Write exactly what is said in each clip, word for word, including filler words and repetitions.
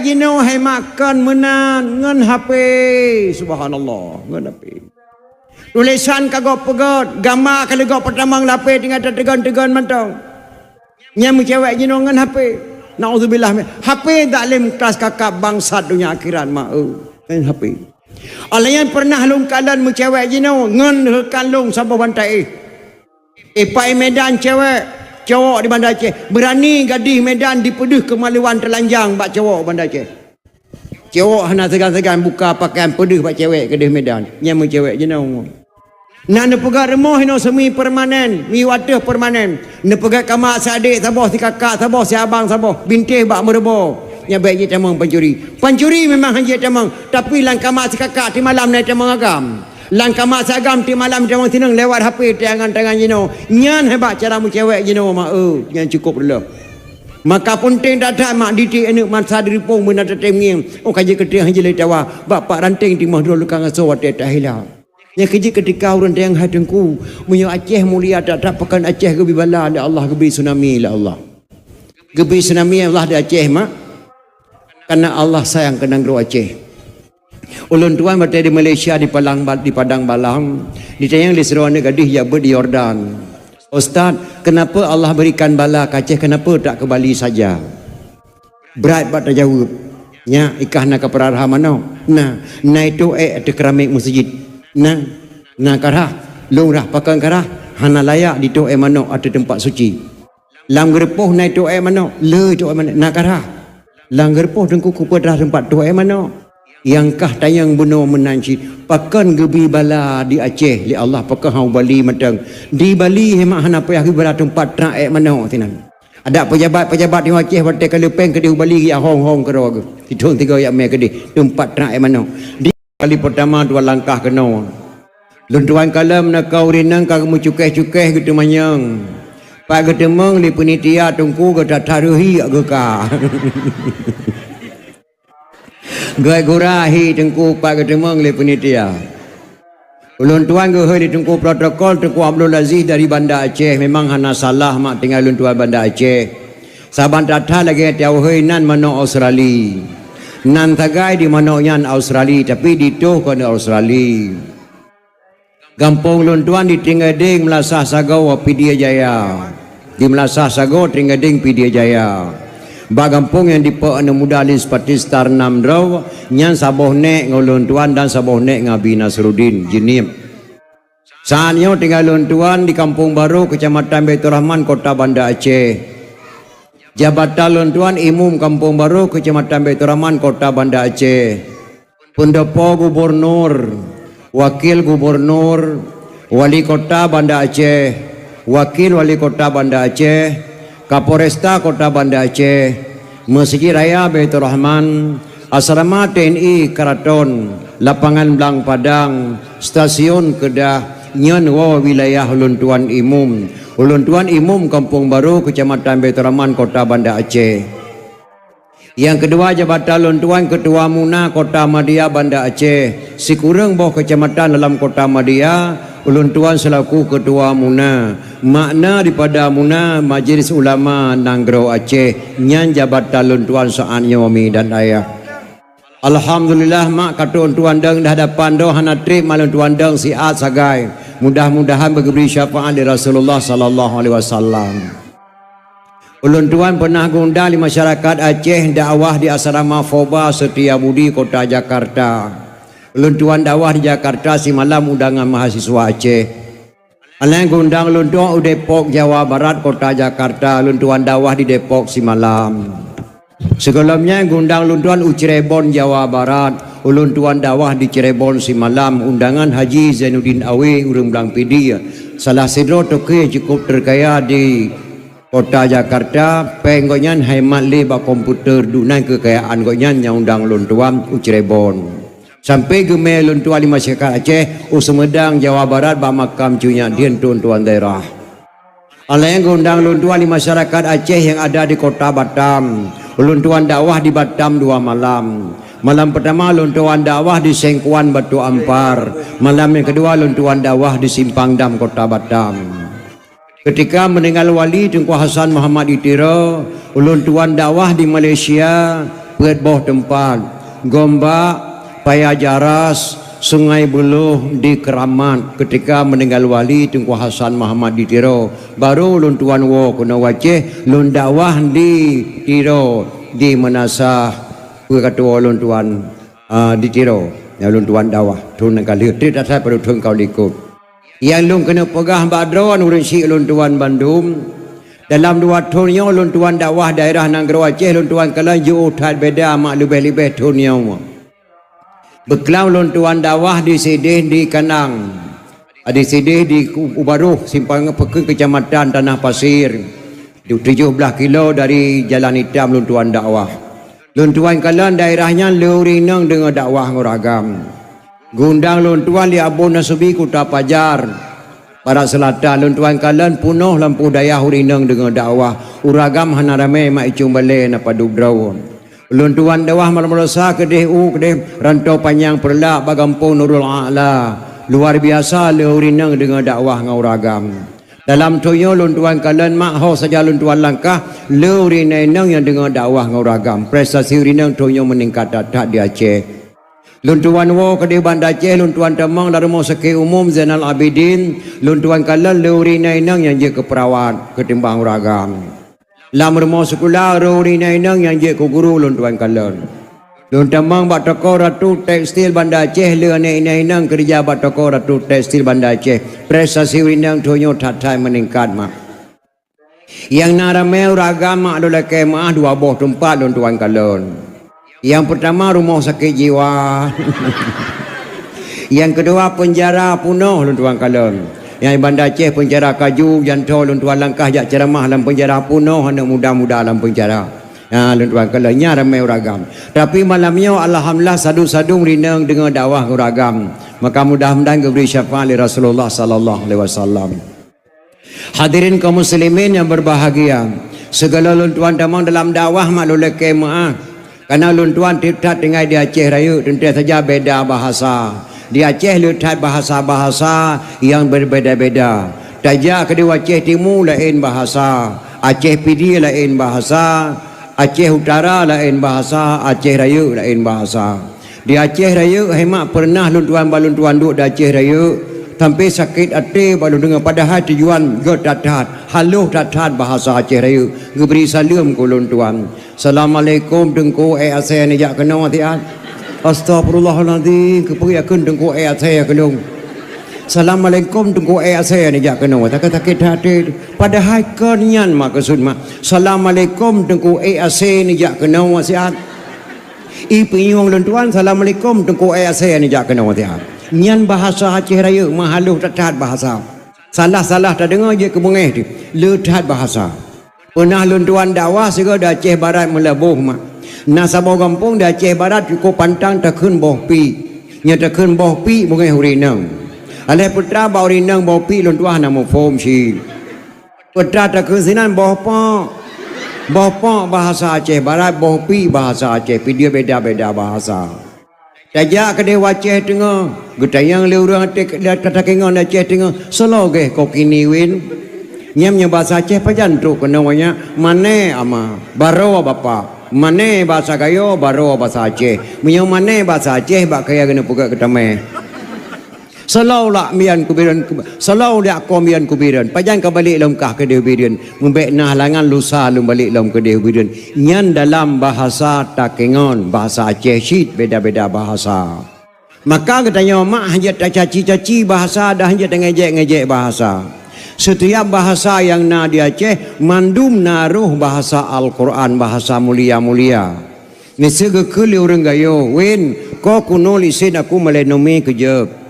jinoe hai mak kon meunan ngon H P. Subhanallah, ngon H P. Tulésan ka gob peugét, gamba ka lheueh gob peutamong lapée tinggai tateugon-teugon mantong. Nyan meucewek jinoe ngon H P. Naudzubillah. H P zalim keras kakab bangsat donya akhirat mak eu. Ngon H P. Alah nyan pernah lôn kalon meucewek jinoe ngon heukan lôn saboh bantai éh. Ipai Medan cewek, cowok di Banda Aceh. Beurani gadih Medan dipeudeuh keumaluan teulanjang bak cowok Banda Aceh. Cowok hana seugan-seugan buka pakaian peudeuh bak cewek keudeh Medan. Nyan meucewek jinoe. Na neupeugah rumoh inoe semi permanen, miyueb ateueh permanen. Neupeugah kama seadek saboh, sikakak saboh, siabang saboh, bintéh bak meurubo. Nyan bék jeuet tamong pancuri. Pancuri memang han jeuet tamong, tapi lam kama sikakak timalam na tamong agam. Lam kama siagam timalam tamong sineueng lewat H P tangan-tangan jinoe. Nyan hebat cara meucewek jinoe mak eu, nyan cukup reuloh. Maka peunteng that-that mak didik aneuk mansa diripong beuna tatem ngieng, oh ka jeuet keuteuh han jilée tawa, bak pak ranteng timoh droe lukang asoe watée tahila. Nyang keujeuet keutika ureuëng teuh hai teungku, meunyoe Aceh mulia that-that pakon Aceh geubri bala lé Allah, geubri tsunami lé Allah. Geubri tsunami Allah di Aceh mak, karena Allah sayang keu nanggroe Aceh. Ulôn tuan watée di Malaysia di Padang Ba-, di Padang Balang, ditanyong lé sidroe aneuk gadih jak beuet di Yordan, "Ustaz, kenapa Allah berikan bala keu Aceh, kenapa tak ke Bali saja?" Brat bak tajaweueb. Nyak, ikah na kapeurah manok? Na, na itôh ék ateueh keramik meuseujid. Na, na karhah, lôn rhah pakon karhah, hana layak ditôh ék manok ateueh teumpat suci. Lam geureupôh na itôh ék manok, le itôh ék manok, na karhah. Lam geureupôh teungku kupeurah teumpat tôh ék manok. Nyang kah tanyong bunoe meunan cit, pakon geubri bala di Aceh lé Allah, pakon hana u Bali mantong. Di Bali hemak hana payah geubri bala teumpat trah ék manok sinan. Adak peujabat-peujabat di Aceh watée ka leupeng keudeh u Bali geujak hong-hong keudroe geuh. Sithon tiga jak mé keudeh teumpat trah ék manok. Di kali peurtama dua langkah keunoe. Lôn tuan kalon na ka ureuëng nyan ka meucukéh-cukéh geuteumanyong. Pat geuteumong lé peunitia teungku geutathareuhi geuka. Geuet gura hi teungku pat geuteumong lé peunitia. Ulôn tuan geuhôi lé teungku protokol Teungku Abdul Aziz dari Banda Aceh, memang hana salah mak tinggai ulôn tuan Banda Aceh. Saban that-that lagée teuhôi nan manok Australi. Nan sagai di manok nyan Australi, tapi ditôh kon Australi. Gampông lôn tuan di Tinggadeng Meulasah Sagoe Pidie Jaya. Di Meulasah Sagoe Tinggadeng Pidie Jaya. Bak gampông nyang dipeuek aneuk muda Lis Patistar nam droe, nyan saboh nék ngon lôn tuan dan saboh nék ngon Abi Nasruddin Jeunieb. Saat nyoe tinggai lôn tuan di Kampung Baro, Keucamatan Baiturrahman, Kota Banda Aceh. Jabatan lôn tuan Imum Kampung Baro, Keucamatan Baiturrahman, Kota Banda Aceh. Peundopo gubunur, wakil gubunur, wali kota Banda Aceh, wakil wali kota Banda Aceh, Kapolresta Kota Banda Aceh, Meuseujid Raya Baiturrahman, asrama T N I Karaton, lapangan Blang Padang, stasiun Keudah, nyan woe wilayah ulôn tuan Imum. Ulôn tuan Imum Kampung Baro, Keucamatan Baiturrahman, Kota Banda Aceh. Nyang keudua, jabatan lôn tuan Keutua Muna Kota Madya Banda Aceh, sikureueng boh keucamatan dalam Kota Madya, ulôn tuan seulaku Keutua Muna. Makna dipada Muna, Majelis Ulama Nanggroe Aceh, nyan jabatan lôn tuan saat nyoe mi dan ayah. Alhamdulillah, mak ka trok lôn tuan dong dah dapan doh hana treb mak lôn tuan dong siat sagai. Mudah-mudahan beugeubri syafaat lé Rasulullah sallallahu alaihi wasallam. Ulôn tuan peunah geuundang lé masyarakat Aceh dakwah di Asrama Foba Setia Budi, Kota Jakarta. Ulôn tuan dakwah di Jakarta simalam undangan mahasiswa Aceh. Alah nyan geuundang ulôn tuan u Depok, Jawa Barat, Kota Jakarta. Ulôn tuan dakwah di Depok simalam. Sigohlom nyan geuundang ulôn tuan u Cirebon, Jawa Barat. Ulôn tuan dakwah di Cirebon simalam. Undangan Haji Zainuddin Awe, ureuëng Blang Pidie, salah sidroe toke cukôp teukaya di Kota Jakarta, péng gobnyan hai mat lé bak komputer, dunan keukayaan gobnyan nyang undang lôn tuan u Cirebon. Sampai geumé lôn tuan di masyarakat Aceh, u Sumedang, Jawa Barat, bak makam Cut Nyak Dhien, tuan-tuan daerah. Alah nyan geuundang lôn tuan di masyarakat Aceh nyang ada di Kota Batam. Lôn tuan dakwah di Batam dua malam. Malam pertama lôn tuan dakwah di Sengkuan Batu Ampar. Malam nyang keudua lôn tuan dakwah di Simpang Dam, Kota Batam. Keutika meuninggai wali Teungku Hasan Muhammad di Tiro, ulôn tuan dakwah di Malaysia, Peuet boh teumpat, Gombak, Paya Jaras, Sungai Buloh di Keramat. Ketika meninggal wali Teungku Hasan Muhammad di Tiro, baru lôn tuan woe keunoe u Aceh, lôn dakwah di Tiro, di meunasah peukatuwoe lôn tuan, ah, di Tiro. Ya, lôn tuan dakwah thon nyang ka lheueh, trép that-that padub thon ka likot. Nyang lôn keuneuk peugah bak droeneuh ureuëng syiek lôn tuan bandum, dalam dua thon nyoe lôn tuan dakwah daerah nanggroe Aceh lôn tuan kalon jiôh that beda mak leubeh-leubeh thon nyoe. Beuklam lôn tuan dakwah di sideh di Kanang, di sideh di U-, Ubaroh, simpang peukeueng Keucamatan Tanah Pasir, di tujoh blaih kilo dari Jalan Itam lôn tuan dakwah. Lôn tuan kalon daerah nyan le ureuëng inong deungoe dakwah ngon ureuëng agam. Geundang lôn tuan di Abon Nasubi Kuta Pajar, Barat Selatan. Lôn tuan kalon peunoh lampôh dayah ureuëng inong deungoe dakwah. Ureuëng agam hana ramé mak icong balée na padub droe. Lôn tuan dakwah malam Selasa keudeh u keudeh Rantau Panyang Peureulak bak gampông Nurul A'la. Luar biasa le ureuëng inong deungoe dakwah ngon ureuëng agam. Dalam thon nyoe lôn tuan kalon mak ho saja lôn tuan langkah, le ureuëng inong nyang deungoe dakwah ngon ureuëng agam. Prestasi ureuëng inong thon nyoe meuningkat that-that di Aceh. Lôn tuan woe keudeh Banda Aceh, lôn tuan tamong lam Rumoh Sakét Umum Zainal Abidin, lôn tuan kalon le ureuëng inong nyang jeuet keu peurawat keutimbang ureuëng agam. Lam rumoh sikula ureuëng inong nyang jeuet keu guru lôn tuan kalon. Lôn tamong bak toko Ratu Tekstil Banda Aceh, le aneuëk inong keureuja bak toko Ratu Tekstil Banda Aceh. Prestasi ureuëng inong thon nyoe that-that meuningkat mak. Nyang na ramé ureuëng agam mak lôn lakée meuáh dua boh teumpat lôn tuan kalon. Nyang peurtama rumoh sakét jiwa. Nyang keudua peunjara peunoh lôn tuan kalon. Nyang Banda Aceh peunjara kaju, janto lôn tuan langkah jak ceuramah lam peunjara peunoh aneuëk muda-muda lam peunjara. Ha, lôn tuan kalon nyan ramé ureuëng agam. Tapi malam nyoe alhamdulillah sadum-sadum ureuëng inong deungoe dakwah ureuëng agam. Maka mudah-mudahan geubri syafaat lé Rasulullah sallallahu alaihi wasallam. Hadirin kaum muslimin yang berbahagia, segala lôn tuan tamong dalam dakwah mak lôn lakée meuáh. Karena lôn tuan tiep that tinggai di Aceh Rayeuk teuntée saja beda bahasa. Di Aceh le that bahasa-bahasa nyang berbeda-beda. Tajak keudeh Aceh Timu laén bahasa, Aceh Pidie laén bahasa, Aceh Utara laén bahasa, Aceh Rayeuk laén bahasa. Di Aceh Rayeuk hai mak peureunah lôn tuan bak lôn tuan duek di Aceh Rayeuk, sampai sakét até bak lôn deungoe padahai tujuan gét that-that, halôh that-that bahasa Aceh Rayeuk, geubri saleuem keu lôn tuan. "Assalamualaikum Teungku, ék asée neujak keunoe siat." "Astagfirullahalazim, keupeue yakheun Teungku ék asée keu lôn?" "Assalamualaikum Teungku, ék asée neujak keunoe." Sakét-sakét até. Padahai kon nyan meukeusut mak. "Assalamualaikum Teungku, ék asée neujak keunoe siat." I pinyueng lôn tuan, "Assalamualaikum Teungku, ék asée neujak keunoe siat." Nyan bahasa Aceh Rayeuk meuhalôh that-that bahasa. Salah-salah tadeungoe jeuet keu beungéh teuh, le that bahasa. Peunah lôn tuan dakwah sigoe di Aceh Barat Meulaboh mak. Na saboh gampông di Aceh Barat cukôp pantang takheun boh piek. Nyoe takheun boh piek beungéh ureuëng inong. Aléh peutra bak ureuëng inong boh piek lôn tuan hana muphom cit. Peutra takheun sinan boh pok. Boh pok bahasa Aceh Barat, boh piek bahasa Aceh Pidie, beda-beda bahasa. Tajak keudeh Aceh Teungoh, geutanyong lé ureuëng até kata keunoe Aceh Teungoh, "Soe lagée ko kini win?" Nyan meunyoe bahasa Aceh pajan trok keunoe nyan, "Mané ama, baroe bapak." Mané bahasa Gayo, baroe bahasa Aceh. Meunyoe mané bahasa Aceh bak kaya keuneuk peugah keutamé. Seulaweulah mian kubireuen, seulaweulah ko mian kubireuen. Pajan ka balek lom kah keudeh bireuen. Meubek na halangan lusa lôn balek lom keudeh bireuen. Nyan dalam bahasa takengon, bahasa Aceh cit beda-beda bahasa. Maka geutanyoe mak hanjeuet tacaci-caci bahasa dan hanjeuet tangejek-ngejek bahasa. Setiap bahasa nyang na di Aceh mandum na roh bahasa Al-Quran, bahasa mulia-mulia. Miseue geukheun lé ureuëng Gayo, "Win, ko kuno lisin aku malée nomi keujeueb."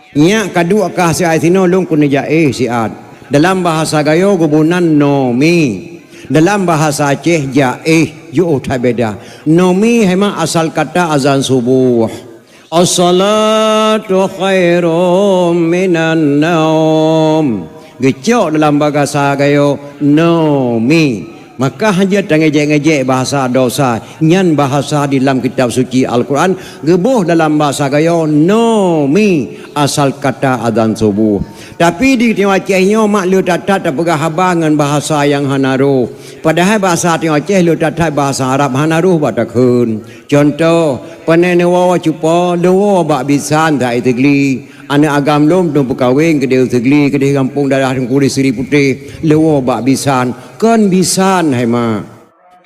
Nyak kaduek kah siat sinoe lôn keuneuk jaéh siat. Dalam bahasa Gayo geuboh nan nomi. Dalam bahasa Aceh jaéh, jiôh that beda. Nomi hai mak asal kata azan suboh. "As-salatu khairum minan naum." Geucok dalam bahasa Gayo nomi. Maka hana jeuet tangejek-ngejek bahasa dosa. Nyan bahasa di lam kitab suci Al-Quran, geuboh dalam bahasa Gayo, nomi, asal kata azan subuh. Tapi di tanyoe Aceh nyoe mak le that-that tapeugah haba ngon bahasa nyang hana roh. Padahai bahasa tanyoe Aceh le that-that bahasa Arab hana roh bak takheun. Cuntoh, pane neuwoe cupo, leuwoe bak bisan that i Teugli. Aneuk agam lom teupeukawen keudeh Teugli, keudeh gampông daerah Teungku di Sri Putéh, leuwoe bak bisan. Kon bisan hai mak.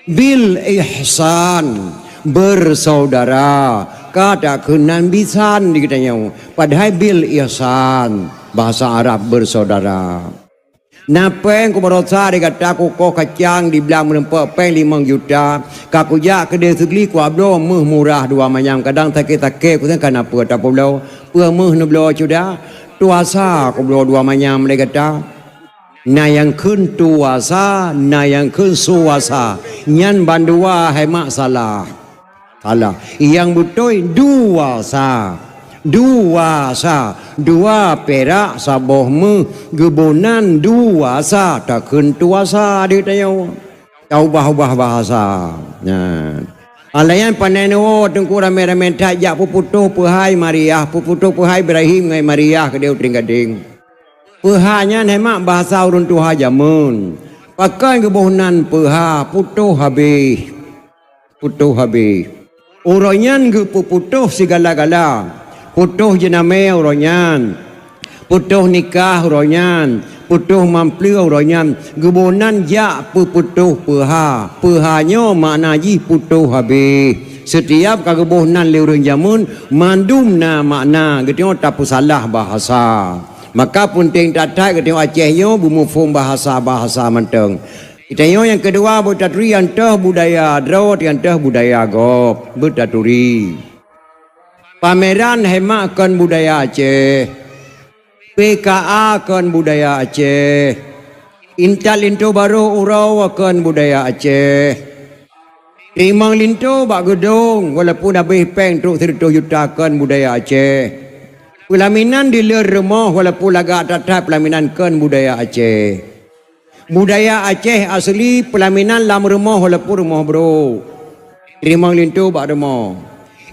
Bil ihsan, bersaudara. Ka takheun nan bisan di geutanyoe. Padahai bil ihsan, bahasa Arab bersaudara. Na péng kubarosa di gata kukoh kacang di blang meureumpok péng limong juta. Ka kujak keudeh Teugli kuabloe méuh murah dua manyam. Kadang sakét-sakét kuteun kana peue tapeubloe. Peue méuh neubloe cuda? Tuasa kubloe dua manyam lé gata. Na nyang kheun tuasa, na nyang kheun suasa. Nyan bandua hai mak salah. Salah. Nyang beutôi duasa. Duasa. Dua pirak saboh méuh geuboh nan duasa takheun tuasa di tanyoe. Taubah-ubah bahasa. Nyan. Alayan pane neuwoe teungku ramé-ramé that jak peuputôh peuhai Mariah, peuputôh peuhai Ibrahim ngon Mariah keudeh u Trienggadeng. Peuha nyan hai mak bahasa ureuëng tuha jameun. Pakon geuboh nan peuha, putôh habéh. Putôh habéh. Uroe nyan geupeuputôh sigala-gala. Putôh jeunamé uroe nyan. Putôh nikah uroe nyan. Putôh mampleue uroe nyan. Geuboh nan jak peuputôh peuha. Peuha nyoe makna jih putôh habéh. Seutiab ka geuboh nan lé ureuëng jameun, mandum na makna geutanyoe tapeusalah bahasa. Maka peunteng that-that geutanyoe Aceh nyoe beumuphom bahasa-bahasa mantong. Geutanyoe nyang keudua beutaturi nyang toh budaya droe, nyang toh budaya gob. Beutaturi. Pameran hai mak kon budaya Aceh. P K A kon budaya Aceh. Intat linto barô uroe kon budaya Aceh. Teurimong linto bak geudong walaupun habéh péng trok sireutôh juta kon budaya Aceh. Peulaminan di leueh rumoh walaupun lagak that-that peulaminan kon budaya Aceh. Budaya Aceh asli peulaminan lam rumoh walaupun rumoh brôk. Teurimong linto bak rumoh.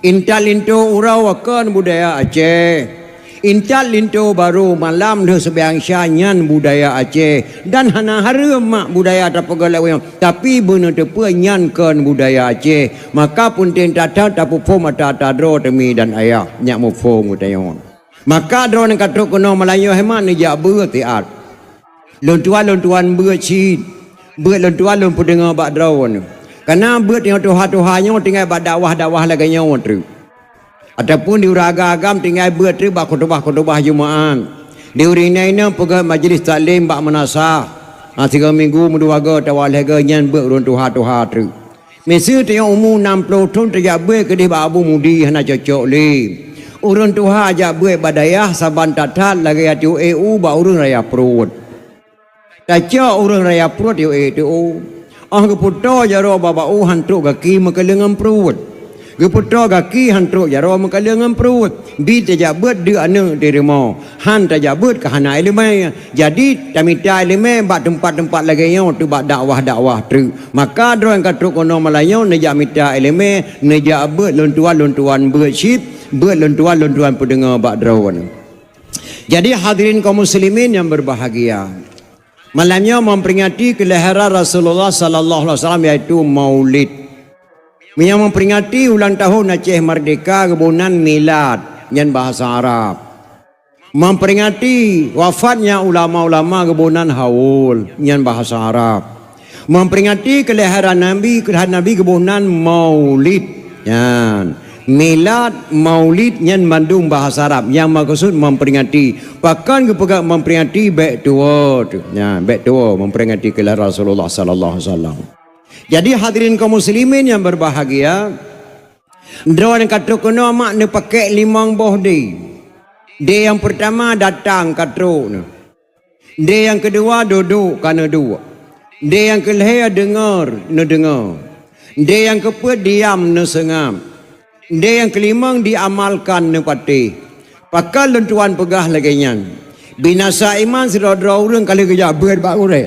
Intat linto uroe kon budaya Aceh. Intat linto barô malam lheueh seumayang Isya nyan budaya Aceh. Dan hana hareuem mak budaya tapeugah lagée nyoe. Tapi beuneuteupeu nyan kon budaya Aceh. Maka peunteng that-that tapeuphom ata-ata droe teumi dan ayah nyak muphom geutanyoe. Maka droeneuh ka trok keunoe meulayeue hai mak neujak beuet siat. Lôn tuan, lôn tuan beuet cit. Beuet lôn tuan lôn peudeungoe bak droeneuh. Kareuna beuet nyang tuha-tuha nyoe tinggai bak dakwah-dakwah lagée nyoe treuk. Ataupun di ureuëng agam-agam tinggai beuet treuk bak khutubah-khutubah Jumaat. Di ureuëng inong-inong peugét majlis taklim bak meunasah. Ha, sigoe minggu meudua goe atawa lhée goe nyan beuet ureuëng tuha-tuha treuk. Miseue tanyoe umu nam ploh thon tajak beuet keudeh bak Abu Mudi hana cocok lé. Ureuëng tuha jak beuet bak dayah saban that-that lagée yue ék u bak ureuëng raya pruet. Tacok ureuëng raya pruet yue ék u. Óh geupeutoe jaroe bak u han trok gaki meukaleueng ngon pruet. Geupeutoe gaki han trok jaroe meukaleueng ngon pruet. Bi tajak beuet deuk aneuëk di rumoh. Han tajak beuet ka hana iéleumé. Jadi, tamita iéleumé bak teumpat-teumpat lagée nyoe treuk bak dakwah-dakwah treuk. Maka droe nyang ka trok keunoe meulayeue neujak mita iéleumé, neujak beuet lôn tuan, lôn tuan beuet cit, beuet lôn tuan, lôn tuan peudeungoe bak droeneuh. Jadi, hadirin kaum muslimin yang berbahagia, malam nyoe memperingati kelahiran Rasulullah sallallahu alaihi wasallam, yaitu Maulid. Meunyoe memperingati ulang tahun Aceh Merdeka, geuboh nan milad, nyan bahasa Arab. Memperingati wafatnya ulama-ulama geuboh nan haul, nyan bahasa Arab. Memperingati kelahiran Nabi, kelahiran Nabi geuboh nan maulid, nyan. Milad, maulid, nyan mandum bahasa Arab. Nyang meukeusud memperingati. Pakon geupeugah memperingati? Bék tuwoe tu. Nyan, bék tuwoe memperingati kelahiran Rasulullah sallallahu alaihi wasallam. Jadi hadirin kaum muslimin yang berbahagia, droeneuh ka trok keunoe mak neupakèk limong boh dé. Dé nyang peurtama datang ka trok neuh. Dé nyang keudua dudoe ka neuduek. Dé nyang keulhèe deungö neudeungö. Dé nyang keupeuet diam neuseungab. Dé nyang keulimong diamalkan neupatéh. Pakon lôn tuan peugah lagèe nyan? Binasa iman sidroe-droe ureueng ka lheueh geujak beuet bak gurèe.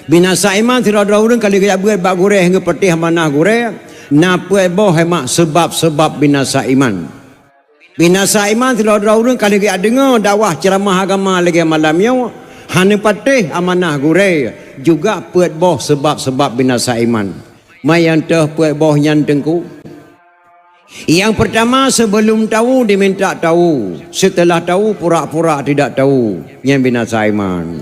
Binasa iman sidroe-droe ureuëng ka lheueh geujak beuet bak gurée hingga patéh amanah gurée, na peuet boh hemak seubab-seubab binasa iman. Binasa iman sidroe-droe ureuëng ka lheueh geujak deungoe dakwah ceuramah agama lagée malam nyoe, hana patéh amanah gurée, juga peuet boh seubab-seubab binasa iman. Ma nyang teuh peuet boh nyan teungku? Yang pertama, sebelum tahu diminta tahu, setelah tahu pura-pura tidak tahu, nyan binasa iman.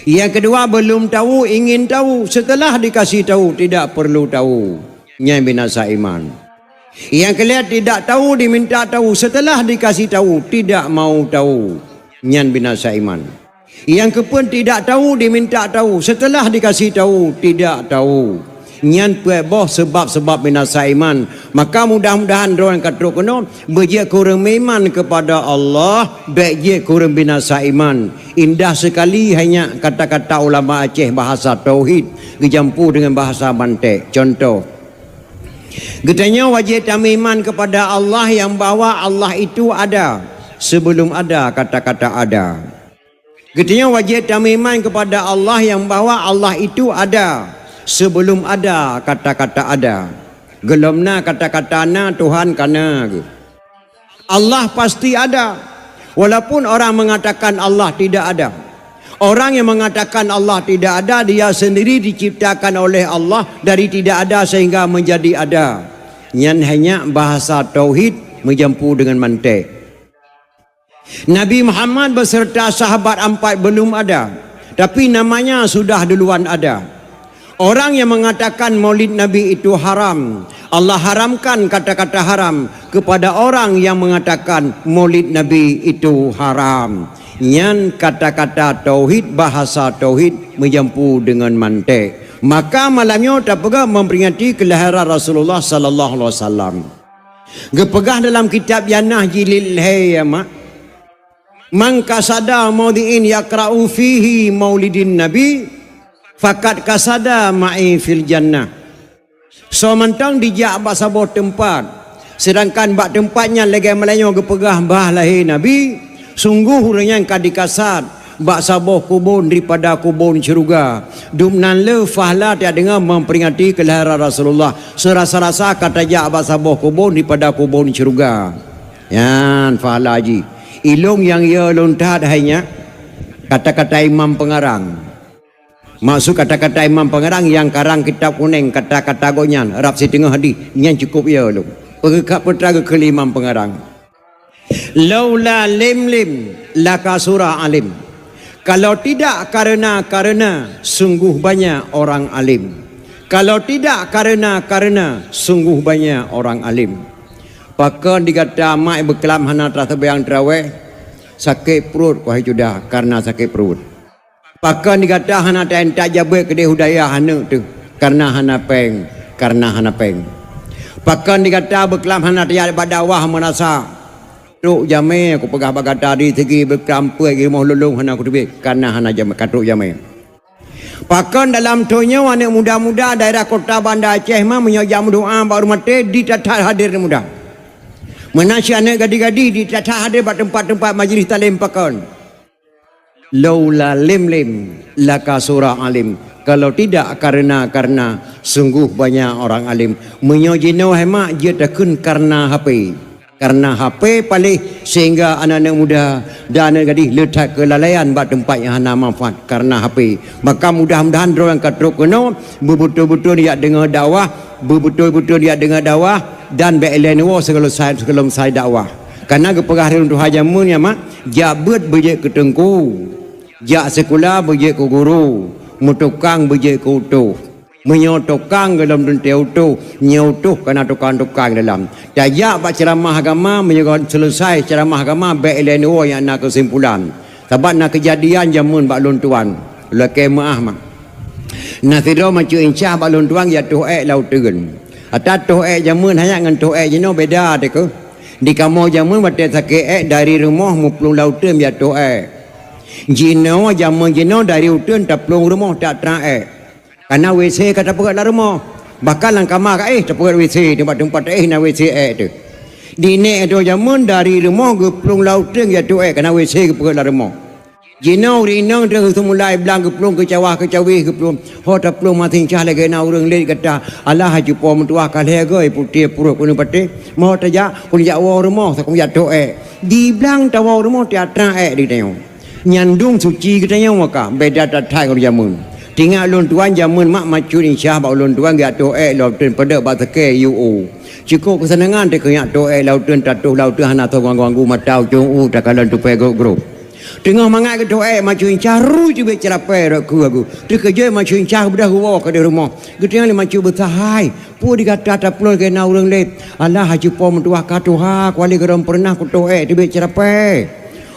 Yang kedua, belum tahu ingin tahu, setelah dikasih tahu tidak perlu tahu, nyan binasa iman. Yang kalian tidak tahu diminta tahu, setelah dikasih tahu tidak mau tahu, nyan binasa iman. Yang keupeuet tidak tahu diminta tahu, setelah dikasih tahu tidak tahu, nyan peuet boh seubab-seubab binasa iman. Maka mudah-mudahan droe nyang ka trok keunoe beujeuet keu ureuëng meuiman kepada Allah, bék jeuet keu ureuëng binasa iman. Indah sekali hanya kata-kata ulama Aceh bahasa tauhid geujampu dengan bahasa mantek. Contoh, geutanyoe wajéb tameuiman kepada Allah yang bahwa Allah itu ada sebelum ada kata-kata ada. Geutanyoe wajéb tameuiman kepada Allah yang bahwa Allah itu ada sebelum ada kata-kata ada. Geulom na kata-kata na, Tuhan ka na geuh. Allah pasti ada, walaupun orang mengatakan Allah tidak ada. Orang yang mengatakan Allah tidak ada, dia sendiri diciptakan oleh Allah dari tidak ada sehingga menjadi ada. Nyan hanya bahasa tauhid meujampu dengan mantek. Nabi Muhammad beserta sahabat empat belum ada, tapi namanya sudah duluan ada. Orang yang mengatakan maulid Nabi itu haram, Allah haramkan kata-kata haram kepada orang yang mengatakan maulid Nabi itu haram. Nyan kata-kata tauhid, bahasa tauhid meujampu dengan mantek. Maka malam nyoe tapeugah memperingati kelahiran Rasulullah sallallahu alaihi wasallam. Geupeugah dalam kitab Yanah jilid lhée, ya mak, "Man qasada maudhi'in yaqra'u fihi maulidin nabi, faqad qasada ma'i fil jannah." Soe mantong dijak bak saboh teumpat, seudangkan bak teumpat nyan lagée malam nyoe geupeugah bah lahé Nabi, sunggoh ureuëng nyan ka dikasad bak saboh kubon daripada kubon syeuruga. Dumnan le fahla tajak deungoe memperingati kelahiran Rasulullah. Seurasa-rasa ka tajak bak saboh kubon daripada kubon syeuruga. Nyan fahla jih. Ilong nyang yo lôn that hai nyak, kata-kata imam pengarang. Maksud kata-kata imam pengarang nyang karang kitab kunéng, kata-kata gobnyan rab siteungoh hadih, nyan cukup yo lôn. Peugeukat peue teuma geukheun lé imam pengarang. Laula lim lim lakasura alim. Kalau tidak karena-karena, sungguh banyak orang alim. Kalau tidak karena-karena, sungguh banyak orang alim. Pakon di gata mak beuklam hana taseumbahyang tarawih, sakét pruet, wahai cudah, karena sakét pruet. Pakon di gata hana taintat jabeuet keudeh u dayah aneuk teuh, karena hana péng, karena hana péng. Pakon di gata beuklam hana tajak bak dakwah meunasah, trok jamé kupeugah bak gata di sigi beuklam peuet di rumoh lôn hana kuteubiet, karena hana jamé, ka trok jamé. Pakon dalam thôn nyoe aneuk muda-muda daerah kota Banda Aceh ma meunyoe jak meudoá bak ureuëng maté di that-that hadir aneuk muda. Meunan cit aneuk gadih-gadih di that-that hadir bak teumpat-teumpat majlis taklim pakon. Laula lim lim lakasura alim. Kalau tidak karena-karena, sungguh banyak orang alim. Meunyoe jinoe hai mak jeuet takheun karena H P. Karena H P paléh sehingga aneuk-aneuk muda dan aneuk gadih le that keulalaian bak teumpat nyang hana manfaat karena H P. Maka mudah-mudahan droe nyang ka trok keunoe beubeutôi-beutôi jak deungoe dakwah, beubeutôi-beutôi jak deungoe dakwah dan bék ilée neuwoe sigohlom sai, sigohlom sai dakwah. Karena geupeugah lé ureuëng tuha jamén nyan mak, jak beuet beujeuet keu teungku, jak sikula beujeuet keu guru, meutukang beujeuet keu utôh. Meunyoe tukang gohlom teuntée utôh, nyoe utôh kana tukang-tukang dalam. Tajak bak ceuramah agama, meunyoe seuleusoe ceuramah agama bék ilée neuwoe nyang na keusimpulan. Sabab na keujadian jamén bak lôn tuan. Lakée meuáh mak. Na sidroe macok incah bak lôn tuan jak toh ék lam uteuen. Ata toh ék jamén hai nyak ngon toh ék jinoe beda teuh keuh. Di kamoe jamén watée sakét ék dari rumoh meuplueng lam uteuen jak toh ék. Jinoe jamén jinoe dari uteuen taplueng rumoh tak trang ék. Kana W C ka tapeugét lam rumoh. Bahkan lam kama ka éh tapeugét W C, teumpat-teumpat taéh na W C ék teuh. Di nék droe jamén dari rumoh geuplueng lam uteuen jak toh ék kana W C geupeugét lam rumoh. Jinoe ureuëng inong teuh seumulai blang geuplueng keucawah keucawéh geuplueng. Ho taplueng masin cah lagée na ureuëng lét gata. Alah, cupo meutuwah ka lhée goe putéh pruet keuneuk patéh. Meuho tajak, keuneuk jak woe rumoh, sakong jak toh ék. Di blang tawoe rumoh tiatra ék di tanyoe. Nyan dum suci geutanyoe maka, beda that-that ngon jameun. Tingat lôn tuan jameun mak macut insya bak ulôn tuan geujak toh ék lom teun peudeuek bak seukée yue u. Cukôp keuseunangan teuh keu jak toh ék lauteun tatoh lauteun hana soe ganggu-ganggu mata ucong u takalon tupée grob-grob. Teungoh mangat geutoh ék macut insya rui teubiet ceurapée rot keu agu. Teukeujoi macut insya beudôh geuwoe keudeh rumoh. Geutanyoe lé macut beusa hai. Peue di gata taplueng lagée na ureuëng lét. Alah, cupo meutuwah ka tuha, kuali geurom peureunah kutoh ék teubiet ceurapée.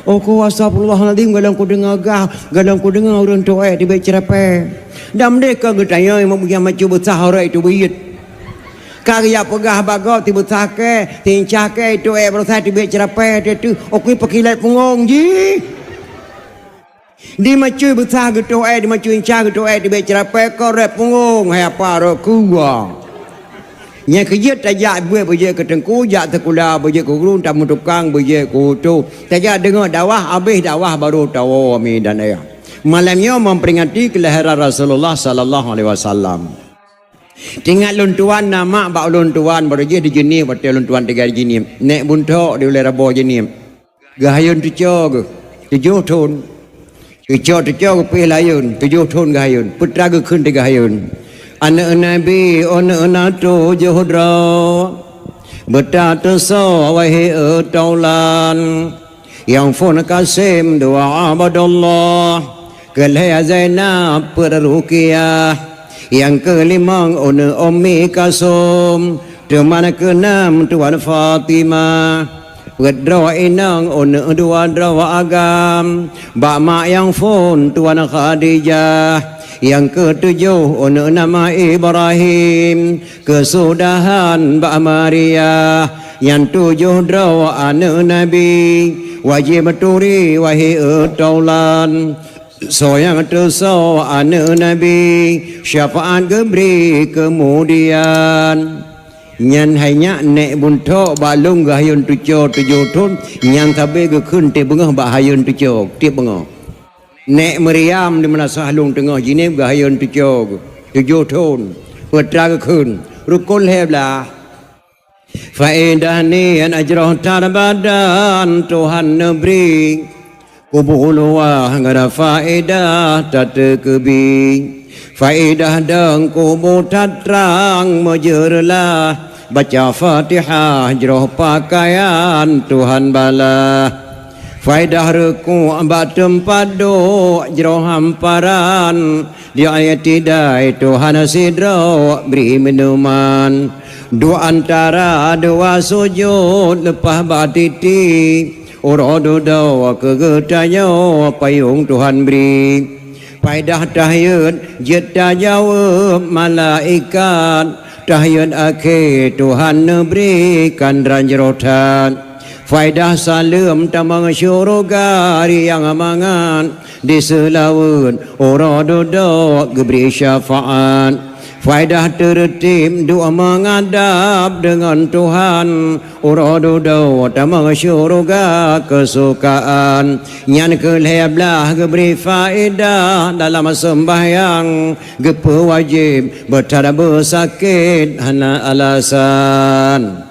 Oh ko astagfirullahalazim, golom kudeungoe gah, golom kudeungoe ureuëng toh ék teubiet ceurapée. Dam deh ka geutanyoe meubeugian macut beusa horé teubiet. Ka geujak peugah bak gob teubiet sakée, teuincah kée toh ék barosa teubiet ceurapée teuh. Okui peukilat punggong jih. Di macut beusa geutoh ék, di macut inca geutoh ék, teubiet ceurapée korét punggong hai apa rot keu wa. Nyang keujeuet tajak buet beujeuet keu teungku, jak seukula beujeuet keu guru, tameutukang beujeuet keu utôh. Tajak deungoe dakwah, abéh dakwah baru tawoe mi dan ayah. Malam nyoe memperingati kelahiran Rasulullah sallallahu alaihi wasallam. Tingat lôn tuan na mak bak ulôn tuan baru jih di Jeunieb watée lôn tuan tinggai di Jeunieb. Nék Bunthok di Ulée Rabo Jeunieb. Geuhayôn tucoe geuh, tujoh thon. Geucok tucoe geupih layôn, tujoh thon geuhayôn. Peutra geukheun teuh geuhayôn. Aneuëk Nabi, aneuëk na tujoh droe. Beuta teusoe wahé e taulan. Nyang phon Kasim dua Abdullah. Keulhée Zainab peuet Ruqyah. Nyang keulimong aneuëk Ummi Kalsum. Teuma na keunam tuan Fatimah. Peuet droe inong aneuëk dua droe agam, bak mak nyang phon tuan Khadijah, nyang keutujoh aneuëk nama Ibrahim, keusudahan bak Maria, nyang tujoh droe aneuëk Nabi, wajéb turi wahé e taulan. Soe nyang teusoe aneuëk Nabi, syafaat geubri keumudian. Nyan hai nyak nék Bunthok bak lôn geuhayôn tucoe tujoh thon, nyang sabe geukheun tieb beungoh bak hayôn tucoe tieb beungoh. Nék Maryam di meunasah lôn teungoh Jeunieb geuhayôn tucoe tujoh thon, peutra geukheun, rukon lhée blaih. Faedah niet jroh that badan Tuhan neubri. Kubu luwah ngon faedah tateukeubi. Faedah dong kubu that trang meujeureulah. Baca Fatihah jroh pakaian Tuhan balah. Faedah reukuk bak teumpat duek jroh hamparan. Di iktidai Tuhan sidroe bri minuman. Dua antara dua sujud leupah bak titi. Uroe dudoe keu geutanyoe payong Tuhan bri. Paedah tahiyat jeuet tajaweueb malaikat. Tahiyat akhé Tuhan neubri kandran jroh that. Faedah saleuem tamong syuruga riang mangat. Di seulaweuet uroe dudoe geubri syafaat. Faedah teureutib dua mangat dab deungon Tuhan. Uroe dudoe tamong syuruga keusukaan. Nyan keuh lhée blaih geubri faedah dalam seumbahyang. Geupeuwajéb beuthat beusakét hana alasan.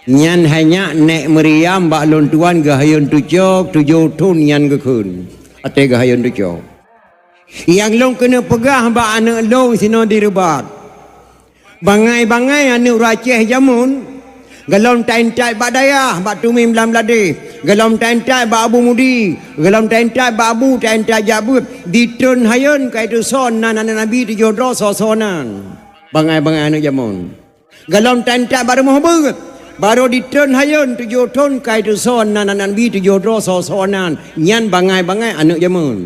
Nyan hai nyak nék Maryam bak lôn tuan geuhayôn tucoe tujoh thon nyan geukheun. Até geuhayôn tucoe. Nyang lôn keuneuk peugah bak aneuëk lôn sinoe di Reubat. Bangai-bangai aneuëk ureuëng Aceh jameun, golom taintat bak dayah, bak Tumin Blang Bladeh, golom taintat bak Abu Mudi, golom taintat bak Abu taintat jak beuet, ditreun hayôn ka iteusoe nan aneuëk Nabi tujoh droe soe-soe nan. Bangai-bangai aneuëk jameun. Golom taintat bak rumoh beuet, barô ditreun hayôn tujoh thon ka iteusoe nan aneuëk Nabi tujoh droe soe-soe nan. Nyan bangai-bangai aneuëk jameun.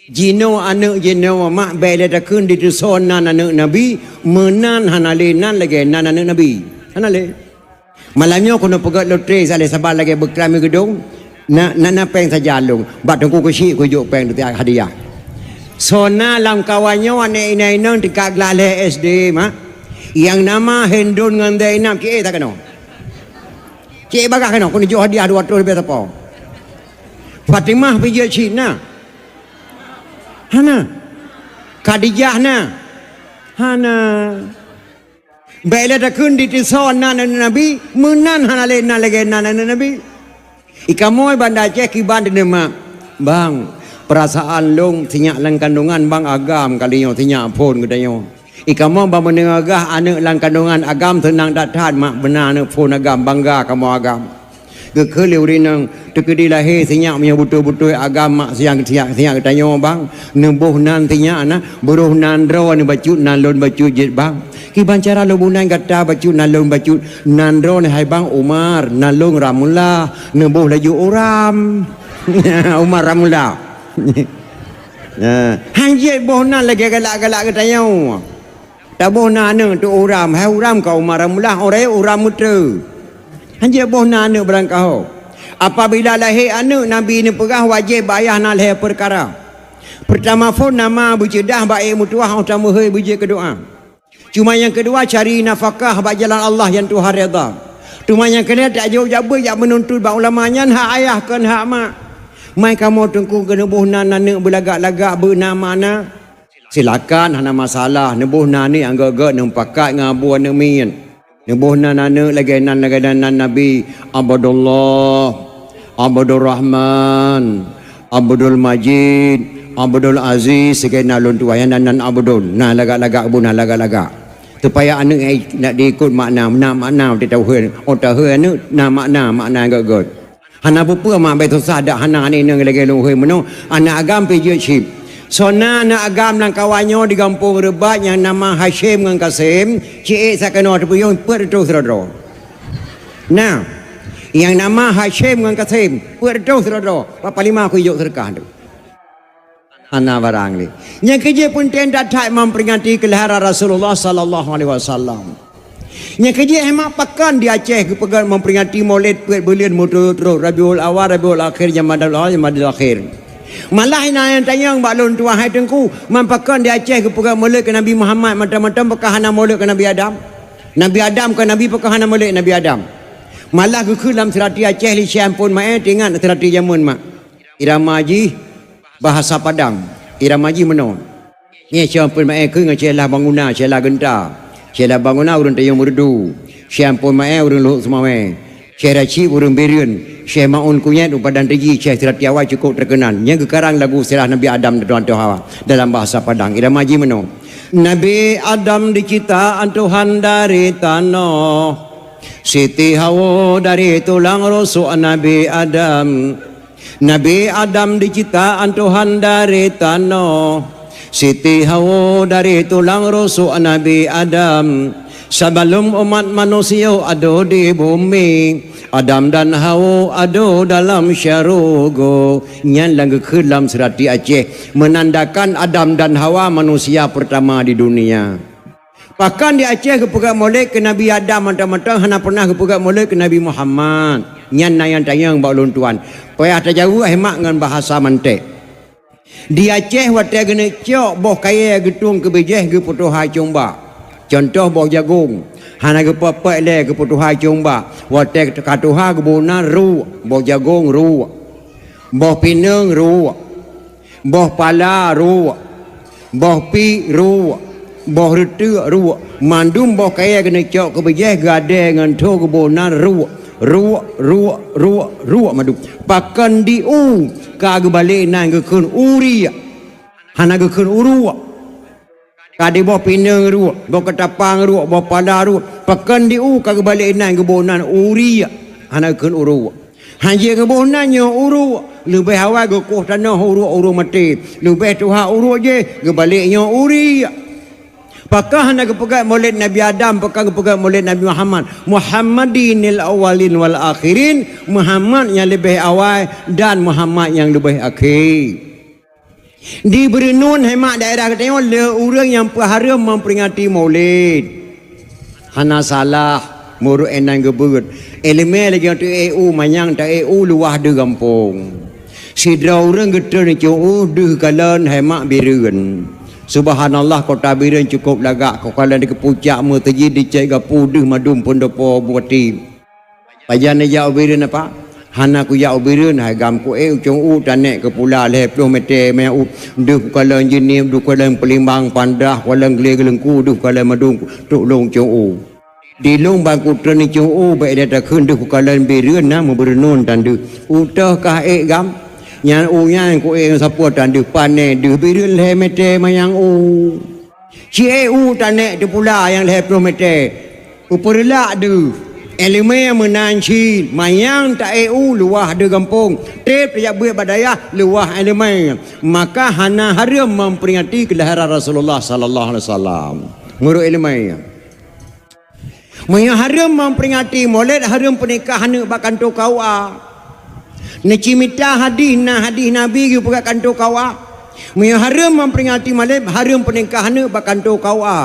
Jinoe aneuëk jinoe mak bék lé takheun diteusoe nan aneuëk Nabi, meunan hana lé nan lagée nan aneuëk Nabi. Hana lé. Malam nyoe keuneuk peugét lotre saleh saban lagée beuklam geudong, na, na, na péng sajan lôn, bak Teungku Keuchik kujok péng teuka hadiah. Soe na lam kawan nyoe aneuëk inong-inong tingkat glah lhée S D mak, nyang nama Hendon ngon Zainab, cit éh takeunoe. Cit éh bagah keunoe, keuneuk jok hadiah dua ratus leubeh sapo. Fatimah pih jeuet cit na? Hana. Khadijah na? Hana. Bèk lé takheun di tison na aneuk Nabi, meunan hana lé nan lagèe nan aneuk Nabi. Ikamoe Banda Aceh kiban deuneuh mak, "Bang, peurasaan lôn sinyak lam kandongan bang agam kali nyoe sinyak phon geutanyoe." Ikamoe ban meuneugah aneuk lam kandongan agam seunang that-that mak beuna aneuk phon agam, bangga kamoe agam. Geukheun lé ureueng inong, teukeudi lahé sinyak meunyoe beutôi-beutôi agam mak sinyak, sinyak, sinyak geutanyoe bang, neuboh nan sinyak na, beurôh nan droe neubacut nan lôn bacut jeuet bang. Kiban cara lôn boh nan gata bacut nan lôn bacut nan droe neuh hai bang Umar, nan lôn Ramullah, neuboh laju Uram. Umar Ramullah. Nah, han jeuet boh nan lagèe galak-galak geutanyoe. Taboh na aneuk teu Uram, hai Uram ka Umar Ramullah, orang Uram Meuteue. Han jeuet boh na aneuk barangkaho. Apabila lahé aneuk Nabi neupeugah wajéb bak ayah na lhèe peukara. Peurtama phon nama beuceudah bak ék meutuwah óh tameuhôi beujeuet keu doa. Cuma nyang keudua cari nafakah bak jalan Allah nyang Tuhan redha. Teuma nyang keulhèe tajok jak beuet jak meununtut bak ulama nyan hak ayah kon hak mak. Mai kamoe teungku keuneuk boh nan aneuk beulagak-lagak beu na makna. Silakan, hana masalah, neuboh nan aneuk nyang gèt-gèt neupakat ngon abu aneuk miet. Neuboh nan aneuk lagèe nan, lagèe nan, nan Nabi, Abdullah, Abdurrahman, Abdul Majid, Abdul Aziz, sigoe na lôn tuan, nyan nan, nan Abdul. Nah, lagak-lagak bu, nah, lagak-lagak. Supaya aneuk nyan nak diikot makna, na makna, teuh tahu, oh, tahu aneuk, na makna, makna gèt-gèt. Hana peue-peue mak, bèk susah dak hana aneuk inong lagèe lôn hôi meunoe, aneuk agam pih jeuet cit. Soe na aneuk agam lam kawan nyoe di gampông Reubat nyang nama Hasyim ngon Kasim, ci ék sakeunoe teupeuyong peuet reutôh sidroe-droe. Nah, nyang nama Hasyim ngon Kasim, peuet reutôh sidroe-droe. Bak panglima kujok seudeukah tu. Hana barang lé. Nyang keujeuet peunteng that-that memperingati keulahiran Rasulullah sallallahu alaihi wasallam. Nyang keujeuet hemat pakon di Aceh geupeugèt memperingati Maulid peuet buleuen meuturot-turot, Rabiul Awal, Rabiul Akhir, Jamadil Awal, Jamadil Akhir. Malah na nyang tanyong bak lôn tuan hai teungku, man pakon di Aceh geupeugèt Maulid keu Nabi Muhammad, mantong-mantong pakon hana Maulid keu Nabi Adam? Nabi Adam kon Nabi, pakon hana Maulid Nabi Adam? Malah geukheun lam seurati Aceh lé Syekh Ampon Maé, teuingat seurati jameun mak. Irama jih bahasa Padang. Irama jih meunoe. Nyan Syekh Ampon Maé keu ngon Syekh Lah Banguna, Syekh Lah Geunta. Syekh Lah Banguna ureueng Tanjong Meureudu. Syekh Ampon Maé ureueng Luhok Seumawé. Syekh Rasyid ureueng Bireuen. Syekh Maun Kunyét u Padang Teuji, Syekh Seurati Awai cukôp teukeunal. Nyan geukarang lagu sirah Nabi Adam dan Tuhan Tuha dalam bahasa Padang. Irama jih meunoe. Nabi Adam diciptaan Tuhan dari tanoh. Siti Hawa dari tulang rusuk Nabi Adam. Nabi Adam diciptaan Tuhan dari tanoh. Siti Hawa dari tulang rusuk Nabi Adam. Sebelum umat manusia ada di bumi, Adam dan Hawa ada dalam syurga. Nyan nyang geukheun lam seurati Aceh, menandakan Adam dan Hawa manusia pertama di dunia. Pakon di Aceh geupeugèt Maulid keu Nabi Adam mantong-mantong, hana pernah geupeugèt Maulid keu Nabi Muhammad? Nyan na nyang tanyong bak ulôn tuan. Payah tajaweueb hemat ngon bahasa mantek. Di Aceh watèe geuneuk cok boh kayèe geutueng keu bijèh geupeutuha cong bak. Contoh boh jagong, hana geupeuet-peuet lé geupeutuha cong bak. Watèe ka tuha geuboh nan ruek, boh jagong ruek, boh pineung ruek, boh pala ruek, boh piek ruek, boh reuteuk ruek, mandum boh kayèe geuneuk cok keu bijèh geuadèe ngon tho geuboh nan ruek, ruek, ruek, ruek, ruek mandum. Pakon di u ka geubalek nan geukheun uriek, hana geukheun uruek. Ka di boh pineung ruek, boh keutapang ruek, boh pala ruek, pakon di u ka geubalek nan geuboh nan uriek, hana geukheun uruek. Han jeuet geuboh nan nyoe uruek, leubeh awai geukoh tanoh uruek ureueng maté, leubeh tuha uruek jih geubalek nyoe uriek. Pakon hana geupeugèt Maulid Nabi Adam, pakon geupeugèt Maulid Nabi Muhammad? Muhammadinil awwalin wal akhirin, Muhammad nyang leubeh awai dan Muhammad nyang leubeh akhé. Di Beureunon hemat daerah geutanyoe le ureueng nyang peuhareuem memperingati Maulid. Hana salah, meurok inan geubeuet. Ileumèe lagèe teu ék u manyang ta ék u luwah deuh gampông. Sidroe ureueng geutreun cok u deuh galon hemat Bireuen. Subhanallah, kota Bireuen cukôp lagak, kok kalon di keu pucak meuseujid di cèt gapu deuh mandum peundopo bupati. Pajan neujak u Bireuen apa? Hana kujak u Bireuen, hai GAM, kuék u Cong U, tanék keu pula lhèe ploh mètè, meuiang u deuh kukalon Jeunieb, deuh kukalon Peulimbang, Pandah, kukalon Glé Geuleungku, deuh kukalon Meudong, trok lôn Cong U. Di lôn ban kutreun di Cong U, bèk lé takheun deuh kukalon Bireuen na meubeureunon tan deuh. U toh kah ék GAM? Nyan u nyan kuék ngon sapeue tan deuh, pané deuh Bireuen lhèe mètè manyang u. Ci ék u tanék teupula nyang lhèe ploh mètè. Peupeureulak deuh. Iéleumé meunan cit, manyang taék u luwah deuh gampông. Trép tajak beuet bak dayah luwah iéleumé. Maka hana hareuem memperingati kelahiran Rasulullah sallallahu alaihi wasallam. Meunurot iéleumé. Meunyoe hareuem memperingati Maulid, hareuem peunikah aneuk bak kantô K U A. Neucimita hadih, na hadih Nabi geupeugah kantô K U A. Meunyoe hareuem memperingati Maulid, hareuem peunikah aneuk bak kantô K U A.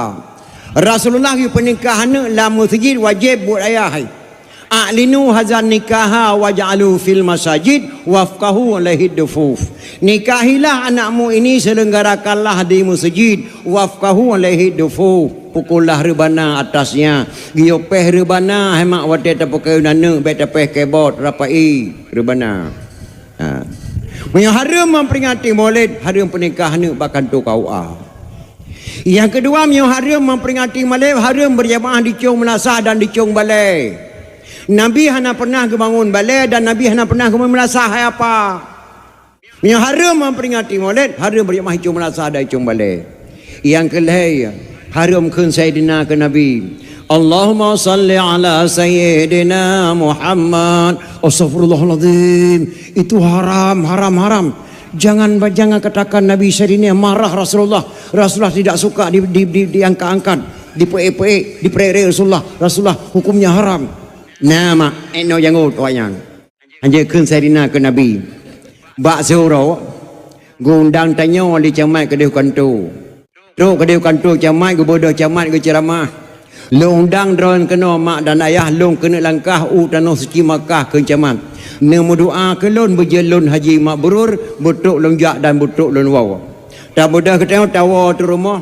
Rasulullah geupeunikah aneuk lam meuseujid wajéb buet ayah. "A'linu hazan nikaha waj'alu fil masajid wafqahu alaihi dufuf." Nikahilah anakmu ini, selenggarakanlah di meuseujid, wafqahu alaihi dufuf, pukullah reubana atasnya. Geuyue péh reubana, hai mak, watèe tapeukawen aneuk, bèk tapéh kebot, rapai reubana. Ha. Meunyoe hareuem memperingati Maulid, hareuem peunikah aneuk bak kantô K U A. Nyang keudua, meunyoe hareuem memperingati Maulid, hareuem beujamaah di cong meulasah dan di cong balèe. Nabi hana pernah geubangun balèe dan Nabi hana pernah geubangun meulasah, hai apa. Meunyoe hareuem memperingati Maulid, hareuem beujamaah di cong meulasah dan di cong balèe. Nyang keulhèe, hareuem kheun Saidina keu Nabi, "Allahumma shalli ala Sayyidina Muhammad." Astagfirullahalazim. Itu haram, haram, haram. Jangan, jangan katakan Nabi Saidina, marah Rasulullah. Rasulullah tidak suka di, di, di, diangkat-angkat, dipeuék-peuék, diperek-rek Rasulullah. Rasulullah hukumnya haram. Nah, mak, ék noe jangôt awaknyan. Hanjeuet kheun Saidina keu Nabi. Bak siuroe, geuundang tanyoe lé camat keudéh u kantô. Trok keudéh u kantô camat, geubeudôh camat geuceuramah. "Lôn undang droeneuh keunoe mak dan ayah lôn keuneuk langkah u tanoh suci Makkah," kheun camat. "Neumeudoá keu lôn beujeuet lôn haji mabrur, beutrok lôn jak dan beutrok lôn woe." Tabeudôh geutanyoe tawoe u rumoh.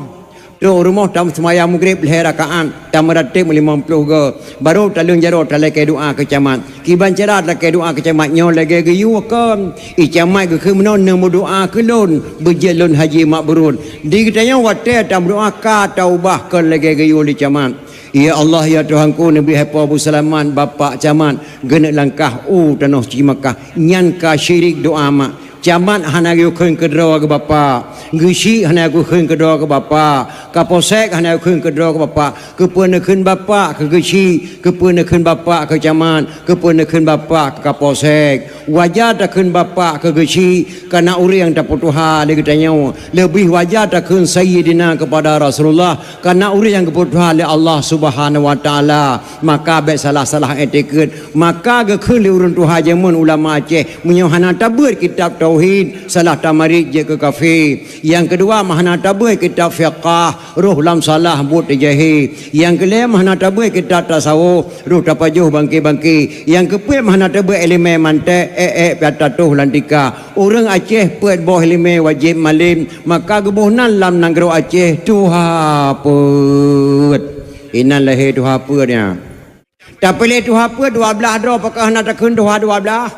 Trok u rumoh, taseumayang Maghrib lhèe rakaat, tameurateb limong ploh goe. Barô taleueng jaroe talakèe doá keu camat. Kiban cara talakèe doá keu camat nyoe lagèe geuyue kon. I camat geukheun meunoe, "Neumeudoá keu lôn, beujeuet lôn haji mabrur." Di geutanyoe watèe tameudoá ka taubah kon lagèe geuyue lé camat. Ya Allah, ya Tuhanku, neubri hai po beuseulamat bapak camat geuneuk langkah u tanoh suci Makkah. Nyan ka syirik doá mak. Camat hana geukheun keudroe keu bapak, geuchik hana geukheun keudroe keu bapak, kapolsek hana geukheun keudroe keu bapak. Keupeue neukheun bapak keu geuchik, keupeue neukheun bapak keu camat, keupeue neukheun bapak keu kapolsek? Wajar takheun bapak keu geuchik, kareuna ureueng tapeutuha lé geutanyoe. Leubeh wajar takheun sayyidina keupada Rasulullah, kareuna ureueng nyang geupeutuha lé Allah Subhanahu wa Taala. Maka bèk salah-salah etikeuet. Maka geukheun lé ureueng tuha jameun ulama Aceh, meunyoe hana tabeuet kitab tauhid, salah tamarit jeuet keu kafé. Nyang keudua, meuhana tabeuet kitab fiqah, roh lam salah buet teujahe. Nyang keulhèe, meuhana tabeuet kitab tasawuf, roh tapajoh bangke-bangke. Nyang keupeuet, meuhana tabeuet ileumèe mantek, èk-èk pih tatoh lam tika. Ureueng Aceh peuet boh ileumèe wajéb malém, maka geuboh nan lam nanggroe Aceh tuha peuet. Inan lahé tuha peuet nyan. Tapiléh tuha peuet dua blaih droe, pakon hana takheun tuha dua blaih?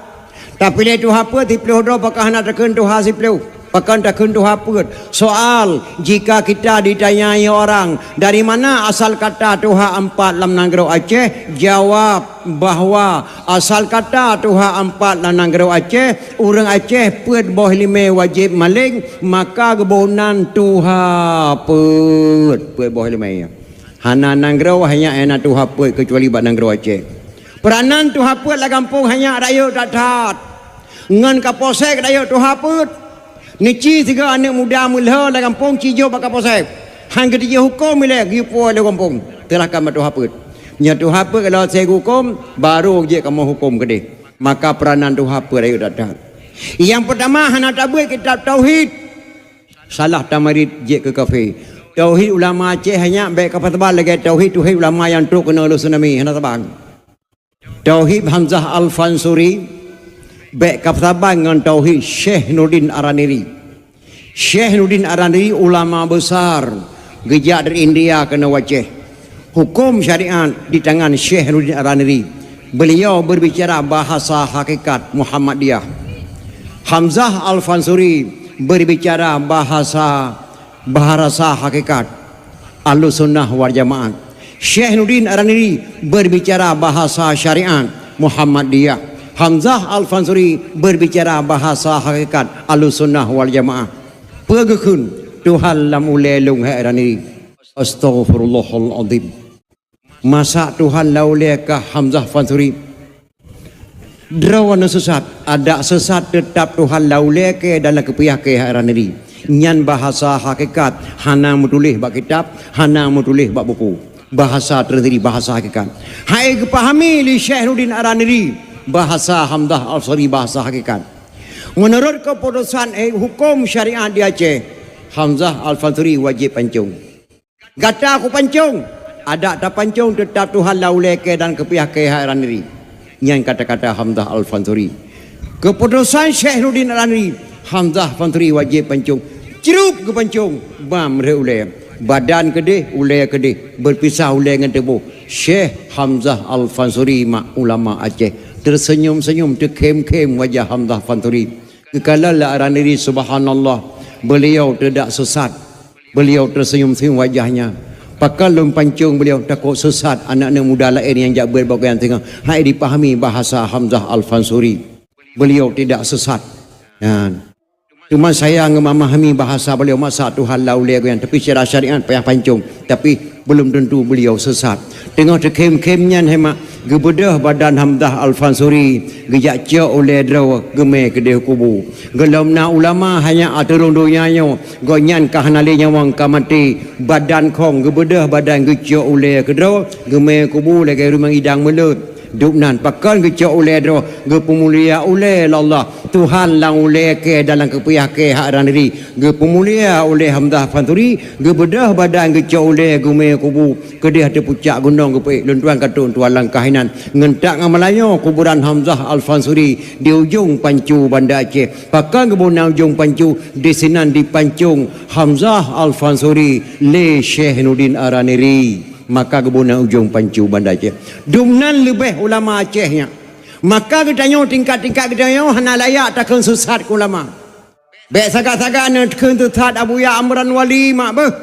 Tapiléh tuha peuet siploh droe, pakon hana takheun tuha siploh? Pakon takheun tuha peuet? Soal, jika kita ditanyai orang, "Dari mana asal kata tuha empat lam nanggroe Aceh?" Jawab bahwa asal kata tuha empat lam nanggroe Aceh, ureueng Aceh peuet boh ileumèe wajéb malém, maka geuboh nan tuha peuet. Peuet boh ileumèe. Hana nanggroe hana, hana tuha peuet keucuali bak nanggroe Aceh. Peuranan tuha peuet lam gampông hana rayeuk that-that. Ngon kapolsek rayeuk tuha peuet. Neuci sigoe aneuk muda meulhô lam gampông ci jok bak kapolsek. Han geutijok huköm ilèe geuyue puwoe lé gampông. Teulahkan bak tuha peuet. Nyoe tuha peuet kalau seuhukôm, barô jeuet kamoe hukôm keudéh. Maka peuranan tuha peuet rayeuk that-that. Nyang peurtama hana tabeuet kitab tauhid. Salah tamarit jeuet keu kafé. Tauhid ulama Aceh nyan bèk kapeusaban lagèe tauhid, tauhid ulama nyang trok keunoe lheuh tsunami, hana saban. Tauhid Hamzah Al-Fansuri bèk kapeusaban ngon tauhid Syekh Nuruddin Araniri. Syekh Nuruddin Araniri ulama besar, geujak dari India keunoe u Aceh. Huköm syariat di tangan Syekh Nuruddin Araniri. Beliau berbicara bahasa hakikat Muhammadiyah. Hamzah Al-Fansuri berbicara bahasa, bahasa hakikat Ahlussunnah wal Jamaah. Syekh Nurdin Ar-Raniri berbicara bahasa syariat Muhammadiyah. Hamzah Al-Fansuri berbicara bahasa hakikat Ahlussunnah wal Jamaah. Peue geukheun Tuhan lam ulée lôn hai Raniri? Astaghfirullahalazim. Masa Tuhan lam ulée kah Hamzah Fansuri? Droeneuh sesat, adak sesat teutap Tuhan lam ulée kée dan lam keupiah kée hai Raniri. Nyan bahasa hakikat, hana meutuléh bak kitab, hana meutuléh bak buku. Bahasa tersendiri, bahasa hakikat. Hai geupahami lé Syekh Nurdin Ar-Raniri, bahasa Hamzah Al-Fansuri bahasa hakikat. Meunurot keuputusan, eh, huköm syariat di Aceh, Hamzah Al-Fansuri wajéb pancong. Gata kupancong, adak tapancong teutap Tuhan lam ulée kée dan keupiah kée hai Raniri. Nyan kata-kata Hamzah Al-Fansuri. Keuputusan Syekh Nurdin Ar-Raniri, Hamzah Fansuri wajéb pancong. Crub geupancong, bam rhot ulée. Badan keudeh, ulée keudeh, beupisah ulée ngon tuboh. Syekh Hamzah Al-Fansuri mak ulama Aceh. Teuseunyum-seunyum, teukhém-khém wajah Hamzah Fansuri. Geukalon lé Ar-Raniri, subhanallah, beliau tidak sesat. Beliau tersenyum-senyum wajahnya. Pakon lôn pancong beliau, takot sesat aneuk-aneuk muda laén nyang jak beuet bak gobnyan teungoh. Hai dipahami bahasa Hamzah Al-Fansuri. Beliau tidak sesat. Nyan. Cuma saya ngeumamahami bahasa beliau masa Tuhan lam ulée gobnyan, tapi secara syariat payah pancong. Tapi belum tentu beliau sesat. Teungoh teukhém-khém nyan hai mak, geubeudôh badan Hamzah Al-Fansuri, geujak cok ulée droe, geumé keudeh kubu. Gohlom na ulama hai nyan ateueh rhueng donya nyoe, gobnyan ka hana lé nyawöng ka maté, badan khong geubeudôh badan geucok ulée keudroe, geumé kubu lagée rumoh idang meulot. Dubnan pakon geucok ulée droe, geupeumulia ulée lé Allah. Tuhan lam ulée kée dan lam keupiah kée hai Raniri, geupeumulia ulée Hamzah Fansuri, geubeudôh badan geucok ulée geumé kubu, keudeh ateueh pucak gunong geupeuék lôn tuan ka trok tuan langkah inan. Ngon that ngon meulayeue kuburan Hamzah Al-Fansuri di ujong pancu Banda Aceh. Pakon geubuna ujong pancu, disinan dipancong Hamzah Al-Fansuri lé Syekh Nurdin Ar-Raniri. Maka geubuna ujong pancu Banda Aceh. Dubnan leubeh ulama Aceh nyan. Maka geutanyoe tingkat-tingkat geutanyoe hana layak takheun sesat keu ulama. Bék sagai-sagai neukheun sesat Abuya Amran Wali mak beuh.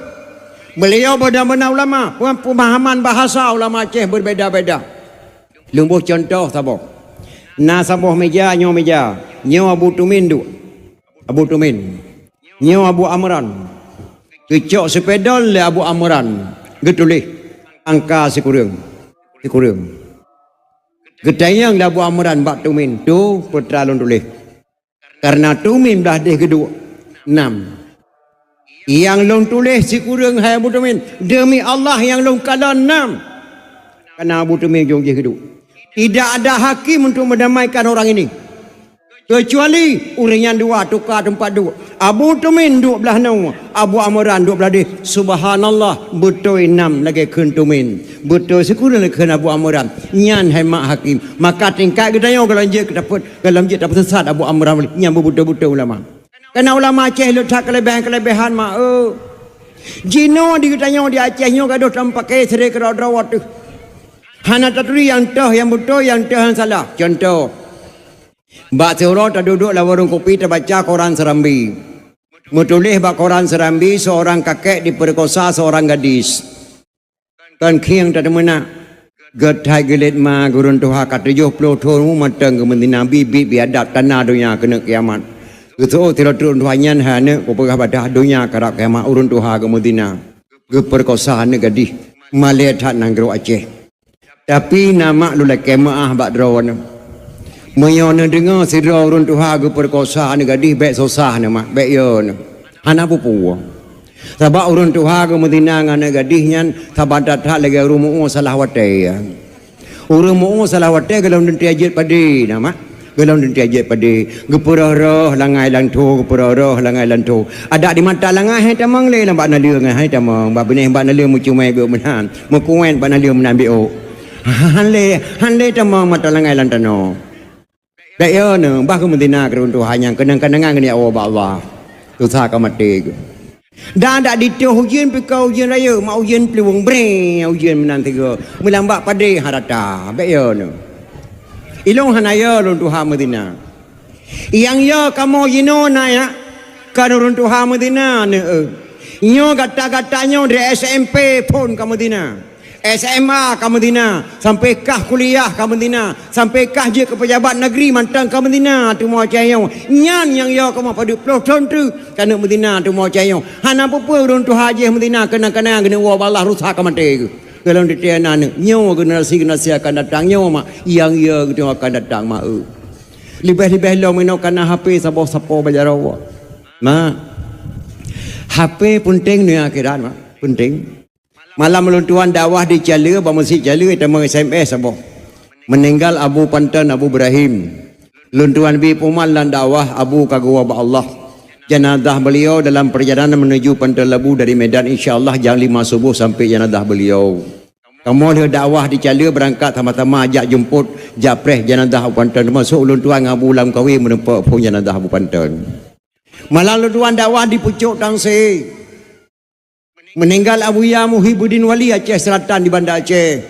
Beliau beuna-beuna ulama, pemahaman bahasa ulama Aceh berbeda-beda. Lôn boh contoh saboh. Na saboh meja, nyoe meja. Nyoe Abu Tumin duek. Abu Tumin. Nyoe Abu Amran. Geucok sipidol lé Abu Amran. Geutuléh angka sikureueng. Sikureueng. Geutanyong lé Abu Amran bak Tumin, "Tu peue teuma lôn tuléh?" Kareuna Tumin blaih deh geuduek, nam. "Nyang lôn tuléh sikureueng hai Abu Tumin, deumi Allah nyang lôn kalon nam." Kareuna Abu Tumin ujong jih geuduek. Tidak ada hakim untuk mendamaikan orang ini. Keucuali ureuëng nyan dua tuka teumpat duek. Abu Tumin duek blaih nyoe, Abu Amran duek blaih deh. Subhanallah, beutôi nam lagée kheun Tumin. Beutôi sikureueng lagée kheun Abu Amran. Nyan hai mak hakim. Maka tingkat geutanyoe gohlom jeuet keu tapeuet, gohlom jeuet tapeusesat Abu Amran nyan beubeutôi-beutôi ulama. Kareuna ulama Aceh le that keuleubeh-keuleubeh mak, eu. Jinoe di geutanyoe di Aceh nyoe gadôh tameupakée sidroe keudroe-droe teuh. Hana taturi nyang toh nyang beutôi, nyang toh nyang salah. Contoh, bak siuroe taduek-duek lam warong kopi tabaca koran Serambi. Meutuléh bak koran Serambi, seorang kakek diperkosa seorang gadis. Kon khieng tateumeunak. Geuthai geulet ma ureuëng tuha ka tujoh ploh thon, mantong geumeuzina, biet-biet biadab, tanda donya keuneuk kiamat. Geuseuôt sidroe ureuëng tuha nyan, "Hai aneuk, kupeugah bak dah, donya karab kiamat, ureuëng tuha geumeuzina, geupeurkosa aneuk gadih, malée that nanggroe Aceh." Tapi na mak lôn lakée meuáh bak droeneuh. Meunyoe neudeungoe sidroe ureuëng tuha geupeurkosa aneuk gadih, bék susah neuh mak, bék yo neuh. Hana peue-peue. Sabab ureuëng tuha geumeuzina ngon aneuk gadih nyan saban that-that lagée ureuëng meu-ueh salah watée. Ureuëng meu-ueh salah watée gohlom teuntée jeuet padé na mak. Gohlom teuntée jeuet padé, geupeurôh-rôh langai lam thô, geupeurôh-rôh langai lam thô. Adak di mata langai hai tamong lé lam bak naleueng, hai tamong, bak binéh bak naleueng meucumai geuh meunan, meukuet bak naleueng meunan biôk. Han lé, han lé tamong mata langai lam tanoh. Bék yo neuh, bah geumeuzina keu ureuëng tuha nyang keunong-keunongan geuniet woe bak Allah. Susah ka maté geuh. Dan dak ditoh ujeuen pih ka ujeuen rayeuk, mak ujeuen plueng breng, ujeuen meunan sigoe. Meulam bak padé harata, bék yo neuh. Ilôn hana yo lôn tuha meuzina. Nyang yo kamoe jinoe na ya, ka lôn tuha meuzina neu. Nyoe gata-gata nyoe dari S M P phon ka meuzina. S M A ka meuzina, sampai kah kuliah ka meuzina, sampai kah jeuet keu pejabat negeri mantong ka meuzina teuma cahyo. Nyan nyang yo kamoe padub ploh thon tu ka neuk meuzina teuma cahyo. Hana peue-peue ureuëng tuha jih meuzina keunong-keunong geuneuk woe bak Allah rusak ka maté geuh. Golom teuntée na nyoe generasi-generasi akan datang nyoe mak nyang ya geutanyoe akan datang mak eu. Leubeh-leubeh lom inoe kana H P saboh sapo bak jaroe. Mak. H P peunteng dunia akhirat mak, peunteng. Malam lôn tuan dakwah di Cale bak meuseujid Cale teuma S M S saboh. Meninggal Abu Panton Abu Ibrahim. Lôn tuan bi peuman lam dakwah Abu ka geuwoe bak Allah. Janazah beliau dalam perjalanan menuju Panton Labu dari Medan, insya Allah jam lima subuh sampai janazah beliau. Kamoe lheueh dakwah di Cale beurangkat sama-sama jak jemput, jak preh janazah Abu Panton, teumasok ulôn tuan ngon Abu Lam Kawe meureumpok phon janazah Abu Panton. Malam lôn tuan dakwah di Pucok Tangse. Meninggal Abuya Muhibuddin Wali Aceh Selatan di Banda Aceh.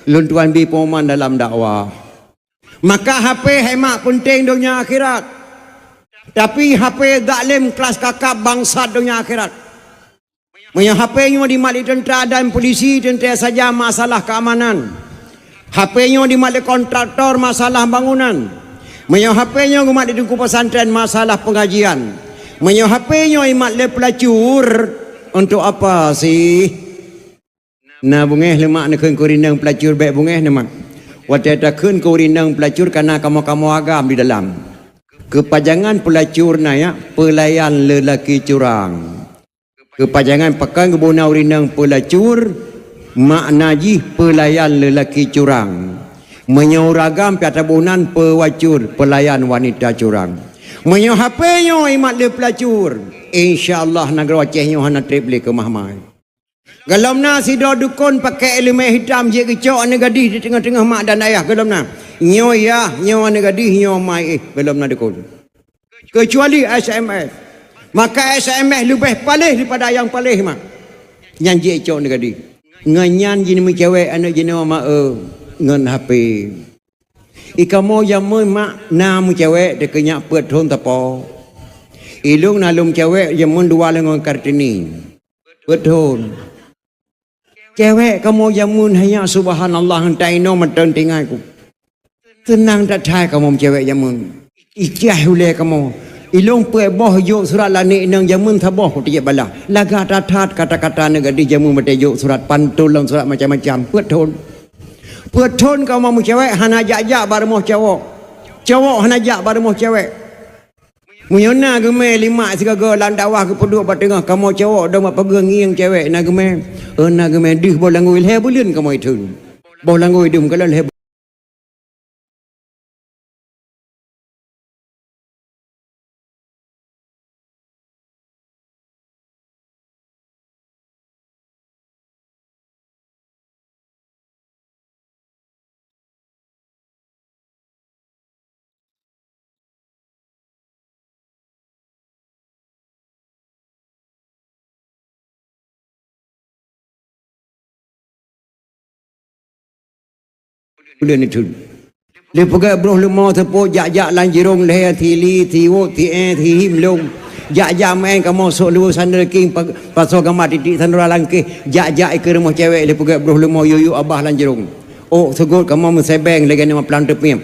Lôn tuan bi pengumuman dalam dakwah. Maka H P hai mak peunteng donya akhirat. Tapi H P zalim keras kakap bangsat donya akhirat. Meunyoe H P nyoe dimat lé tentara dan polisi teuntée saja masalah keamanan. H P nyoe dimat lé kontraktor masalah bangunan. Meunyoe H P nyoe geumat lé teungku pesantren masalah pengajian. Meunyoe H P nyoe imat lé pelacur, untuk apa sih? Na beungéh leumak neukheun keu ureuëng inong peulacur bék beungéh neumak. Watée takheun keu ureuëng inong peulacur kana kamoe-kamoe agam di dalam. Keupajangan peulacur na yak peulayan leulaki curang. Keupajangan pakon geubuna ureuëng inong peulacur, makna jih peulayan leulaki curang. Meunyoe ureuëng agam piata bunan peulacur, peulayan wanita curang. Meunyoe H P nyoe imat lé peulacur, insya Allah nanggroe Aceh nyoe hana treb lé keumah-mah. Golom na sidroe dukon pakai iéleumé hitam jeuet geucok aneuk gadih di teungoh-teungoh mak dan ayah golom na. Nyoe yah, nyoe aneuk gadih, nyoe mai éh, golom na dukon. Keucuali S M S. Maka S M S leubeh paléh daripada nyang paléh mak. Nyan jeuet cok aneuk gadih. Ngon nyan jih meucewek aneuk jinoe ma eu ngon H P. Ikamoe jameun mak na meucewek teukeunyak peuet thon tapo. Ilong na lom cewek jameun dua lé ngon Kartini. Peuet thon. Cewek kamoe jameun hanya subhanallah entah inoe mantong tinggai ku. Teunang that hai kamoe meucewek jameun. Icah ulée kamoe. Ilong peuet boh jok surat laneuk inong jameun saboh ku tijak balah. Lagak that-that kata-kata aneuk gadih jameun batée jok surat pantun lam surat macam-macam. Peuet thon. Peuet thon kamoe meucewek hana jak-jak bak rumoh cowok. Cowok hana jak bak rumoh cewek. Meunyoe na geumé limak sigoe lam dakwah geupeuduek bak teungoh kamoe cowok dong bak pageue ngieng cewek na geumé. Eh, na geumé deuh boh langgui lhée buleuen kamoe itheun. Boh langgui deuh meukalon lhée Buleuen itheun. Lé peugét broh leumo seupôt jak-jak lam jirong lhée sili, siwot, siée, sihim lom. Jak-jak meuén kamoe sôk luweue sandal king pa-, pasoe gama titik sanura langkéh. Jak-jak ikeue rumoh cewek lé peugét broh leumo yue-yue abah lam jirong. Ôk seugot kamoe meusebeng lagée nyoe maplang teupiep.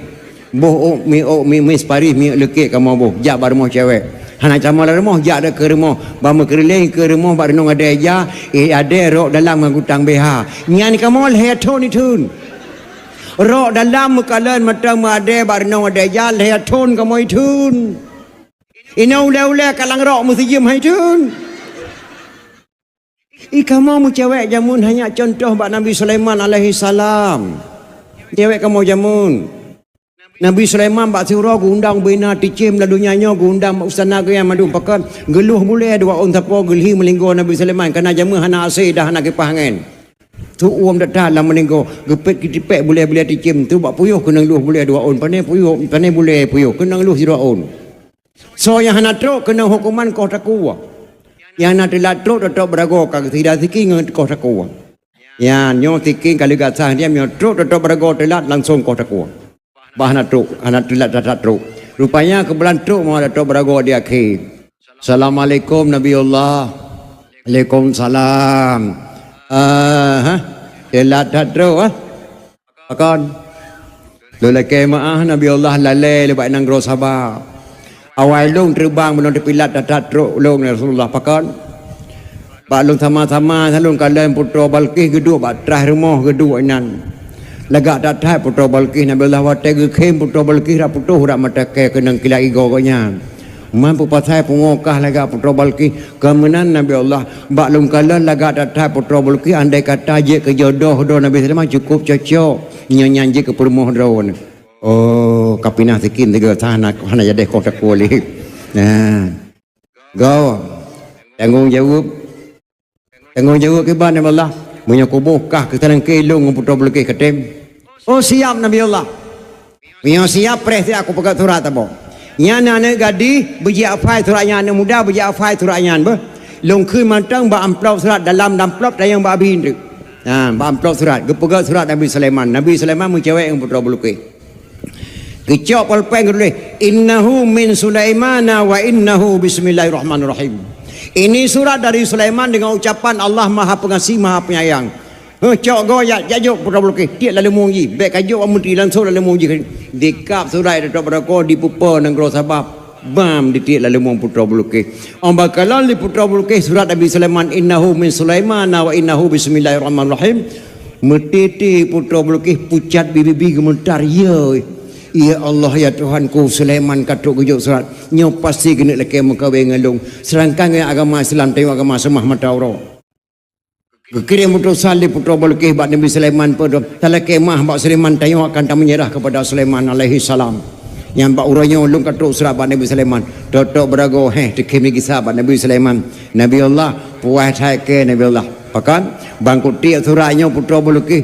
Boh ôk mi ôk mi mis parih mi leukek kamoe boh jak bak rumoh cewek. Hana cama lam rumoh jak dek keu rumoh. Bak meukeureuléng keu rumoh bak reunong adée ja, eh adée rok dalam ngon gutang B H. Nyan kamoe lhée thon itheun. Rok dalam meukalon mata meuadée bak reunong adée ja lhée thon kamoe itheun. Inoe ulée-ulée kalang rok meusijeuem hai itheun. Ih, kamoe meucewek jameun hanya contoh bak Nabi Sulaiman alaihissalam. Cewek kamoe jameun. Nabi Sulaiman bak siuroe geuundang bina ticém lam donya nyoe, geuundang bak istana geuh nyang mandum pakon, geuluh bulée dua ôn sapo geulhi meulinggoe Nabi Sulaiman, kareuna jameun hana AC dan hana kipah angén. Tuom that-that lam meulinggoe, geupet kitipek bulée-bulée ticém tu bak puyôh keunong luh bulée dua ôn, pane puyôh, pane bulée puyôh, keunong luh sidua ôn. Soe nyang hana trok keunong huköman koh takue. Nyang na teulat trok teutab beuragoe ka geusida siking ngon koh takue. Nyan nyoe siking ka lheueh gasah diam nyoe trok teutab beuragoe teulat langsong koh takue. Bah hana trok, hana teulat that-that trok. Rupanya keubulan trok meuh Datuk Beuragoe di akhé. "Assalamualaikum Nabiullah." "Waalaikumsalam." "Ah, ha? Teulat that trok, ah?" "Pakon?" "Lôn lakée meu'ah Nabiullah lalée lé bak nanggroe Saba. Awai lôn teubang meunyoe teupilat that-that trok lôn ya Rasulullah." "Pakon?" "Bak lôn sama-sama lôn kalon Putroe Balqis geuduek bak traih rumoh geuduek inan. Lagak that-that Putroe Balqis Nabiullah watée geukhém Putroe Balqis rap putôh rap mata kée keunong kilat igoe gobnyan. Man peue pasai pungoh kah lagak Putroe Balqis?" "Kon meunan Nabiullah, bak lôn kalon lagak that-that Putroe Balqis, andai kata jeuet keu jodoh droe Nabi Sulaiman cukôp cocok. Nyoe nyan jeuet keu peurumoh droe." "Oh, ka pinah sikin tiga sana hana jadi koh takue lé." Nah. "Go. Tanggong jaweueb." "Tanggong jaweueb kiban Nabiullah?" "Meunyoe kuboh kah keu seulangké lôn ngon Putroe Balqis katem." "Oh, siap Nabiullah." "Meunyoe siap preh siap kupeugah surat saboh. Nyan aneuk gadih beujeuet hafai surat nyan, aneuk muda beujeuet hafai surat nyan beuh. Lôn kheun mantong bak amplop surat dalam amplop tanyong bak abih teuk." Nah, bak amplop surat geupeugah surat Nabi Sulaiman. Nabi Sulaiman meucewek ngon Putroe Balqis. Geucok polpeng geutuléh, "Innahu min Sulaimana wa innahu bismillahirrahmanirrahim." "Ini surat dari Sulaiman dengan ucapan Allah Maha Pengasih, Maha Penyayang." Heuh, cok goe jak, jak jok Putroe Balqis, tiek lam leumong jih. Bék ka jok bak menteri, langsong lam leumong jih. Dikab surat Datuk Beuragoe dipeupo nanggroe Saba, bam ditiek lam leumong Putroe Balqis. Ong bak kalon lé Putroe Balqis surat Nabi Sulaiman, "Innahu min Sulaimana wa innahu bismillahirrahmanirrahim." Meutiti Putroe Balqis pucat bibi-bibi geumeutar, "Ya, ya Allah, ya Tuhanku, Sulaiman ka trok geujok surat. Nyoe pasti keuneuk lakée meukawen ngon lôn. Seurangkan ngon agama Islam, tanyoe agama seumah mata uroe." Geukirém utosan lé Putroe Balqis bak Nabi Sulaiman, peudong, "Talakée meu'ah bak Sulaiman, tanyoe akan tameunyeurah keupada Sulaiman alaihissalam." Nyan bak uroe nyoe lôn ka trok surat bak Nabi Sulaiman. Datuk Beuragoe héh teukhém lé gisa bak Nabi Sulaiman. "Nabi Allah, puih that kée Nabi Allah." Pakon? Bang kutiek surat nyoe Putroe Balqis.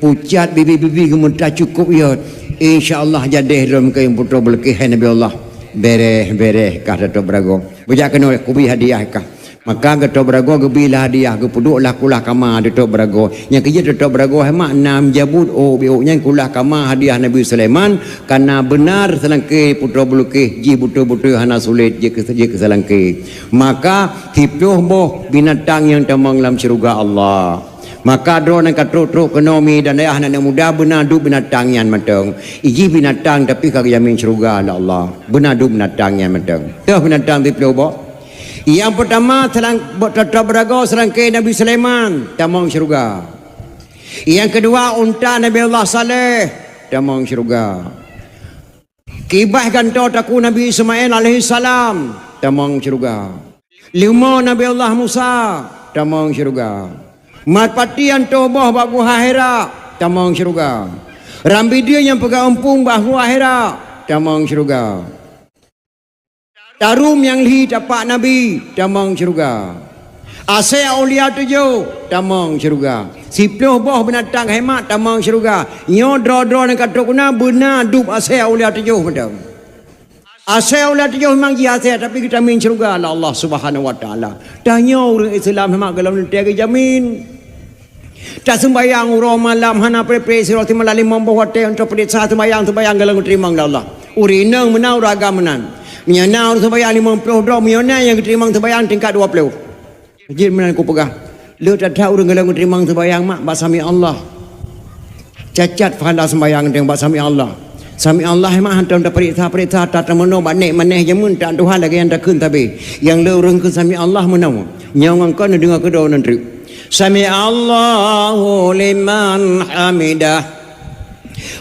Pucat bibi-bibi geumeutar cukôp yot. "Insya Allah jadeh lom keu Putroe Balqis hai Nabi Allah." "Béréh, béréh," kah Datuk Beuragoe. "Beujak keunoe kubri hadiah kah." Maka Datuk Beuragoe geubri lah hadiah, geupeuduek lah kulah kama Datuk Beuragoe. Nyang keujeuet Datuk Beuragoe hai mak nam jabut ôk biôk nyan kulah kama hadiah Nabi Sulaiman, kana beunar seulangké Putroe Balqis jih beutôi-beutôi hana sulet jeuet keu, jeuet keu seulangké. Maka siplôh boh binatang nyang tamong lam syeuruga Allah. Maka droeneuh ka trok-trok keunoe mi dan ayah aneuk muda beuna duek binatang nyan mantong. Ijih binatang tapi ka geujamin syeuruga lé Allah. Beuna duek binatang nyan mantong. Toh binatang siplôh boh. Nyang peutama selang-, bo-, Datuk Beuragoe seulangké Nabi Sulaiman tamong syeuruga. Nyang keudua unta Nabi Allah Saleh tamong syeuruga. Kiban gantoe takue Nabi Ismail alaihissalam tamong syeuruga. Leumô Nabi Allah Musa tamong syeuruga. Marpati nyang tuboh bak Guha Hira tamong syeuruga. Rambideu nyang peugah umpung bak Guha Hira tamong syeuruga. Tarum nyang lhi tapak Nabi tamong syeuruga. Asée aulia tujoh tamong syeuruga. Siplôh boh binatang hemat tamong syeuruga. Nyoe droe-droe nyang ka trok keunoe beuna duek asée aulia tujoh mantong. Asée aulia tujoh memang jih asée, tapi geutamin syeuruga lé Allah Subhanahu wa Taala. Tanyoe ureuëng Islam hemat golom neutée geujamin. Taseumbayang uroe malam hana preh-preh sidroe simalam limong boh watée untuk peuriksa seumbayang-seumbayang golom geuteurimong lé Allah. Ureuëng inong meunan, ureuëng agam meunan. Meunyoe na ureuëng seumbayang limong ploh droe, meunyoe na nyang geuteurimong seumbayang tingkat dua ploh. Jeuet meunan kupeugah, le that-that ureuëng golom geuteurimong seumbayang mak bak sami Allah. Cacat pahala seumbayang teuh bak sami Allah. Sami Allah mak hantom tapeuriksa-peuriksa, tatameunoe bak nék maneh jameun, tak Tuhan lagée nyang takheun sabe. Nyang le ureuëng keu sami Allah meunoe. Nyoe ngon kon neudeungoe keudroe nan treuk. Sami Allahu liman hamidah.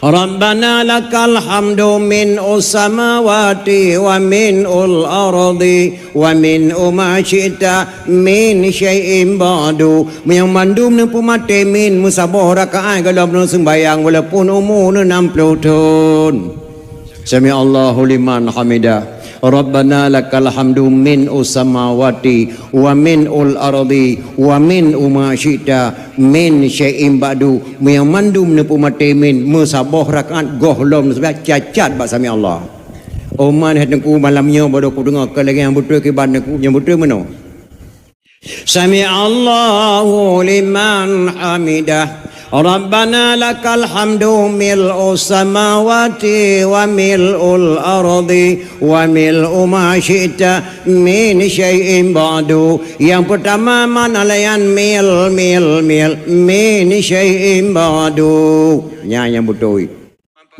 Rabbana lakal hamdu min ussamawati wa min ul ardi wa min uma syi'ta min syai'in ba'du. Meunyoe mandum neupeumaté min meusaboh rakaat golom neuseumbayang walaupun umu neu nam ploh thon. Sami Allahu liman hamidah. Rabbana lakal hamdu min ussamawati wa min ul ardi wa min uma syi'ta min syai'in ba'du. Meunyoe mandum neupeumaté min meusaboh rakaat gohlom seubab cacat bak sami Allah. Oman hai teungku malam nyoe baru kudeungoe keu lagée nyang beutôi kiban teungku nyang beutôi meunoe. Sami Allahu liman hamidah. Rabbana lakal hamdu mil'us samawati wa mil'ul ardi wa mil'u ma syi'ta min syai'in ba'du. Nyang peutama man alayan mil, mil, mil, min syai'in ba'du. Nyan nyang beutôi.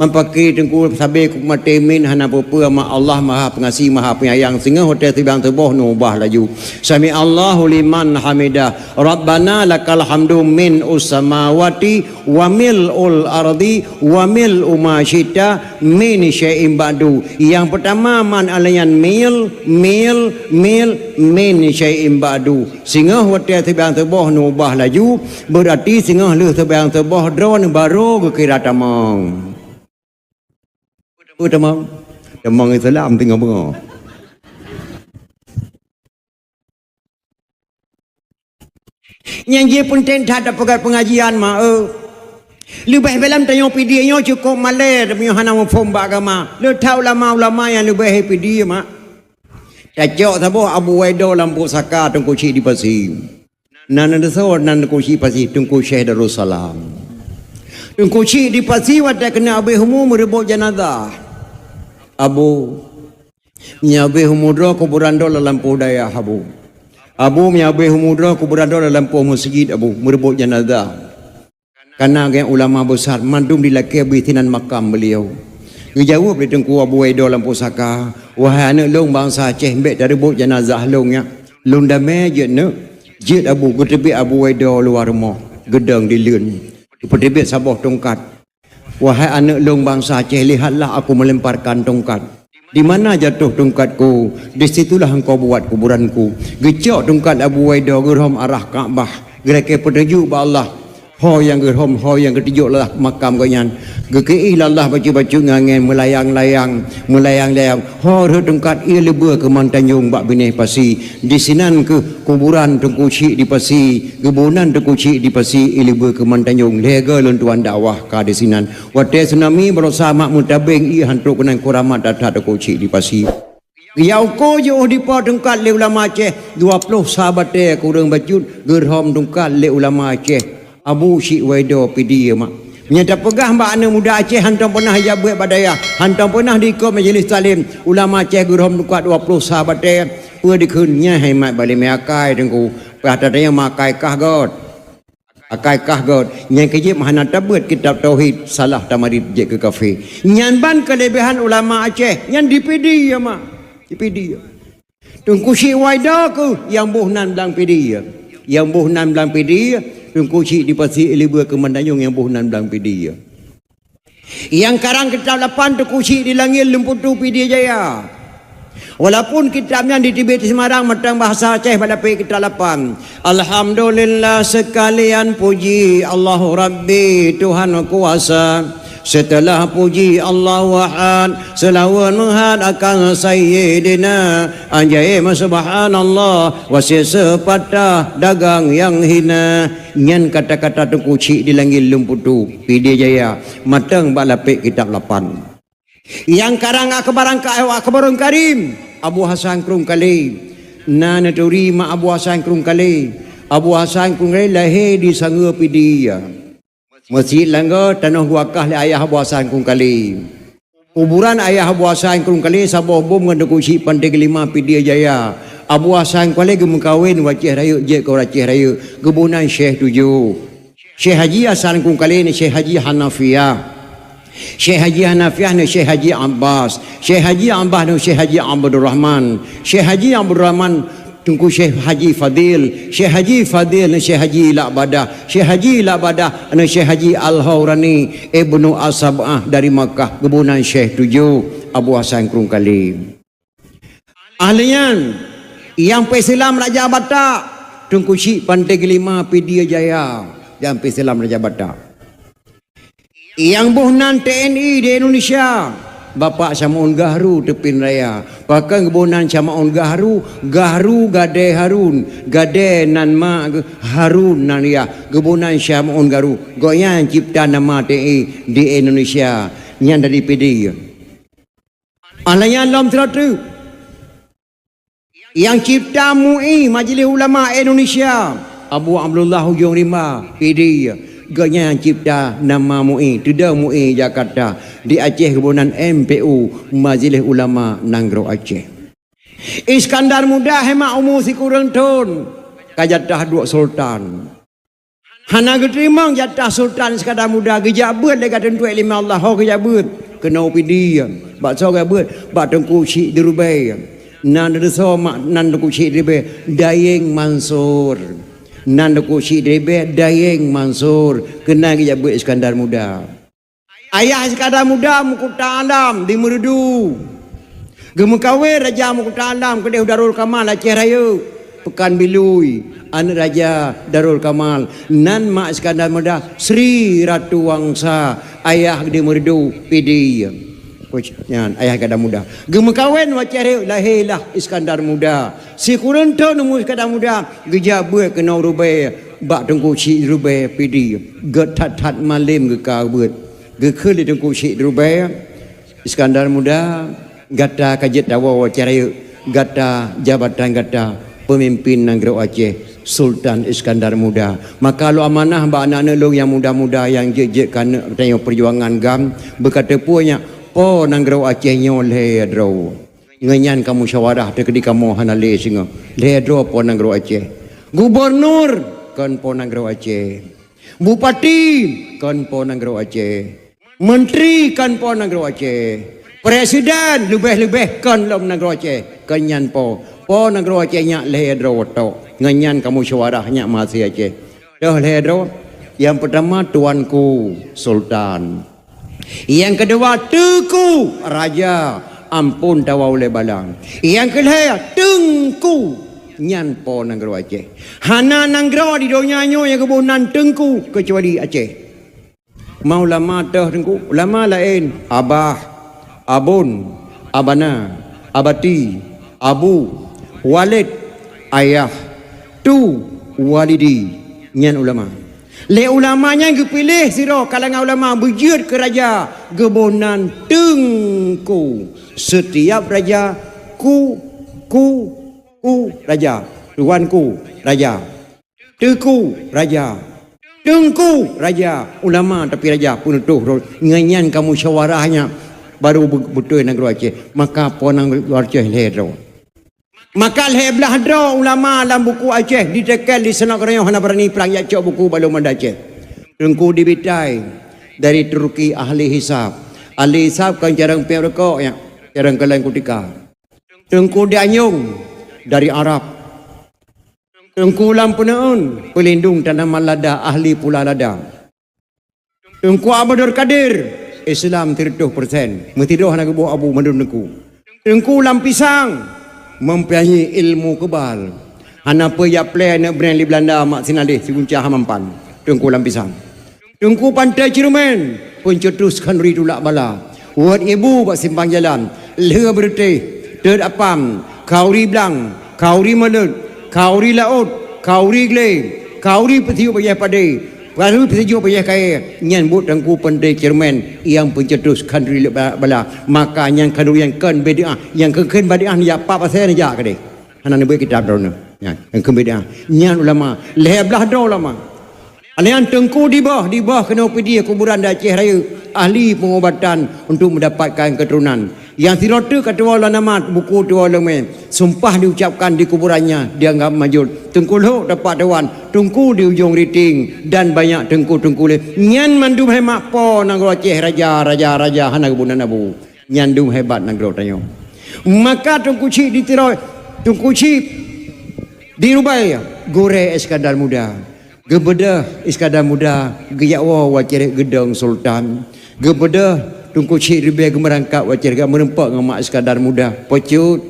Mampakri Teungku sabe kumaté min hana peue-peue, ma Allah Maha Pengasih, Maha Penyayang, singoh watée teubiang teuboh neubah laju. Sami Allahu liman hamidah. Rabbana lakal hamdu mil'us samawati wa mil'ul ardi wa mil'u ma syi'ta min syai'in ba'du. Nyang peutama man alayan mil, mil, mil, min syai'in ba'du. Singoh watée teubiang teuboh neubah laju, beurati singoh lheueh teubiang teuboh droeneuh barô geukira tamong. Peue tamong? Tamong Islam teungoh beungoh. Nyang jih peunteng that tapeugah peungajian, ma, eu. Leubeh beu lom tanyoe Pidie nyoe cukôp malée, meunyoe hana muphom bak agama. Le that ulama-ulama nyang leubeh Pidie, ma. Tacok saboh Abu Waido lam pusaka Teungku Chik di Pasi. Nan, nan deusoe nan Teungku Chik Pasi, Teungku Syekh Darussalam. Teungku Chik di Pasi watée keuneuk abéh umu meureubot janazah. Abu, meunyoe abéh umu droe kuburan droe lam lampôh dayah, Abu. Abu, meunyoe abéh umu droe kuburan droe lam lampôh meuseujid, Abu, meureubot janazah. Kana gét ulama besar mandum dilakée beusinan makam beliau. Geujaweueb lé Teungku Abu Waido lam pusaka, "Wahai aneuëk lôn bansa Aceh, bék tareubot janazah lôn nyak. Lôn damé jeuet neuk." Jeuet Abu, geuteubiet Abu Waido luwa rumoh, geudong di leuen. Geupeuteubiet saboh tungkat. "Wahai aneuëk lôn bansa Aceh, lihatlah aku melemparkan tungkat. Di mana jatuh tungkatku, di situlah engkau buat kuburanku." Geucok tungkat Abu Waido geurhom arah Ka'bah, geulakée peutuju bak Allah. Ho nyang geurhom, ho nyang geutujok lam makam gobnyan. Geukeuih lé Allah bacut-bacut ngon angén meulayang-layang, meulayang-layang. Ho rhot tungkat ie leubeh keu Mantanjong bak binéh pasi. Disinan kheueh kuburan Teungku Chik di Pasi. Geuboh nan Teungku Chik di Pasi ie leubeh keu Mantanjong. Lhée goe lôn tuan dakwah ka disinan. Watée tsunami barosa mak meutabeng ie hantrok keunan kuramat that-that Teungku Chik di Pasi. Geuyue uko jiôh dipo tungkat lé ulama Aceh, dua ploh sa batée kureueng bacut geurhom tungkat lé ulama Aceh, Abu Chik Waido Pidie mak. Nyang tapeugah bak aneuëk muda Aceh hantom peunah ijak beuet bak dayah, hantom peunah diikot majelis taklim, ulama Aceh geurhom tungkat dua ploh sa batée, peue dikheun nyan hai mat balimé akai Teungku, pah tatanyong makai kah göt. Akai kah göt, nyang keujeuet hana tabeuet kitab tauhid, salah tamarit jeuet keu kafé. Nyan ban keuleubiehan ulama Aceh, nyan di Pidie mak. Di Pidie. Teungku Chik Waido kheueh nyang boh nan blang Pidie. Nyang boh nan blang Pidie, Teungku Chik di Pasi ie leubeh keu Mantanjong nyang boh nan blang Pidie. Nyang karang kitab lapan Teungku Chik di Langét Leumputue Pidie Jaya. Walaupun kitab nyan diteubiet di Semarang mantong bahasa Aceh bak lapék kitab lapan. Alhamdulillah seukalian puji Allahu Rabbi Tuhan kuasa. Seuteulah puji Allahu Ahad, seulaweuet meuhat akan Sayyidina. Ajaéb subhanallah, wasiet seupatah dagang nyang hina. Nyan kata-kata Teungku Chik di Langét Leumputue Pidie Jaya. Mantong bak lapék kitab lapan. Nyang karang Akbar Angka-, Akbarul Karim, Abu Hasan Krueng Kalé. Na neuturi mak Abu Hasan Krueng Kalé. Abu Hasan Krueng Kalé lahé di Sangeue Pidie. Meuseujid Langgo tanoh geuwakah lé ayah Abu Hasan Krueng Kalé. Kuburan ayah Abu Hasan Krueng Kalé saboh bom ngon Teungku Chik Panté Geulima Pidie Jaya. Abu Hasan Krueng Kalé geumeukawen u Aceh Rayeuk, jeuet keu ureuëng Aceh Rayeuk, geuboh nan Syekh Tujoh. Syekh Haji Hasan Krueng Kalé neu Syekh Haji Hanafiah. Syekh Haji Hanafiah neu Syekh Haji Abbas. Syekh Haji Abbas neu Syekh Haji Abdul Rahman. Syekh Haji Abdul Rahman Teungku Syekh Haji Fadil. Syekh Haji Fadil neu Syekh Haji Lak Badah. Syekh Haji Lak Badah neu Syekh Haji Al-Haurani Ibnu As-Sab'ah dari Makkah, geuboh nan Syekh Tujoh Abu Hasan Krueng Kalé. Ahli nyan, nyang peuselam Raja Batak, Teungku Chik Panté Geulima Pidie Jaya, nyang peuselam Raja Batak. Nyang boh nan T N I di Indonesia, Bapak Syamaun Gahru Teupin Raya. Pakon geuboh nan Syamaun Gahru, Gahru Gadée Harun, Gadée nan mak geuh, Harun nan yah, geuboh nan Syamaun Gahru. Gobnyan cipta nama T N I di Indonesia, nyan dari Pidie. Alah nyan lom sidroe teuk. Nyang cipta M U I, Majelis Ulama Indonesia, Abu Abdullah Ujong Rimba, Pidie. Gobnyan cipta nama MUI, teudong MUI Jakarta, di Aceh geuboh nan M P U, Majelis Ulama Nanggroe Aceh. Iskandar Muda hemat umu sikureueng thon, ka jatah duek sultan. Hana geuteurimong jatah sultan Iskandar Muda, geujak beuet lé ka teuntuek lé Allah, ho geujak beuet keunoe Pidie. Bak soe geujak beuet? Bak Teungku Chik di Rubée. Nan deusoe mak nan Teungku Chik di Rubée, Dayeng Mansur. Nan Teungku Chik di Rubée, Dayeng Mansur. Keunan geujak beuet Iskandar Muda. Ayah Iskandar Muda Meukuta Alam di Meureudu. Geumeukawen Raja Meukuta Alam keudeh u Darul Kamal Aceh Rayeuk, Pekan Bilui, aneuk Raja Darul Kamal. Nan mak Iskandar Muda Sri Ratu Wangsa, ayah di Meureudu Pidie. Nyan ayah Iskandar Muda. Geumeukawen u Aceh Rayeuk, lahé lah Iskandar Muda. Sikureueng thon umu Iskandar Muda, geujak beuet keunoe Rubée bak Teungku Chik Rubée Pidie. Gét that-that malem geuka beuet. Geukheun lé Teungku Chik di Rubée, Iskandar Muda, gata ka jeuet tawoe u Aceh Rayeuk, gata jabatan gata peumimpin nanggroe Aceh, Sultan Iskandar Muda. Maka lôn amanah bak aneuk-aneuk lôn nyang muda-muda nyang jeuet-jeuet keuneuk tanyoe peujuangan GAM, beuka teupeue nyak po nanggroe Aceh nyoe lhée droe. Ngon nyan ka musyawarah teukeudi kamoe hana lé singoh. Lhée droe po nanggroe Aceh. Gubunur kon po nanggroe Aceh. Bupati kon po nanggroe Aceh. Menteri kon po nanggroe Aceh. Presiden leubeh-leubeh kon lom nanggroe Aceh. Kon nyan po. Po nanggroe Aceh nyak lhée droe tok. Ngon nyan ka musyawarah nyak mahasiswa Aceh. Toh lhée droe. Nyang peutama Tuanku Sultan. Nyang keudua Teungku Raja, ampôn tawoe ulée bala. Nyang keulhée Teungku, nyan po nanggroe Aceh. Hana nanggroe di donya nyoe nyang geuboh nan Teungku keucuali Aceh. Ma ulama toh Teungku, ulama laén, Abah, Abon, Abana, Abati, Abu, Walid, Ayah, Tu, Walidi, nyan ulama. Lé ulama nyan geupiléh sidroe kalangan ulama beujeuet keu raja, geuboh nan Teungku. Setiap raja, ku, ku, ku, raja. Tuanku, raja. Teungku, raja. Teungku, raja. Ulama tapi raja, peunutôh droe. Ngon nyan ka musyawarah nyan, baru be-, beutôi nanggroe Aceh. Maka po nanggroe Aceh lhée droe. Maka lhée blaih droe ulama lam buku Aceh diteken di Seunok Keureunyueng hana beurani prang jak cok buku bak lôn Banda Aceh. Teungku Dibitai dari Turki ahli hisab. Ahli hisab kon carông péng rukok nyan, carông keulen kutika. Teungku Dianyong dari Arab. Teungku Lam Peuneuen, peulindong tanaman lada, ahli pula lada. Teungku Abdul Kadir, Islam sireutoh persen, meusidroe hana geuboh abu mandum teungku. Teungku Lam Pisang, mempunyai ilmu kebal. Hana peue jak plé aneuk breng lé Belanda mak sinaleh siguncah mampan. Teungku Lam Pisang. Teungku Panté Ceureumén, peuncetus khanduri tulak bala. Wot ibu bak simpang jalan, lheueh beureuteh, teut apam, khanduri blang, khanduri maleuet, khanduri laôt, khanduri glé, khanduri peusijuek bajèe padé, khanduri peusijuek bajèe kayèe, nyan buet Teungku Panté Ceureumén nyang peuncetus khanduri lé ba-, bala. Maka nyang khanduri nyan kon bid'ah, nyang keu-, kheun bid'ah neujak pat pasai neujak keudeh. Hana neubeuet kitab droeneuh. Nyan, nyang keu bid'ah. Nyan ulama. Lhèe blaih droe ulama. Nyan Teungku Dibôh, Dibôh keunoe Pidie kuburan di Aceh Rayeuk, ahli pengobatan untuk mendapatkan keturunan. Nyang sidroe teuk ka tuwoe lôn nama buku tuwoe lôn mé. Sumpah diucapkan di kuburannya, dianggap manjôt. Teungku Lhok dapat tuan, Teungku di Ujong Riting, dan banyak teungku-teungku lé. Nyan mandum hai mak po nanggroe Aceh, raja, raja, raja, hana geubunan abu. Nyan dum hebat nanggroe tanyoe. Maka Teungku Chik di Tiro, Teungku Chik di Rubai, gurèe Iskandar Muda. Geubeudôh Iskandar Muda geujak woe u Aceh Rayeuk geudong sultan. Geubeudôh Teungku Chik Rubai geumeurangkap u Aceh Rayeuk geumeureumpok ngon mak Iskandar Muda. Peucut.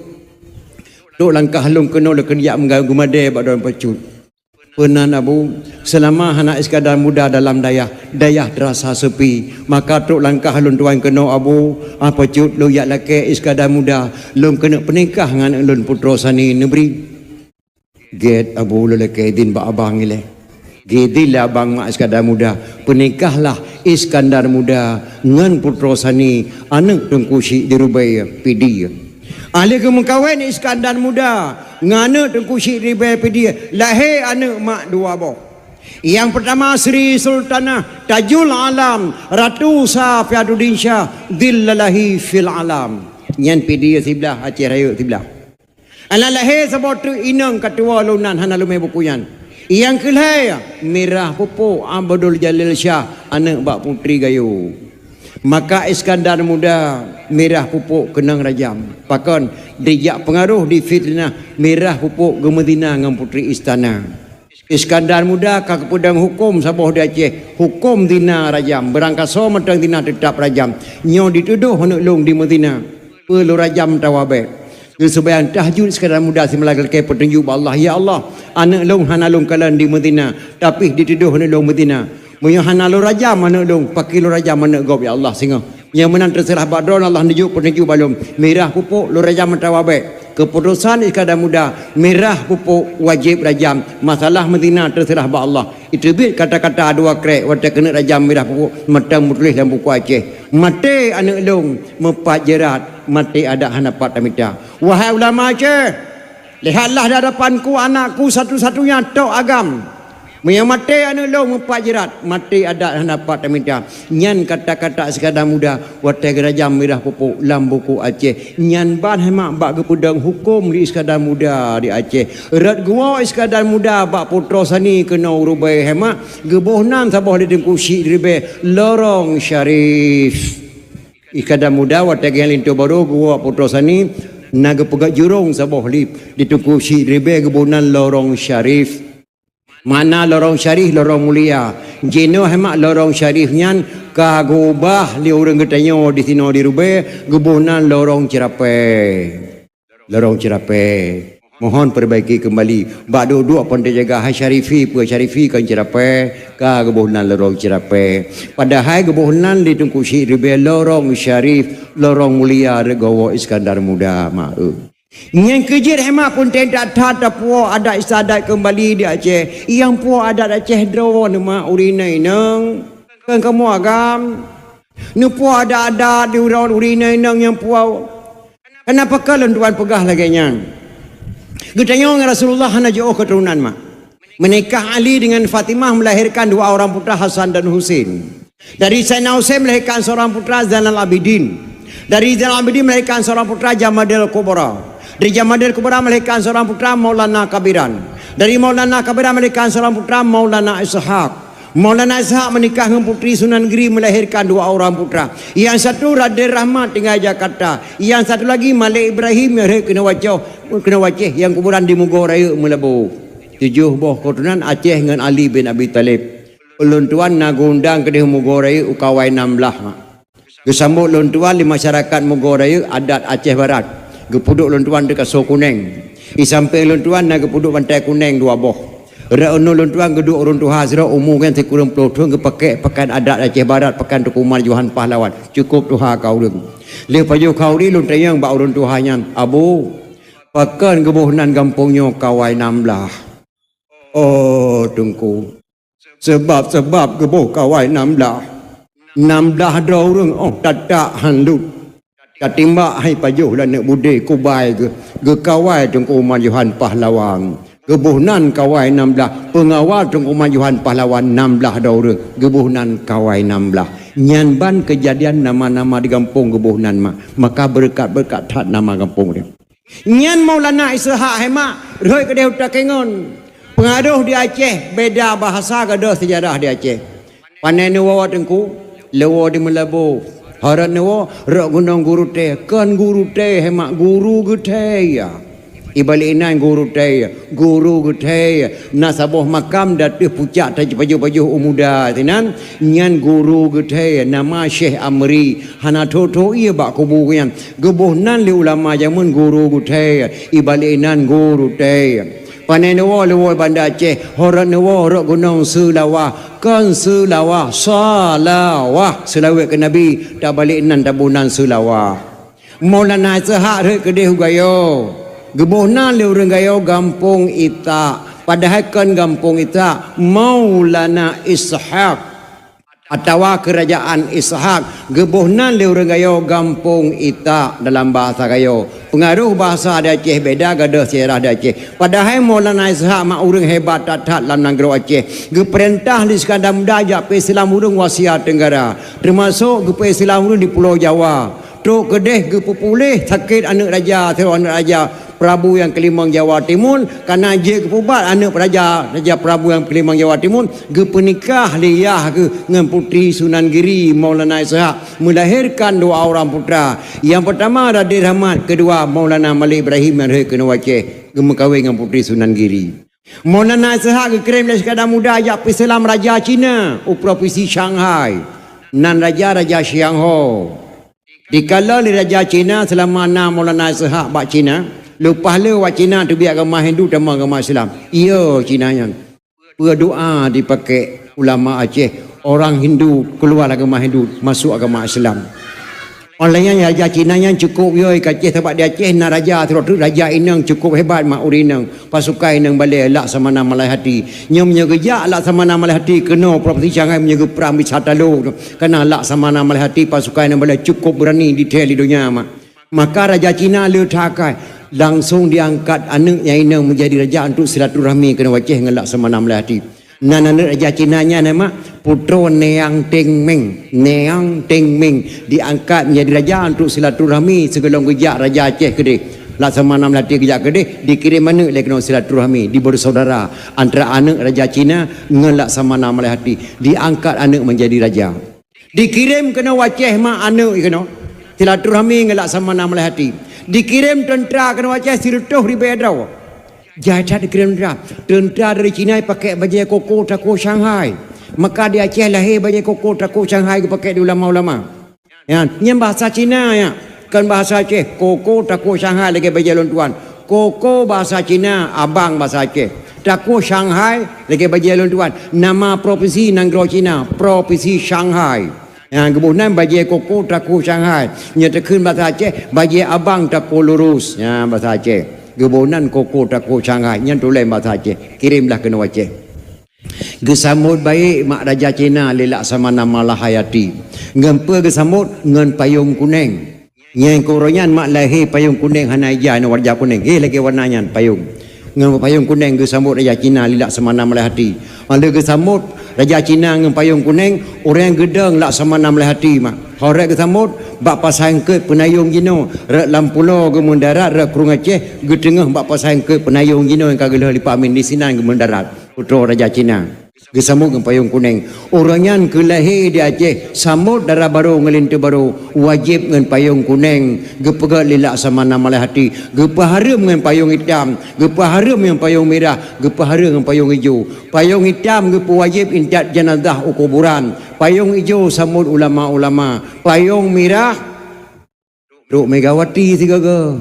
Trok langkah lôn keunoe lôn keuneuk jak meugeumadé bak droeneuh peucut. Peunan Abu, seulama hana Iskandar Muda dalam dayah, dayah teurasa seupi. Maka trok langkah lôn tuan keunoe Abu, ah, peucut lôn jak lakèe Iskandar Muda, lôn keuneuk peunikah ngon aneuk lôn Putroe Sani Neubri. Gèt Abu, lôn lakèe idhin bak abang ilèe. Geuidhin lé abang mak Iskandar Muda, peunikahlah Iskandar Muda ngon Putroe Sani, aneuk Teungku Chik di Rubai Pidie. Alèh geumeukawen Iskandar Muda ngon aneuk Teungku Chik di Rubai Pidie, lahé aneuk mak dua boh. Nyang peurtama Sri Sultanah Tajul Alam Ratu Safiatuddin Syah Zillalahi fil Alam. Nyan Pidie siblah, Aceh Rayeuk siblah. Aneuk lahé saboh teuk inong ka tuwoe lom nan hana leumé buku nyan. Nyang keu lhée Mirah Pupuk Abdul Jalil Syah aneuk bak Putri Gayo. Maka Iskandar Muda Mirah Pupuk keunong rajam. Pakon? Dijak peungaroh difiteunah Mirah Pupuk geumeuzina ngon putri istana. Iskandar Muda ka geupeudong huköm saboh di Aceh, huköm zina rajam. Beurangkasoe mantong zina teutab rajam. Nyoe ditudoh aneuk lôn dimeuzina. Peue lôn rajam atawa bék? Geuseumayang tahajud Iskandar Muda simalam lakée peutunjuk bak Allah, "Ya Allah, aneuk lôn hana lôn kalon dimeuzina, tapi ditudoh aneuk lôn meuzina. Meunyoe hana lôn rajam aneuk lôn, pakri lôn rajam aneuk gob, ya Allah, singoh." Nyang meunan teuseurah bak Droeneuh, Allah neujok peutunjuk bak lôn. Mirah Pupuk lôn rajam atawa bék? Keuputosan Iskandar Muda, Mirah Pupuk wajéb rajam. Masalah meuzina teuseurah bak Allah. Iteubiet kata-kata dua krek watée keuneuk rajam Mirah Pupuk, mantong meutuléh lam buku Aceh, "Maté aneuk lôn meupat jeurat, maté adat hana pat tamita." Wahai ulama Aceh, lihatlah di hadapanku anakku satu-satunya tok agam. Meunyoe maté aneuk lôn meupat jeurat, maté adat hana pat tamita. Nyan kata-kata Iskandar Muda watée geurajam Mirah Pupuk lam buku Aceh. Nyan ban hai mak bak geupeudong huköm di Iskandar Muda di Aceh. Rot geuwoe Iskandar Muda bak Putroe Sani keunoe u Rubée hai mak, geuboh nan saboh lé Teungku Chik di Ribée Lorong Syarif. Iskandar Muda watée geuh linto barô geuwoe bak Putroe Sani, na geupeugét jurông saboh lé di Teungku Chik di Ribée geuboh nan Lorong Syarif. Makna Lorong Syarif, lorong mulia. Jinoe hai mak Lorong Syarif nyan ka geuubah lé ureuëng geutanyoe disinoe di Rubée, geuboh nan Lorong Ceurapée. Lorong Ceurapée. Mohon perbaiki keumbali. Bak duek-duek pon teujaga hai Syarifi, peue Syarifi kon Ceurapée, ka geuboh nan Lorong Ceurapée. Padahai geuboh nan lé Teungku Chik di Ribée Lorong Syarif, lorong mulia rot geuwoe Iskandar Muda, mak, eu. Nyang keu jeuet hai mak peunteng that-that tapuwoe adat istiadat keumbali di Aceh. Nyang puwoe adat Aceh droeneuh mak ureuëng inong. Kon kamoe agam. Neupuwoe adat-adat di uroe ureuëng inong nyang puwoe. Kenapa ka lôn tuan peugah lagée nyan? Geutanyoe ngon Rasulullah hana jiôh keuturonan mak. Meunikah Ali dengan Fatimah melahirkan dua orang putra Hasan dan Husin. Dari Sayyidina Husain melahirkan seorang putra Zainal Abidin. Dari Zainal Abidin melahirkan seorang putra Jamadil Kubra. Dari Jamadil Kubra melahirkan seorang putra Maulana Kabiran. Dari Maulana Kabiran melahirkan seorang putra Maulana Ishak. Maulana Ishak menikah dengan Putri Sunan Negeri melahirkan dua orang putra. Yang satu Raden Rahmat tinggal Jakarta. Yang satu lagi Malik Ibrahim nyang rhot keunoe Wacoh, keunoe Waceh nyang kuburan di Mugo Rayeuk Meulaboh. Tujoh boh keuturonan Aceh ngon Ali bin Abi Thalib. Ulôn tuan na geuundang keudeh Mugo Rayeuk u Kawai nam blaih. Geusambot lôn tuan lé masyarakat Mugo Rayeuk adat Aceh Barat. Geupeuduek lôn tuan di kasoe kuneng. Di sampéng lôn tuan na geupeuduek bantai kuneng dua boh. Rot unoe lôn tuan geuduek ureuëng tuha sidroe umu nyan sikureueng ploh thon geupakék pakaian adat Aceh Barat, pakaian Teungku Marjohan Pahlawan. Cukôp tuha ka ureuëng. Lheueh pajoh khauri lôn tanyong bak ureuëng tuha nyan, "Abu, pakon geuboh nan gampông nyoe Kawai nam blaih?" "Oh, Teungku, seubab-seubab geuboh Kawai nam blaih. Nam blaih droe ureuëng 'oh that-that han lut. Tatimbak hai pajoh lé aneuk budé kubai geuh, geukawai Teungku Marjohan Pahlawan. Geuboh nan Kawai nam blaih, peungawal Teungku Marjohan Pahlawan nam blaih droe ureuëng, geuboh nan Kawai nam blaih." Nyan ban keujadian nama-nama di gampông geuboh nan mak, maka beureukat-beureukat that nama gampông nyan. Nyan Maulana Ishak hai mak, rhot keudeh u Takengon. Peungaroh di Aceh, beda bahasa, gadôh seujarah di Aceh. Pane neuwoe Teungku? Leuwoe di Meulaboh. Ho rot neuwoe? Rot gunong Guru Tée. Kon Guru Tée hai mak, Guru Geuthée, ya. Ibalék inan Guru Tée, Guru Geuthée. Na saboh makam di ateueh pucak taji pajoh-pajoh u muda sinan, nyan Guru Geuthée, nama Syekh Amri. Hana tho-tho ié bak kubu nyan. Geuboh nan lé ulama jameun Guru Geuthée, ibalék inan Guru Tée. Pane neuwoe? Leuwoe Banda Aceh. Ho rot neuwoe? Rot gunong Seulawah. Kon Seulawah, Salawah. Seulaweuet keu Nabi, tabalék nan taboh nan Seulawah. Maulana Ishak rhot keudeh u Gayo. Geuboh nan lé ureuëng Gayo gampông Itak. Padahai kon gampông Itak, Maulana Ishak. Atawa Keurajaan Ishak geuboh nan lé ureuëng Gayo gampông Itak dalam bahasa Gayo. Peungaroh bahasa di Aceh beda, gadoh sejarah di Aceh. Padahai Maulana Ishak mak ureuëng hebat that-that lam nanggroe Aceh. Geupeurintah lé Iskandar Muda jak peuislam ureuëng u Asia Tenggara, teumasok geupeuislam ureuëng di Pulo Jawa. Trok keudeh geupeupuléh sakét aneuëk raja, sidroe aneuëk raja Prabu nyang keulimong Jawa Timun, kana jeuet geupeubat aneuëk raja, Raja Prabu nyang keulimong Jawa Timun, geupeunikah lé yah geuh ngon putri Sunan Giri, Maulana Ishak, melahirkan dua orang putra. Yang pertama Raden Rahmat, kedua Maulana Malik Ibrahim nyang rhot keunoe Aceh, geumeukawen ngon putri Sunan Giri. Maulana Ishak geukirém lé Iskandar Muda jak peuislam raja Cina u provinsi Shanghai. Nan raja, Raja Xiang Ho. Dikalon lé raja Cina seulama na Maulana Ishak bak Cina, leupah lé awak Cina teubiet agama Hindu tamong agama Islam. Iya Cina nyan. Peue doa dipakék ulama Aceh, orang Hindu keuluar agama Hindu, masuk agama Islam. Óh lheueh nyan raja Cina nyan cukôp yôi ka Aceh, sabab di Aceh na raja sidroe teuk, raja inong cukôp hebat mak ureuëng inong, pasukan inong balèe Laksamana Malai Hati. Nyoe meunyoe geujak Laksamana Malai Hati keunoe provinsi Shanghai meunyoe geuprang bisa talo, kana Laksamana Malai Hati pasukan inong balèe cukôp beurani dithèe lé donya mak. Maka raja Cina le that akai, langsong diangkat aneuëk nyang inong menjadi raja untuk silaturahmi keunoe Aceh ngon Laksamana Malai Hati. Nan aneuëk raja Cina nyan nama putroe Niang Teng Meng. Niang Teng Meng diangkat menjadi raja untuk silaturahmi sigohlom geujak raja Aceh keudeh. Laksamana Malai Hati geujak keudeh, dikirém aneuëk lé keunoe silaturahmi, dibersaudara antara aneuëk raja Cina ngon Laksamana Malai Hati, diangkat aneuëk menjadi raja. Dikirém keunoe Aceh mak aneuëk keunoe, silaturahmi ngon Laksamana Malai Hati. Dikirém teuntra keunoe Aceh sireutôh ribèe droe. Jai that dikirém teuntra. Teuntra dari Cina pakék bajèe koko tako Shanghai. Maka di Aceh lahé bajèe koko tako Shanghai geupakék di ulama-ulama. Ya, nyan bahasa Cina ya. Kon bahasa Aceh, koko tako Shanghai lagèe bajèe lôn tuan. Koko bahasa Cina, abang bahasa Aceh. Tako Shanghai lagèe bajèe lôn tuan. Nama provinsi nanggroe Cina, Provinsi Shanghai. Ya, geuboh nan bajèe koko tako Shanghai. Nyan takheun bahasa Aceh, bajèe abang tako lurus. Ya, bahasa Aceh. Geuboh nan koko tako Shanghai. Nyan tuléh bahasa Aceh. Kirém lah keunoe Aceh. Geusambot baik mak raja Cina lé Laksamana Malahayati. Ngon peue geusambot? Ngon payong kuneng. Nyang keu uroe nyan mak lahé payong kuneng hana ija ngon warna kuneng. Hé lagèe warna nyan payong. Ngon payong kuneng geusambot raja Cina lé Laksamana Malahayati. Maka geusambot raja Cina ngon payong kuneng, ureuëng geudong Laksamana Malahayati mak. Horek geusambot bak pasai eungkôt Peunayong jinoe, rot lam pulo geumeundarat, rot Krueng Aceh geuteungoh bak pasai eungkôt Peunayong jinoe nyang ka geulheueh lé Pak Amin, disinan geumeundarat. Putroe raja Cina. Geusambot ngon payong kuneng. Uroe nyan keu lahé di Aceh, sambot dara barô ngon linto barô, wajéb ngon payong kuneng, geupeugöt lé Laksamana Malahayati, geupeuhareuem ngon payong itam, geupeuhareuem ngon payong mirah, geupeuhareuem ngon payong ijo. Payong itam geupeuwajéb intat jeunazah u kuburan, payong ijo sambot ulama-ulama, payong mirah trok Megawati sigoe-goe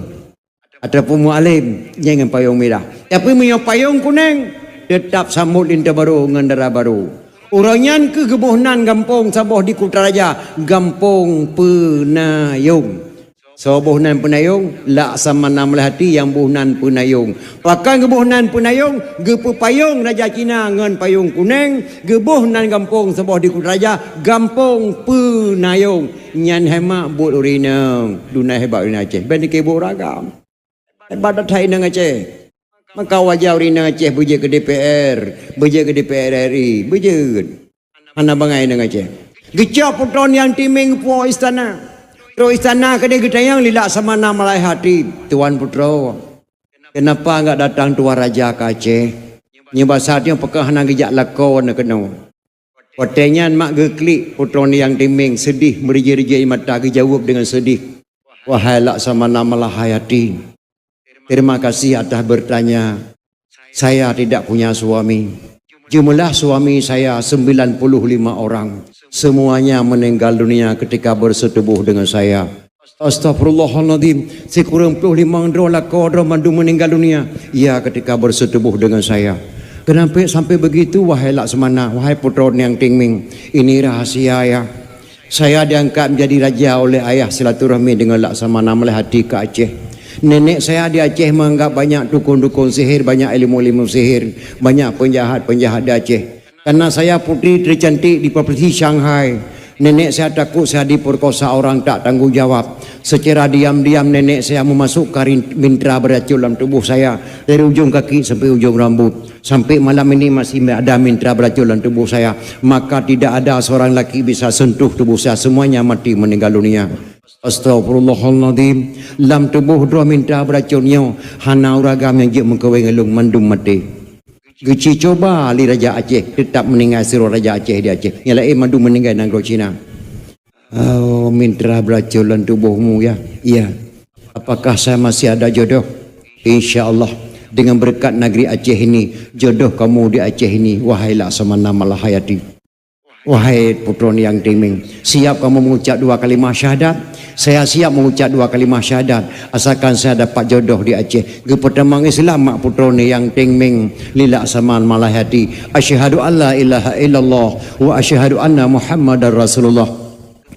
ataupun Mualem nyang ngon payong mirah. Tapi meunyoe payong kuneng, teutap sambot linto barô ngon dara barô. Uroe nyan keuh geuboh nan gampông saboh di Kutaraja, Gampông Peunayong. Soe boh nan Peunayong? Laksamana Malahayati nyang boh nan Peunayong. Pakon geuboh nan Peunayong? Geupeupayong raja Cina ngon payong kuneng, geuboh nan gampông saboh di Kutaraja, Gampông Peunayong. Nyan hebat buet ureuëng inong, duna hebat ureuëng Aceh. Bèk neukibok ragam. Hebat that inong Aceh. Maka wajar ureuëng inong Aceh beujeuet keu D P R, beujeuet keu D P R R I, beujeuet. Hana bangai inong Aceh. Geucok putroe Niang Timeng puwoe istana. Trok istana keudeh geutanyong lé Laksamana Malahayati, "Tuan putroe, kenapa enggak datang tuan raja ke Aceh? Nyoe basa nyoe pakon hana geujak lakoe keunoe?" Watèe nyan mak geuklik putroe Niang Timeng seudeh, meurijeh-rijeh mata, geujaweueb deungon seudeh, "Wahai Laksamana Malahayati, terima kasih atas bertanya. Saya tidak punya suami. Jumlah suami saya sembilan puluh lima orang. Semuanya meninggal dunia ketika bersetubuh dengan saya." Astagfirullahaladzim, sikureueng ploh limong droe lakoe droe mandum meninggal dunia, ya, ketika bersetubuh dengan saya. Kenapa sampai begitu, wahai Laksamana, wahai putroe Niang Timeng? Ini rahasia, ya. Saya diangkat menjadi raja oleh ayah silaturahmi dengan Laksamana Malahayati ke Aceh. Nenek saya di Aceh menganggap banyak dukun-dukun sihir, banyak ilmu-ilmu sihir, banyak penjahat-penjahat di Aceh. Karena saya putri tercantik di provinsi Shanghai, Nenek saya takut saya diperkosa orang tak tanggung jawab. Secara diam-diam nenek saya memasukkan rin-, mitra beracun dalam tubuh saya, dari ujung kaki sampai ujung rambut. Sampai malam ini masih ada mitra beracun dalam tubuh saya. Maka tidak ada seorang laki bisa sentuh tubuh saya, semuanya mati meninggal dunia. Astagfirullahaladzim. Lam tuboh droe mita beuracon nyoe, hana ureueng agam nyang jeuet meukawen ngon lôn, mandum maté. Geuci cuba lé Raja Aceh, teutap meuninggai sidroe Raja Aceh di Aceh. Nyang laén mandum meuninggai nanggroe Cina. Oh, mitra beuracon lam tubohmu, ya? Iya. Apakah saya masih ada jodoh? Insya Allah, dengan berkat negeri Aceh ini, jodoh kamu di Aceh ini, wahai Laksamana Malahayati. Wahai putroe Niang Teng Meng, siap kamu mengucap dua kalimah syahadat? Saya siap mengucap dua kalimah syahadat, asalkan saya dapat jodoh di Aceh. Geupeutamong Islam mak putroe Niang Teng Meng, lé Laksamana Malahayati. Asyhadu an la ilaha illallah wa asyhadu anna Muhammadar Rasulullah.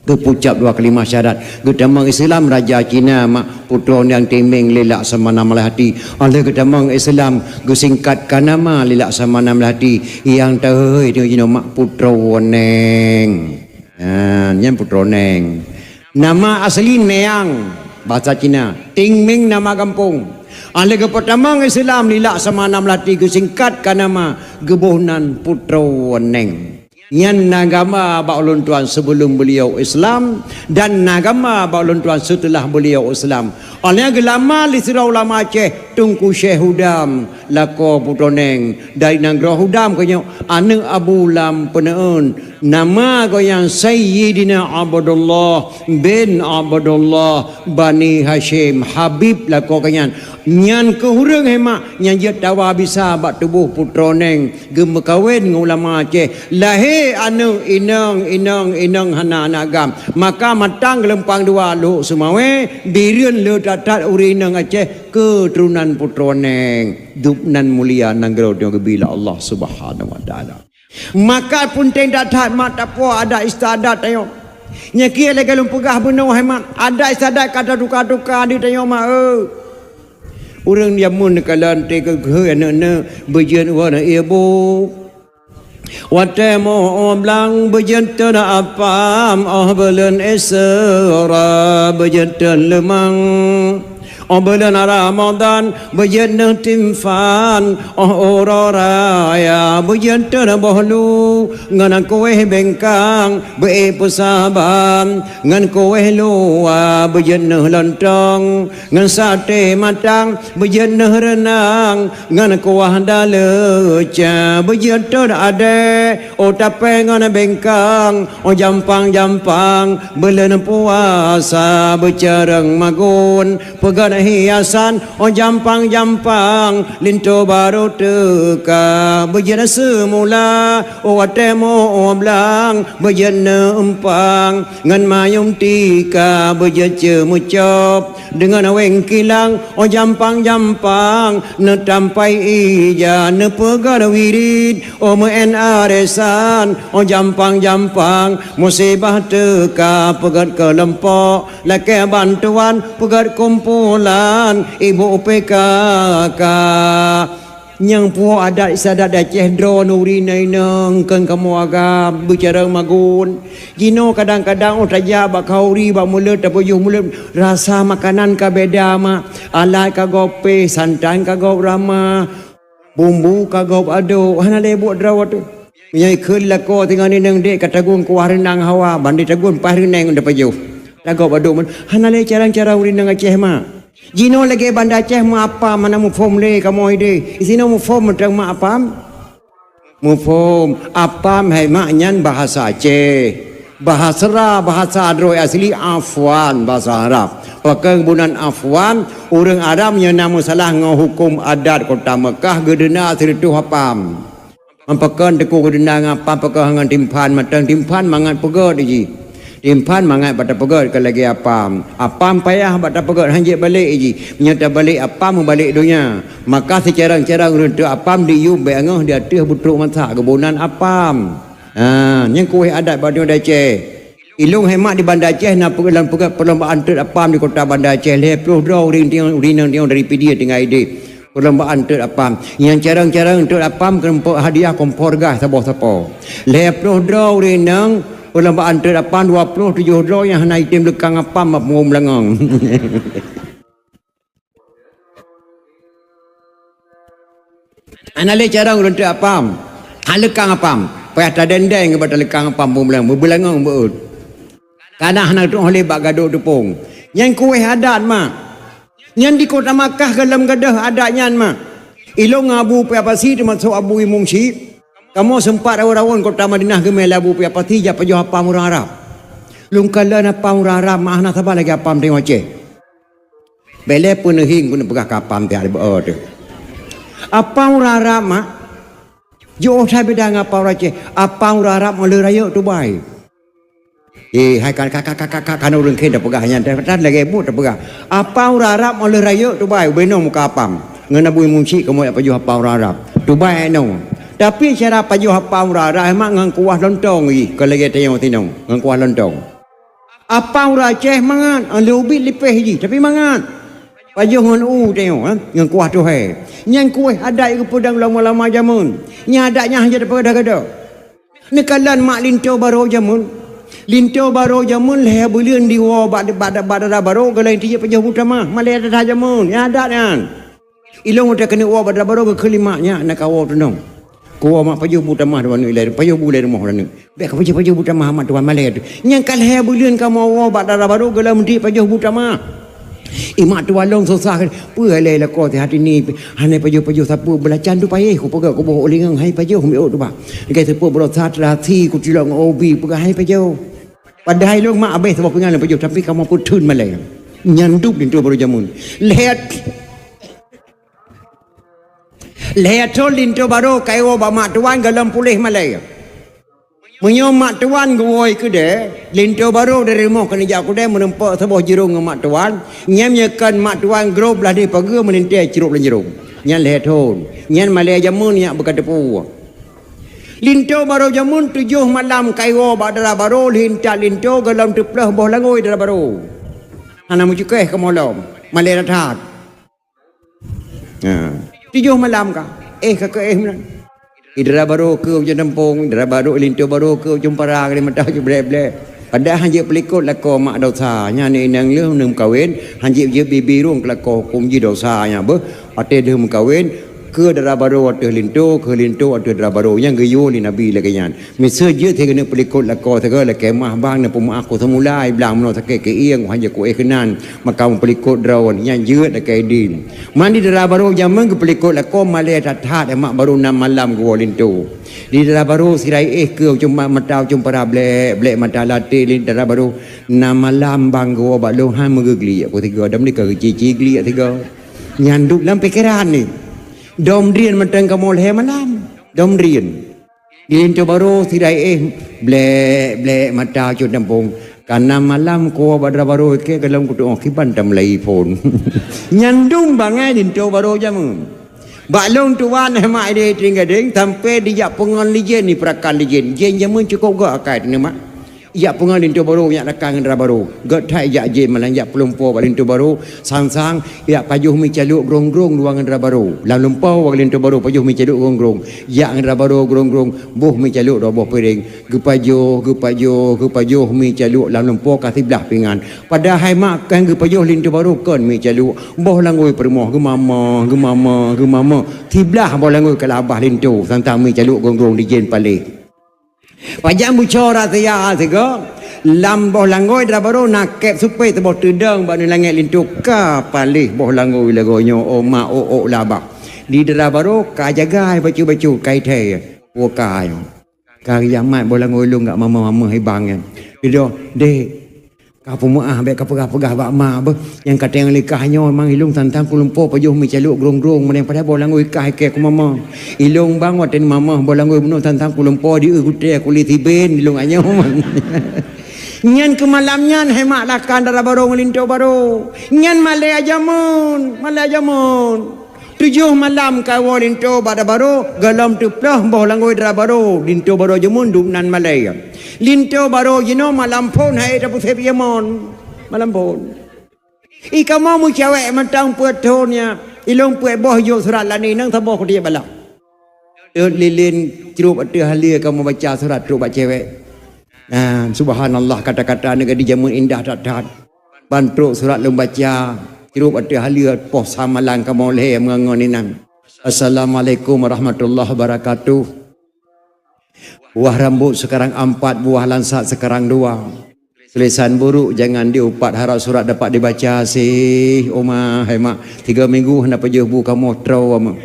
Geupeucap dua kalimah syahadat. Geutamong Islam Raja Cina mak putroe Niang Teng Meng, lé Laksamana Malahayati. Óh lheueh geutamong Islam, geusingkat ka nama lé Laksamana Malahayati, nyang teuhôi teungoh jinoe mak putroe Neng. Ha, nyan putroe Neng. Nama asli Niang, bahasa Cina. Teng Meng nama gampông. Óh lheueh geupeutamong Islam lé Laksamana Malahayati, geusingkat ka nama, geuboh nan putroe Neng. Nyan na gamba bak ulôn tuan sebelum beliau Islam, dan na gamba bak ulôn tuan setelah beliau Islam. Óh lheueh nyan geulama lé sidroe ulama Aceh, Teungku Syekh Hudam, lakoe putroe Neng, dari nanggroe Hudam geuh nyoe, aneuëk Abu Lam Peuneuen. Nama geuh nyan Sayyidina Abdullah bin Abdullah Bani Hasyim, Habib lakoe geuh nyan. Nyan keuh ureuëng hai mak nyang jeuet tawa bisa bak tuboh putroe Neng, geumeukawen ngon ulama Aceh. Lahé aneuëk inong, inong, inong hana aneuëk agam. Maka matang geulumpang dua Lhok Seumawé, Bireuen le that-that ureuëng inong Aceh keuturonan putroe Neng. Dub nan mulia nanggroe nyoe geubi lé Allah Subhanahu wa Taala. Maka peunteng that-that mak tapuwoe adat istiadat tanyoe. Nyan keuh lagée lôn peugah bunoe hai mak, adat istiadat ka tatuka-tuka di tanyoe mak, eu. Ureuëng jameun neukalon teuka geuhôi aneuëk-aneuëk beujeuet woe na ié bu. Watée moe blang beujeuet teuna apam, óh buleuen Isra beujeuet teun leumang. Óh buleuen Ramadhan beujeuet neuh timphan, óh uroe raya beujeuet teun boh lu, ngon kuéh bengkang beu-ék peusaban, ngon kuéh luwa beujeuet neuh lontong, ngon saté matang beujeuet neuh reunang, ngon kuah daleuca beujeuet teun adée, óh tapée ngon bengkang, óh jampang-jampang buleuen puasa beucareueng magun, peugét hiasan, óh jampang-jampang linto barô teuka, beujeuet seumula, óh watée moe blang beujeuet neuh eumpang, ngon mayum tika beujeuet ceumeucop, deungon wéng kilang, óh jampang-jampang neutampai ija, neupeugét wirid, óh meu'én aresan, óh jampang-jampang musibah teuka, peugét keulompok, lakée bantuan, peugét kumpulan ibu P K K. Nyang puwoe adat istiadat di Aceh droe nuri na inong kheun kamoe agam beucareueng magun. Jinoe kadang-kadang óh tajak bak khanduri, bak mulod, tapajoh mulod, rasa makanan ka beda mak. Alat ka gob péh, santan ka gob ramah, bumbu ka gob aduk, hana lé buet droe teuh. Meunyoe ikheun lakoe singoh inong dek ka tagun kuah reunang hawa, ban di tagun paih reuneng tapajoh. Lagob aduk man, hana lé carông-carông ureueng inong Aceh mak. Jinoe lagée Banda Aceh meuapam hana muphom lé kamoe ideh. Disinoe muphom mantong meuapam. Muphom, apam hai mak nyan bahasa Aceh. Bahasa, bahasa droe asli afwan, bahasa Arab. Pakon bunan afwan, ureueng Arab nyang na meusalah ngon huköm adat kota Meukah geudeunda sireutôh apam. Pakon teuku geudeunda ngon apam, pakon ngon timphan, mantong timphan mangat peugét jih. Timphan mangat bak tapeugét ka lagée apam. Apam payah bak tapeugét, han jeuet balek jih. Meunyoe tabalek apam, meubalek donya. Maka sicarông-carông reutôh apam diyub bék angoh di ateueh beutrok masak geuboh nan apam. Ha, nyan kueh adat bak droe Aceh. Ilong hai mak di Banda Aceh na peugeulong peugét perlombaan teut apam di kota Banda Aceh. Lhée ploh droe ureueng tiong, ureueng inong tiong dari Pidie tinggai ideh. Perlombaan teut apam. Nyang carông-carông teut apam keuneuk hadiah kompor gas saboh sapo. Lhée ploh droe ureueng inong Peulambaan teut apam dua ploh tujoh droe nyang hana item leukang apam bak punggong beulangong. Hana lé carông ureuëng teut apam. Hana leukang apam. Payah tadendeng bak leukang apam punggong beulangong, beubeulangong beuet. Kana hana tuoh lé bak gadôk teupông. Nyan kueh adat, mak. Nyan di kota Makkah gohlom gadôh adat nyan, mak. Ilong ngon Abu Piyapasi teumasok Abu Imum Syik. Kamoe seumpat rawon-rawon kota Madinah geumé lé Abu Piyapasi jak pajoh apam ureuëng Arab. Lôn kalon apam ureuëng Arab, mak, hana saba lagée apam tanyoe Aceh. Bèk lé peuneuhieng keuneuk peugah keu apam tiak beuo teuh. Apam ureuëng Arab, mak. Jiôh that beda ngon apam ureuëng Aceh. Apam ureuëng Arab meuleuh rayeuk tubai. Eh, hai ka, ka, ka ureuëng khen tapeugah nyan, tan lagée buet tapeugah. Apam ureuëng Arab meuleuh rayeuk tubai, ubé noe muka apam. Ngon Abu Imum Syik kamoe jak pajoh apam ureuëng Arab. Tubai noe. Tapi cara pajoh apam ureuëng Arab mak ngon kuah lontong jih, kon lagée tanyoe sinoe, ngon kuah lontong. Apam ureuëng Aceh mangat, lé ubit lipéh jih, tapi mangat. Pajoh ngon u tanyoe, ha, ngon kuah tuhée. Nyan kueh adat geupeudong lom ulama jameun. Nyan adat nyan hana tapeugah gadôh. Neukalon mak linto barô jameun. Linto barô jameun lhée buleuen diwoe bak, bak, bak dara barô, gohlom tijak pajoh bu tamah. Malée that jameun, nyan adat nyan. Ilong udah keuneuk woe bak dara barô geukheun lé mak nyan na kawoe teunong. Kuwoe mak pajoh bu tamah dua neuk ilée, pajoh bu ilée rumoh dua neuk. Bèk ka pajoh-pajoh bu tamah mak tuan malée teuh. Nyang ka lhée buleuen kamoe woe bak dara barô gohlom tijak pajoh bu tamah. Ié mak tuan lôn susah, peue lé lakoe teuh hati ni, hana pajoh-pajoh sapeue beulacan tu payah kupeugah kuboh ulingeung hai pajoh miôk tuba. Lagée seupôt beurasa teurasi kutilok ngon obi peugah hai pajoh. Padahai lôn mak abéh saboh pingan lôn pajoh, tapi kamoe peutheun malée. Nyan dub linto barô jameun. Lhée, lhée thon linto barô ka iwoe bak mak tuan gohlom puléh malée. Meunyoe mak tuan geuwoe keudée, linto barô dari rumoh keuneuk jak keudée meureumpok saboh jirông ngon mak tuan, nyan meunyoe kon mak tuan grob blah deh pageue meulintée crôb lam jirông. Nyan lhée thon. Nyan malée jameun nyak beuka teupeu. Linto barô jameun tujoh malam ka iwoe bak dara barô, lheuh intat linto gohlom teuploh boh langôi dara barô. Hana meucukéh kamoe lom, malée that-that. Ha. Tujoh malam ka. Eh, ka keu éh meunan. Di dara barô keu ujong tampông, dara barô linto barô keu ujong para, kali mata ju blek-blek. Padahai hanjeuet peulikot lakoe mak dosa. Nyan inong lheueh neumeukawen, hanjeuet jeuet bibi rhueng keu lakoe huköm jih dosa nyan beuh. Watée lheueh meukawen, keu dara barô ateueh linto, keu linto ateueh dara barô. Nyang geuyue lé Nabi lagée nyan. Miseue jeuet sigoe neupelikot lakoe sigoe lakée meuah bang neupeumeuah ku seumula, i blang meunoe sakét keuieng, hana kuéh keunan, maka meupelikot droe, nyan jeuet lakée idin. Man di dara barô jameun geupelikot lakoe malée that-that, mak barô nam malam geuwoe linto. Di dara barô sira éh keu cuma mata cuma para blek, blek mata laté di dara barô nam malam bang geuwoe bak lôn han meugeugeliek ku sigoe, dam ni ka geuci-ci geliek sigoe. Nyan duek lam pikeran ni. Dom drien mantong kamoe lhée malam. Dom drien. Di linto barô sira éh, blek, blek mata cut tampông. Ka nam malam kuwoe bak dara barô ikée gohlom kutuoh kiban tameulai phon. Nyan dum bangai linto barô jameun. Bak lôn tuan eh mak idéh teuing gadéng sampoe dijak peungon lé jén di peurakan lé jén. Jén jameun cukôp gét akai teuh mak. Jak peungon linto barô nyak rakan ngon dara barô. Gét that jak jén malam jak peulumpo bak linto barô, sang-sang jak pajoh mi calok grong-grong dua ngon dara barô. Lam lumpo bak linto barô pajoh mi calok grong-grong. Jak ngon dara barô grong-grong, boh mi calok dua boh piréng. Geupajoh, geupajoh, geupajoh mi calok lam lumpo ka siblah pingan. Padahai mak kan geupajoh linto barô kon mi calok. Boh langôi peurumoh geumama, geumama, geumama. Siblah boh langôi ka labah linto, sang-sang mi calok grong-grong di jén paléh. Pajan bucora siya sigoe, lam boh langôi dara barô na kép supé teuboh teudong bak nangèe linto ka paléh boh langôi lagoe nyoe, oh mak, oh, oh, labah. Di dara barô ka jagai bacut-bacut ka ithèe, woe ka nyoe. Ka riamat boh langôi lôn gak mama-mama hibang nyan. Didoh, dek, ka peumeu'ah bèk ka peugah-peugah bak ma beuh. Nyang ka teueng likah nyoe mang ilông tantang kulumpo pajoh meucalok grong-grong meuneng padahai boh langôi kah ikée ku mama. Ilông bang watèe mama boh langôi bunoe tantang kulumpo di eu gutèe kuli siben ilông anyoe. Nyan keu malam nyan hai mak lakan dara barô ngon linto barô. Nyan malèe jameun, malèe jameun. Tujoh malam ka woe linto bak dara barô, gohlom teuploh boh langôi dara barô, linto barô jameun dum nan malèe. Linto barô jinoe malam phôn hai tapeuséb ié mon. Malam phôn. I kamoe meucewek mantong peuet thôn nyan, ilông peuet boh jok surat lani nang saboh kudiek balah. Teut lilin crôb ateueh haleue kamoe baca surat trôk bak cewek. Nah, subhanallah, kata-kata aneuk gadih jameun indah that-that. Ban trok surat lôn baca, trok ateueh haleue poh sa malam kamoe lhèe meungon inan. Assalamualaikum warahmatullahi wabarakatuh. Buah rambut sekarang empat, buah langsat sekarang dua. Tulisan buruk jangan diupat, harap surat dapat dibaca sih, Uma, hai mak. Tiga minggu hana pajoh bu kamoe troe, Uma.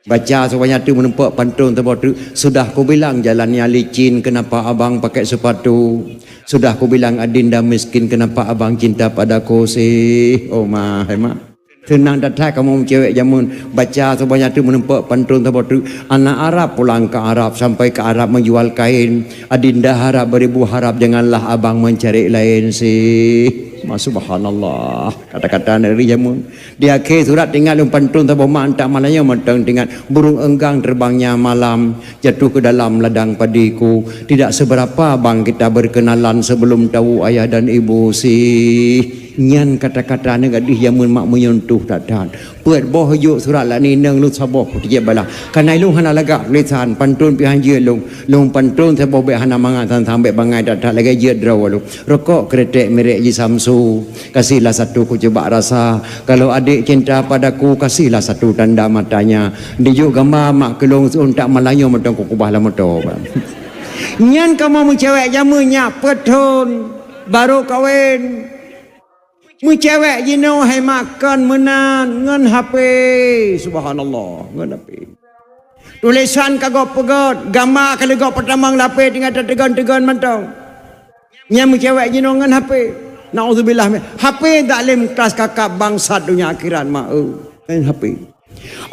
Baca sebanyak tu menumpuk pantun teuboh tu. Sudah kubilang jalannya licin, kenapa abang pakai sepatu? Sudah kubilang adinda miskin, kenapa abang cinta padaku sih, Uma, hai mak. Seunang that-that kamoe meucewek jameun, baca sebanyak tu menumpuk pantun teuboh tu. Anak Arab pulang ke Arab, sampai ke Arab menjual kain. Adinda harap beribu harap, janganlah abang mencari lain sih. Ma, subhanallah. Kata-kata aneuk gadih jameun. Di akhé surat teuingat lôn pantun saboh mak, antak malam nyoe mantong teuingat. Burung enggang terbangnya malam, jatuh ke dalam ladang padiku. Tidak seberapa bang kita berkenalan sebelum tahu ayah dan ibu sih. Nyan kata-kata aneuk gadih jameun mak meunyentuh that-that. Peuet boh jok surat lak ni inong lôn saboh kuteujeuet balah. Kana ilong hana lagak tulisan, pantun pih han jeuet lôn. Lôn pantun saboh bèk hana mangat, sang-sang bèk bangai that-that lagèe jeuet droe lôn. Rokok kretek merek Ji Samsu, kasihlah satu ku coba rasa. Kalau adik cinta padaku, kasihlah satu tanda matanya. Dijok gamba mak keu lôn, seuntak malam nyoe mantong kukubah lam moto. Nyan kamoe meucewek jameun nyak peuet thon, barô kawen. Meucewek jinoe hai mak kon meunan ngon H P. Subhanallah, ngon H P. Tulisan ka gob peugöt, gamba ka lheueh gob peutamong lapéh tinggai tateugon-teugon mantong. Nyan meucewek jinoe ngon H P. Naudzubillah, min H P zalim kelas kakap bangsat donya akhirat mak, eu, ngon H P.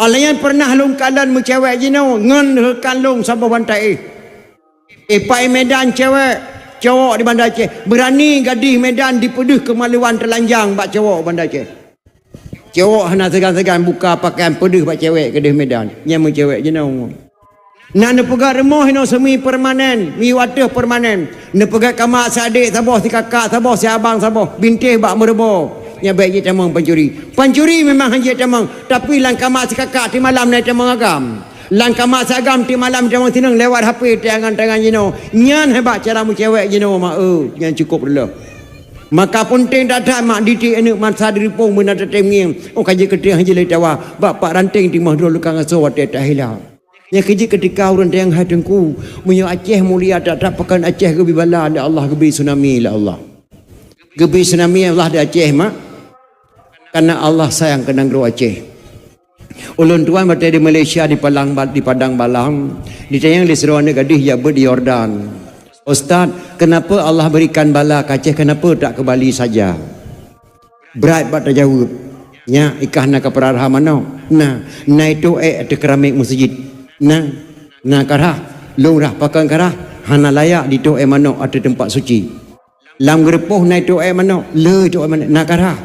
Alèh nyan pernah lôn kalon meucewek jinoe ngon rekan lôn saboh bantai éh. Ipai Medan cewek, cowok di Banda Aceh. Berani gadih Medan dipeudeuh kemaluan teulanjang bak cowok Banda Aceh. Cowok hana seugan-seugan buka pakaian peudeuh bak cewek keudeh Medan. Nyan meucewek jinoe. Na neupeugöt rumoh inoe semi permanen, miyueb ateueh permanen. Neupeugöt kama si adék saboh, si kakak saboh, si abang saboh, bintéh bak meurubo. Nyan bèk jitamong pancuri. Pancuri memang han jitamong, tapi lam kama si kakak tiep malam na jitamong agam. Lam kama si agam tiep malam jitamong sinong lewat H P tangan-tangan jinoe. Nyan hebat cara meucewek jinoe mak, eu, nyan cukup reuloh. Maka peunteng that-that mak didik aneuk masa diripong beuna tatém ngieng. Oh ka jeuet keu teuh han jeuet lé tawa. Bak pat ranteng timoh droe lukang asoe watèe tahila. Nyan keuh jeuet keutika ureueng teuh hai Teungku. Meunyoe Aceh mulia that-that, pakon Aceh geubri bala lé Allah, geubri tsunami lé Allah. Geubri tsunami Allah di Aceh mak. Karena Allah sayang keu nanggroe Aceh. Ulôn tuan watèe di Malaysia, di Padang Ba-, di Padang Balang, ditanyong lé sidroe aneuk gadih jak beuet di Yordan, "Ustaz, kenapa Allah berikan bala keu Aceh, kenapa tak ke Bali saja?" Brat bak tajaweueb. Nyak, i kah na kapeurara manok? Na, na itôh èk ateueh keramik meuseujid. Na, na karhah. Lôn rhah, pakon karhah? Hana layak ditôh èk manok ateueh teumpat suci. Lam geurupoh na itôh èk manok, le itôh èk manok, na karhah.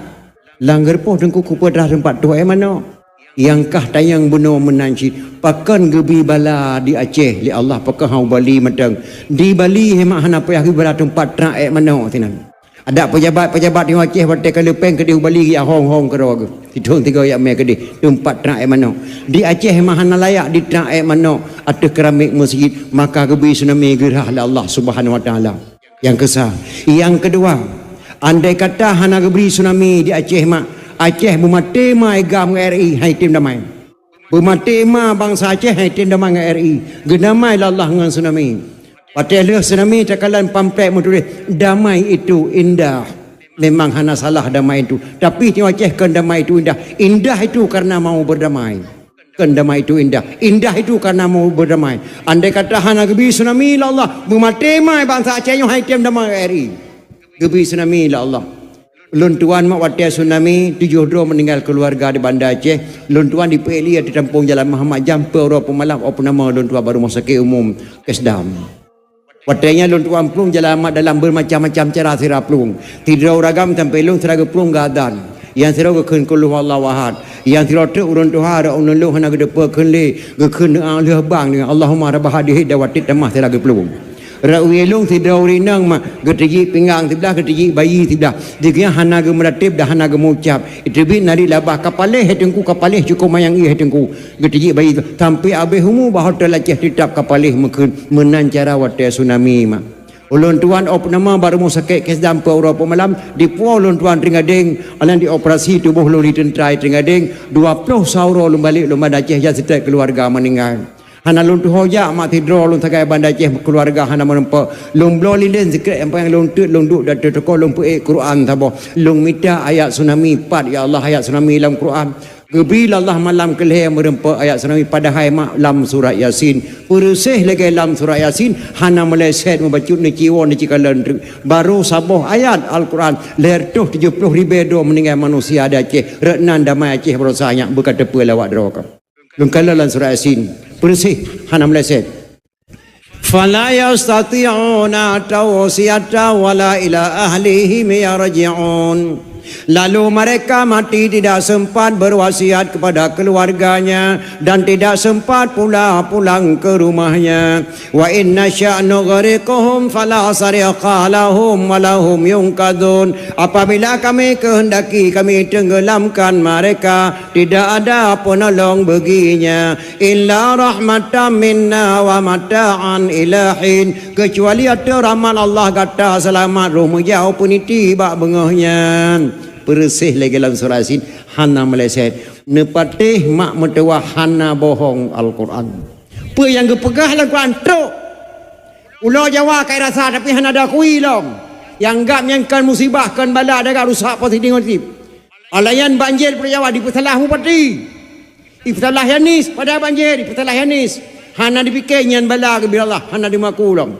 Lam geurupoh Teungku keupeue trah teumpat tôh èk manok. Nyang kah tanyong bunoe meunan cit, pakon geubri bala di Aceh lé Allah, pakon hana Bali mantong? Di Bali hemat hana payah geubri bala teumpat trah èk manok sinan. Adak pejabat-pejabat nyang Aceh watèe ka leupeng keudeh u Bali geujak hong-hong keudroe geuh. Sithôn tiga jak mè keudeh teumpat trah èk manok. Di Aceh hemat hana layak ditrah èk manok ateueh keramik meuseujid, maka geubri tsunami geurhah lé Allah Subhanahu Wa Taala. Nyang keusa. Nyang keudua, andai kata hana geubri tsunami di Aceh mak, Aceh beumaté ma i gam ngon R I, han item damai. Beumaté ma bansa Aceh, han item damai ngon R I. Geudamai lé Allah ngon tsunami. Watèe lheueh tsunami takalon pamflet meutuléh, "Damai itu indah." Memang hana salah damai itu. Tapi nyoe Aceh kon damai itu indah. Indah itu karena mau berdamai. Kon damai itu indah. Indah itu karena mau berdamai. Andai kata hana geubri tsunami lé Allah, beumaté ma bansa Aceh nyoe, han item damai R I. Geubri tsunami lé Allah. Lôn tuan mak watèe tsunami, tujoh droe meuninggai keuluwarga di Banda Aceh. Lôn tuan dipeuék lé ateueh tampông jalan Muhammad Jam, peuet uroe peumalam, oh peunamoe lôn tuan bak rumoh sakét umum Kesdam. Watèe nyan lôn tuan plueng jalan mat dalam beumacam-macam cara sira plueng. Sidroe ureueng agam sampoe lôn sira geuplueng geuadan. Nyang sidroe geukheun qul huwallahu ahad. Nyang sidroe treuk ureueng tuha rot uneun lôn hana geuteupeue kheun lé, geukheun doa lheueh bang deungon Allahumma rabba hadhihi da'wati tammah sira geuplueng. Rot u ie lôn sidroe ureueng inong mak geuteujik pinggang siblah, geuteujik bayi siblah. Di geuh nyan hana geumeuratéb dan hana geumucab. Iteubiet narit labah ka paléh hai Teungku, ka paléh cukôp manyang ie hai Teungku. Geuteujik bayi tu sampoe abéh umu bak hotel Aceh teutap ka paléh meukheun. Meunan cara watèe tsunami mak. Ulôn tuan ôb nama bak rumoh sakét K S D A M peuet uroe peuet malam, dipuwoe ulôn tuan Trienggadeng, alan dioperasi tuboh lôn di teuntra Trienggadeng, dua ploh sa uroe lôn balek lôn Banda Aceh jak seutôt keuluwarga meuninggai. Hana lôn tuho jak mak sidroe lôn sagai Banda Aceh keuluwarga hana meurumpok. Lôn bloe lilén sikrek nyang lôn teuet lôn duek di ateueh toko lôn peuék Quran saboh. Lôn mita ayat tsunami pat, ya Allah, ayat tsunami lam Quran. Geubri lé Allah malam keu lhèe meurumpok ayat tsunami padahai mak lam surat Yasin. Peureuséh lagèe lam surat Yasin, hana meuleset meubacut neuciwoe neucikalon treuk. Barô saboh ayat Al-Quran, lhèe reutôh tujoh ploh ribèe droe meuninggai manusia di Aceh, rot nan damai Aceh baroesa nyak beuka teupeue lé awak droe ka. Lôn kalon lam surat Yasin, peureuséh, hana meuleset. Fala yastati'una tawsiyata wala ila ahlihim yarji'un. Lalu mereka mati tidak sempat berwasiat kepada keluarganya dan tidak sempat pula pulang ke rumahnya. Wa in nasya' nughriqhum fala sarikha lahum wa lahum yunqadzun. Apabila Kami kehendaki, Kami tenggelamkan mereka, tidak ada penolong baginya. Illa rahmatan minna wa mata'an ila hin. Keucuali ateueh rahmat Allah gata seulamat roh meujaweueb peuniti bak beungoh nyan. Peureuséh lagèe lam surat Yasin, hana meuleset. Neupatéh mak meutuwah hana bohong Al-Quran. Peue nyang geupeugah lam Quran trok. Ulo Jawa kai rasa tapi hana dakui lom. Nyang gab nyang kon musibah kon bala daga rusak positif negatif. Alayan banjir Pulo Jawa dipeusalah bupati. Ipeusalah Yanis, padahai banjir, ipeusalah Yanis. Hana dipike nyan bala geubri Allah, hana dimaku lom.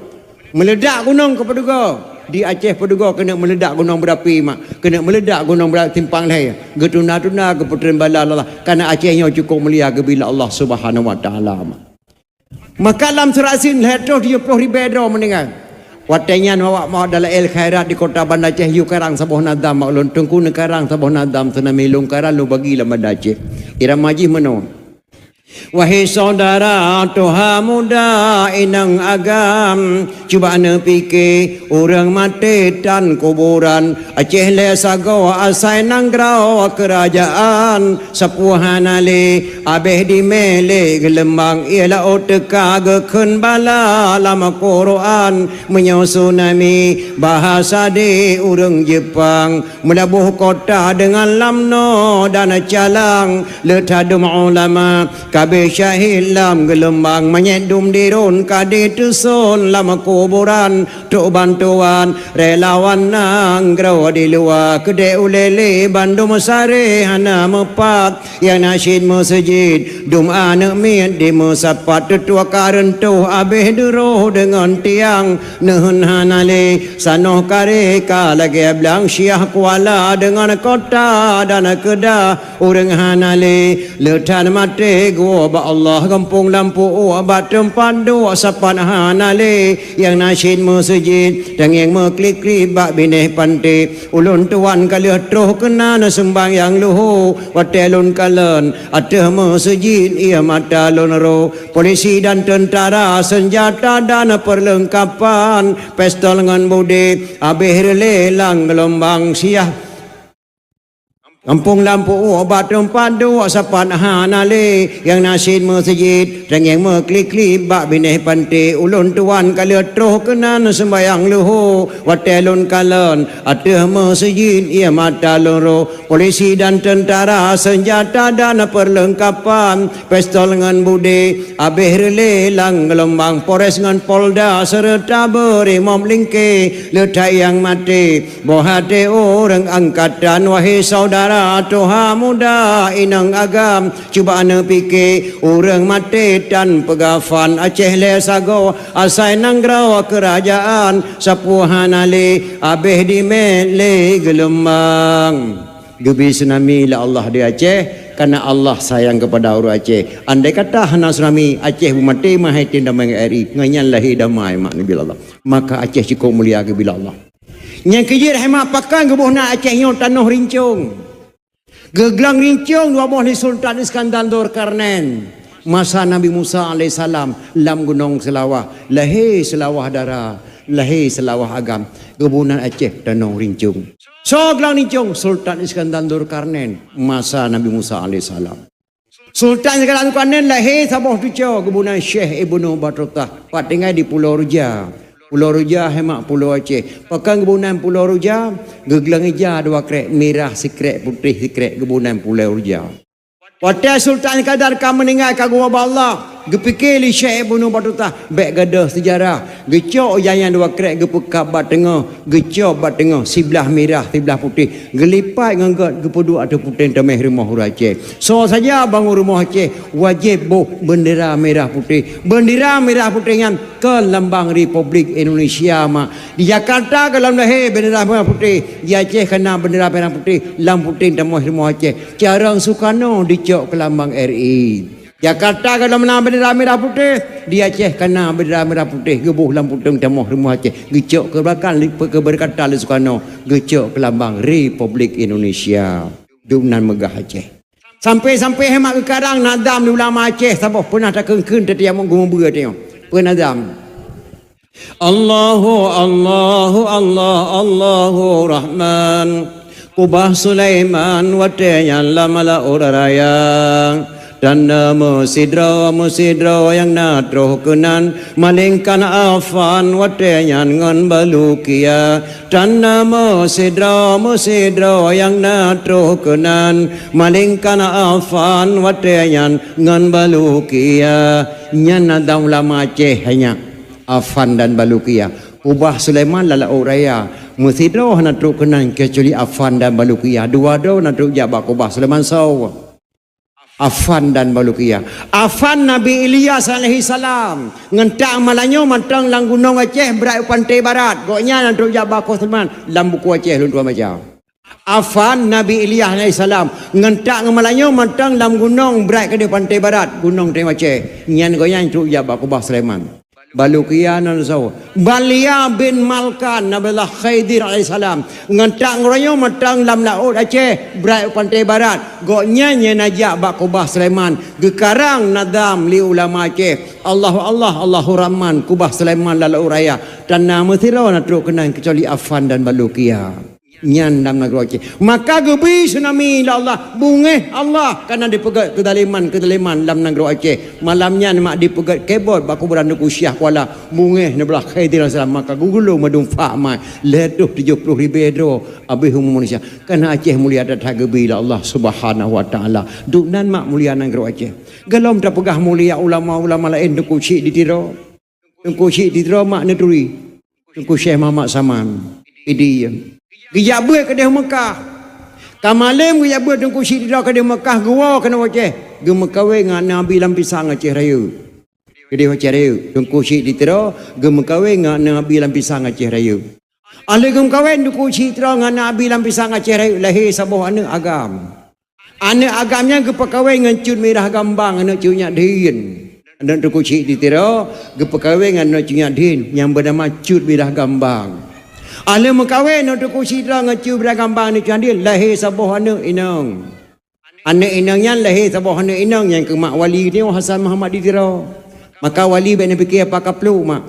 Meuledak gunong keu Padugo. Di Aceh Padugo keuneuk meuledak gunong beurapi mak, keuneuk meuledak gunong beura simpang lhèe. Geutunda-tunda keupeutren bala Allah, karena Aceh nyoe cukôp mulia geubri lé Allah Subhanahu wa Taala mak. Maka lam surat Yasin lhèe reutôh tujoh ploh ribèe droe meuninggai. Watèe nyan awak mawat Dalail Khairat di Kota Banda Aceh yue karang saboh nazam bak ulôn, Teungku neukarang saboh nazam tsunami lôn karang lôn bagi lam Banda Aceh. Irama jih meunoe. Wahai syedara tuha muda inong agam, cuba neupike ureueng maté tan kuburan. Aceh lhèe sagoe asai nanggroe keurajeuen, sapeue hana lé abéh dimé lé geulumbang, ie laôt teuka geukheun bala lam Quran. Meunyoe tsunami bahasa di ureueng Jeupang, meulaboh kota deungon lamno dan calang, le tadum ulama ka abéh syahid lam geulumbang, manyét dum diron ka diteuson lam kuburan. Trok bantuan relawan nanggroe di luwa, keudéh ulèe lé bandum saré hana meupat. Nyang na cit meuseujid dum aneuk miet dimeusapat, teutuak ka reuntoh abéh duroh deungon tiang. Neuheun hana lé sanoh karé ka lagèe blang, Syiah Kuala deungon Kota dan Kedah. Ureueng hana lé le that maté geuwoe bak Allah, gampông lam pu'uek bak teumpat duek sapat hana lé. Nyang na cit meuseujid tangieng meuklik-klik bak binéh panté. Ulôn tuan ka lheueh troh keunan seumbahyang luho, watèe lôn kalon ateueh meuseujid ie mata lôn ro. Polisi dan teuntara, seunjata dan peurleungkapan, pistol ngon budé abéh reulé lam geulumbang, Syiah gampông lam pu'uek bak teumpat duek sapat hana lé. Nyang na cit meuseujid tangieng meuklik-klik bak binéh panté. Ulôn tuan ka lheueh troh keunan seumbahyang luho, watèe lôn kalon ateueh meuseujid ie mata lôn ro. Polisi dan teuntara, seunjata dan peurleungkapan, pistol ngon budé abéh reulé lam geulumbang, Polres ngon Polda seureuta Brimob lingké le that nyang maté. Boh até ureueng angkatan, wahé syedara tuha muda inong agam, cuba neupike ureueng maté tan peugafan. Aceh lhèe sagoe asai nanggroe keurajeuen, sapeue hana lé abéh dimé lé geulumbang. Geubri tsunami lé Allah di Aceh, karena Allah sayang kepada ureueng Aceh. Andai kata hana tsunami, Aceh beumaté meuhai tem damai ngon R I, ngon nyan lahé damai mak neubi Allah. Maka Aceh cukôp mulia geubri Allah. Nyang keujeuet hai mak pakon geuboh na Aceh nyoe tanoh rincong. Geuglang rincong dua boh lé Sultan Iskandar Zulkarnain. Masa Nabi Musa alaihissalam lam Gunong Seulawah, lahé Seulawah Dara, lahé Seulawah Agam, geuboh na Aceh tanoh rincong. Soe glang rincong? Sultan Iskandar Zulkarnain masa Nabi Musa alaihissalam. Sultan Iskandar Zulkarnain lahé saboh cucoe geuboh na Syekh Ibnu Batutah, pat tinggai di Pulo Ruja. Pulo Ruja hai mak Pulo Aceh. Pakon geuboh nan Pulo Ruja? Geugleueng ija dua krek, mirah sikrek, putéh sikrek, geuboh nan Pulo Ruja. Watée Sultan Iskandar ka meuninggai ka geuwoe bak Allah, geupike lé Syekh Ibnu Batutah, bék gadôh seujarah. Geucok ija nyang dua krek, geupeukab bak teungoh, geucok bak teungoh, siblah mirah, siblah putéh, geulipat ngon gét, geupeuduek ateueh puténg tameh rumoh ureuëng Aceh. Soe saja bangon rumoh Aceh, wajéb boh beundera mirah putéh. Beundera mirah putéh nyan kon lambang Republik Indonesia, mak. Di Jakarta gohlom lahé beundera mirah putéh, di Aceh ka na beundera mirah putéh, lam puténg tameh rumoh Aceh. Carông Sukarno dicok keu lambang R I. Jakarta gohlom na beundera mirah putéh, di Aceh ka na beundera mirah putéh, geuboh lam puténg tameh rumoh Aceh, geucok keubeuratan, keubeuratan lé Sukarno, geucok keu lambang Republik Indonesia. Dum nan meugah Aceh. Sampai-sampai hai mak geukarang nazam di ulama Aceh saboh peunah takheun-kheun teuh tiamong geumeubeue teuh. Peue nazam? Allahu, Allahu, Allah, Allahu Rahman. Kubah Sulaiman watée nyan lam laôt raya. Tanyoe meusidroe, meusidroe nyang na troh keunan, malingkan Afan watée nyan ngon Balukia. Tanyoe meusidroe, meusidroe nyang na troh keunan, malingkan Afan watée nyan ngon Balukia. Nyan na dang ulama Aceh hai nyak. Afan dan Balukia. Kubah Sulaiman lam laôt raya. Meusidroe hana trok keunan keucuali Afan dan Balukia. Dua droe na trok jak bak kubah Sulaiman soe? Afan dan Balukia. Afan Nabi Ilyas alaihissalam. Ngon tak malanyoe mantong lam gunong Aceh brat u pantai barat. Gobnyan na trok jak bak kubah Sulaiman lam buku Aceh lôn tuan baca. Afan Nabi Ilyas alaihissalam ngon tak ngon malanyoe mantong lam gunong brat keudeh pantai barat, gunong Teuh Aceh. Nyan gobnyan trok jak bak kubah Sulaiman. Balukia nan soe? Balia bin Malkan Nabiullah Khidir alaihissalam ngon tak ngon malanyoe mantong lam laôt Aceh brat u pantai barat. Gobnyan nyang na jak bak kubah Sulaiman geukarang nazam lé ulama Aceh. Allahu Allah, Allahu Rahman, kubah Sulaiman lam laôt raya. Tanyoe meusidroe na trok keunan keucuali Afan dan Balukia. Nyan lam nanggroe Aceh. Maka geubi tsunami lé Allah, beungéh Allah, kareuna dipeugét keudaliman-keudaliman lam nanggroe Aceh. Malam nyan mak dipeugét kebot bak kuburan Teungku Syiah Kuala, beungéh Nabiullah Khidir alaihissalam, maka geugulong mandum fak mak, lhèe reutôh tujoh ploh ribèe droe abéh umu manusia. Kareuna Aceh mulia that-that geubi lé Allah Subhanahu wa Taala. Dum nan mak mulia nanggroe Aceh. Gohlom tapeugah mulia ulama-ulama laén, Teungku Chik di Tiro. Teungku Chik di Tiro mak neuturi. Teungku Syekh Muhammad Saman, Pidie. Geujak beuet keudeh Meukah. Ka malem geujak beuet Teungku Chik di Tiro keudeh Meukah, geuwoe keunoe u Aceh. Geumeukawen ngon aneuk Abi Lam Pisang Aceh Rayeuk. Keudeh Aceh Rayeuk, Teungku Chik di Tiro geumeukawen ngon aneuk Abi Lam Pisang Aceh Rayeuk. Óh lheueh geumeukawen Teungku Chik di Tiro ngon aneuk Abi Lam Pisang Aceh Rayeuk, lahé saboh aneuk agam. Aneuk agam nyan geupeukawen ngon Cut Mirah Gambang, aneuk Cut Nyak Dhin. Aneuk Teungku Chik di Tiro geupeukawen ngon aneuk Cut Nyak Dhin nyang beunama Cut Mirah Gambang. Óh lheueh meukawen aneuk Teungku Chik di Tiro ngon Cut Mirah Gambang, aneuk Cut Nyak Dhin, lahé saboh aneuk inong. Aneuk inong nyan lahé saboh aneuk inong nyang keu mak wali nyoe Hasan Muhammad di Tiro. Maka wali bék neupike apa kaplôk mak.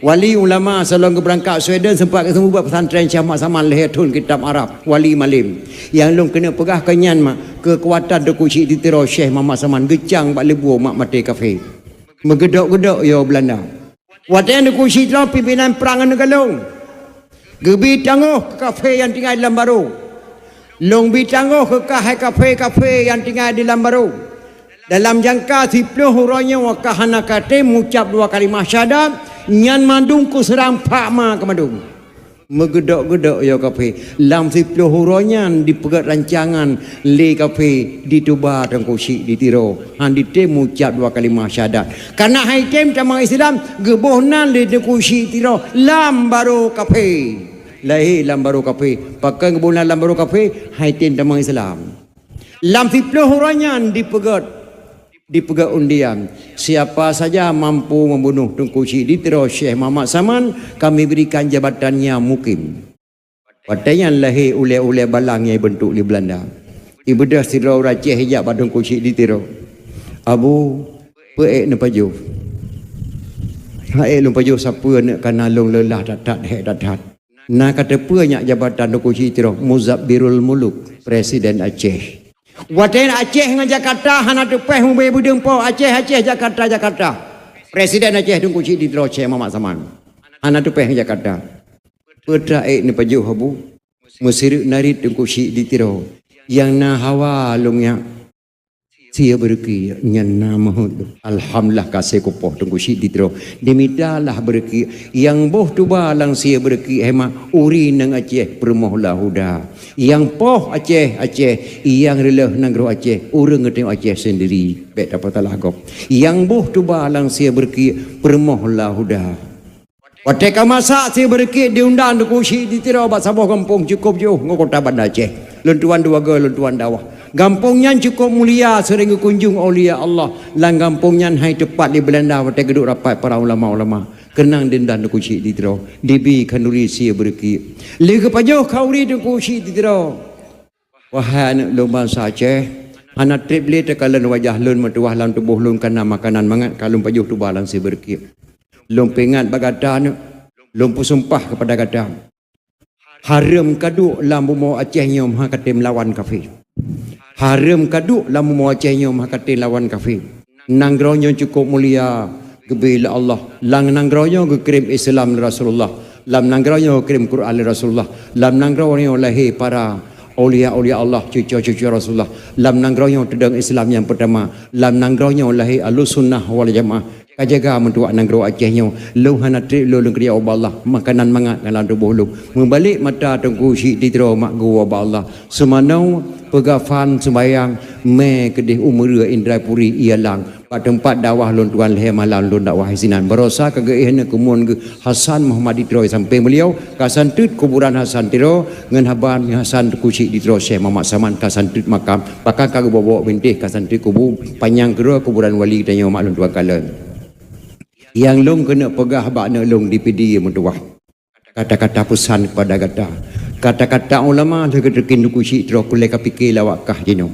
Wali ulama, sigohlom geubeurangkat Sweden, seumpat geuseumeubeuet pesantren Syekh Muhammad Saman lhèe thon kitab Arab, wali malem. Nyang lôn keuneuk peugah keu nyan mak, keukuatan Teungku Chik di Tiro Syekh Muhammad Saman geucang bak leubue mak maté kafé. Meugeudok-geudok yo Beulanda. Watèe Teungku Chik di Tiro pimpinan prang aneuk galong, geubi tangoh keu kafé nyang tinggai di Lam Baro. Lôn bi tangoh keu kah hai kafé-kafé nyang tinggai di Lam Baro. Dalam jangka siploh uroe nyoe ka hana katem mucab dua kalimah syahadat, nyan mandum kuseurang phak ma keumandum. Meugeudok-geudok yo kafé. Lam siploh uroe nyan dipeugét rancangan lé kafé dituba Teungku Chik di Tiro. Han ditem mucab dua kalimah syahadat. Kareuna han item tamong Islam, geuboh nan lé Teungku Chik di Tiro lam baro kafé. Lahé lam baro kafé. Pakon geuboh nan lam baro kafé? Han item tamong Islam. Lam siploh uroe nyan dipeugét, dipeugét undian. Siapa saja mampu membunuh Teungku Chik di Tiro Syekh Muhammad Saman, kami berikan jabatannya mukim. Watèe nyan lahé ulèe-ulèe balang nyang ibeuntuk lé Beulanda. Ibeudôh sidroe ureueng Aceh ijak bak Teungku Chik di Tiro. Abu, peue ék neupajoh? Han ék lôn pajoh sapeue, aneuk kana lôn leulah that-that, hék that-that. Na ka teupeue nyak jabatan Teungku Chik di Tiro, Muzabbirul Muluk, Presiden Aceh. Watèe Aceh ngon Jakarta hana teupéh mubé beudeueng po, Aceh, Aceh, Jakarta, Jakarta. Presiden Aceh Teungku Chik di Tiro Syekh Muhammad Saman. Hana teupéh Jakarta. Peue teuma ék neupajoh Abu? Meusireuk narit Teungku Chik di Tiro. Nyang na hawa lôn nyak. Sie beureuki nyan na meuheuét. Alhamdulillah ka sie kupoh Teungku Chik di Tiro. Dimita lah beureuki. Nyang boh tuba lam sie beureuki hemat uri nang Aceh peurumoh lahuda. Nyang poh Aceh, Aceh, nyang reuloh nanggroe Aceh, ureuëng geutanyoe Aceh sendiri. Bék tapeusalah gob. Nyang boh tuba lam sie beureuki peurumoh lahuda. Watée ka masak sie beureuki diundang Teungku Chik di Tiro bak saboh gampông cukôp jiôh ngon kota Banda Aceh. Lôn tuan dua goe lôn tuan dakwah. Gampông nyan cukôp mulia seuring geukunjong aulia Allah. Lam gampông nyan hai teupat di Beulanda watée geuduek rapat para ulama-ulama. Keunong diundang Teungku Chik di Tiro. Dibi khanuri sie beureuki. Lé geupajoh khanuri Teungku Chik di Tiro. Wahai aneuëk lôn bansa Aceh, hana treb lé teukalon wajah lôn meutuwah lam tuboh lôn kana makanan mangat ka lôn pajoh tuba lam sie beureuki. Lôn peuingat bak gata aneuëk, lôn peusumpah keupada gata. Hareuem kaduek lam bumoe Aceh nyoe meuhakatem lawan kafé. Hareuem kaduek lam bumoe Aceh nyoe meuhakatem lawan kafé. Nanggroe nyoe cukôp mulia geubri lé Allah. Lam nanggroe nyoe geukirém Islam lé Rasulullah. Lam nanggroe nyoe geukirém Quran lé Rasulullah. Lam nanggroe nyoe lahé para aulia-aulia Allah, cuco-cuco Rasulullah. Lam nanggroe nyoe teudong Islam nyang peutama. Lam nanggroe nyoe lahé Ahlussunnah wal Jamaah. Ka jaga meutuwah nanggroe Aceh nyoe. Lôn hana treb lôn keureuja ubak Allah. Makanan mangat dalam tuboh lôn. Meubalek mata Teungku Chik di Tiro mak geuwoe bak Allah. Seumanoe peugafan seumayang mé keudeh umeureu Indrapuri ié lang. Bak teumpat dakwah lôn tuan lhée malam lôn dakwah sinan. Barosa ka geuéh neukeumon geuh Hasan Muhammad di Tiro sampéng beuliau ka santeut kuburan Hasan Tiro ngon haban Hasan Teungku Chik di Tiro Syekh Muhammad Saman ka santeut makam. Bahkan ka geubawa bintéh ka santeut kubu panyang keudroe kuburan wali tanyoe mak lôn tuan kalon. Nyang lôn keuneuk peugah bak neuek lôn di Pidie meutuwah. Kata-kata peusan keupada gata. Kata-kata ulama lheueh geuteukin Teungku Chik Tiro kulée ka pike lawak kah jinoe.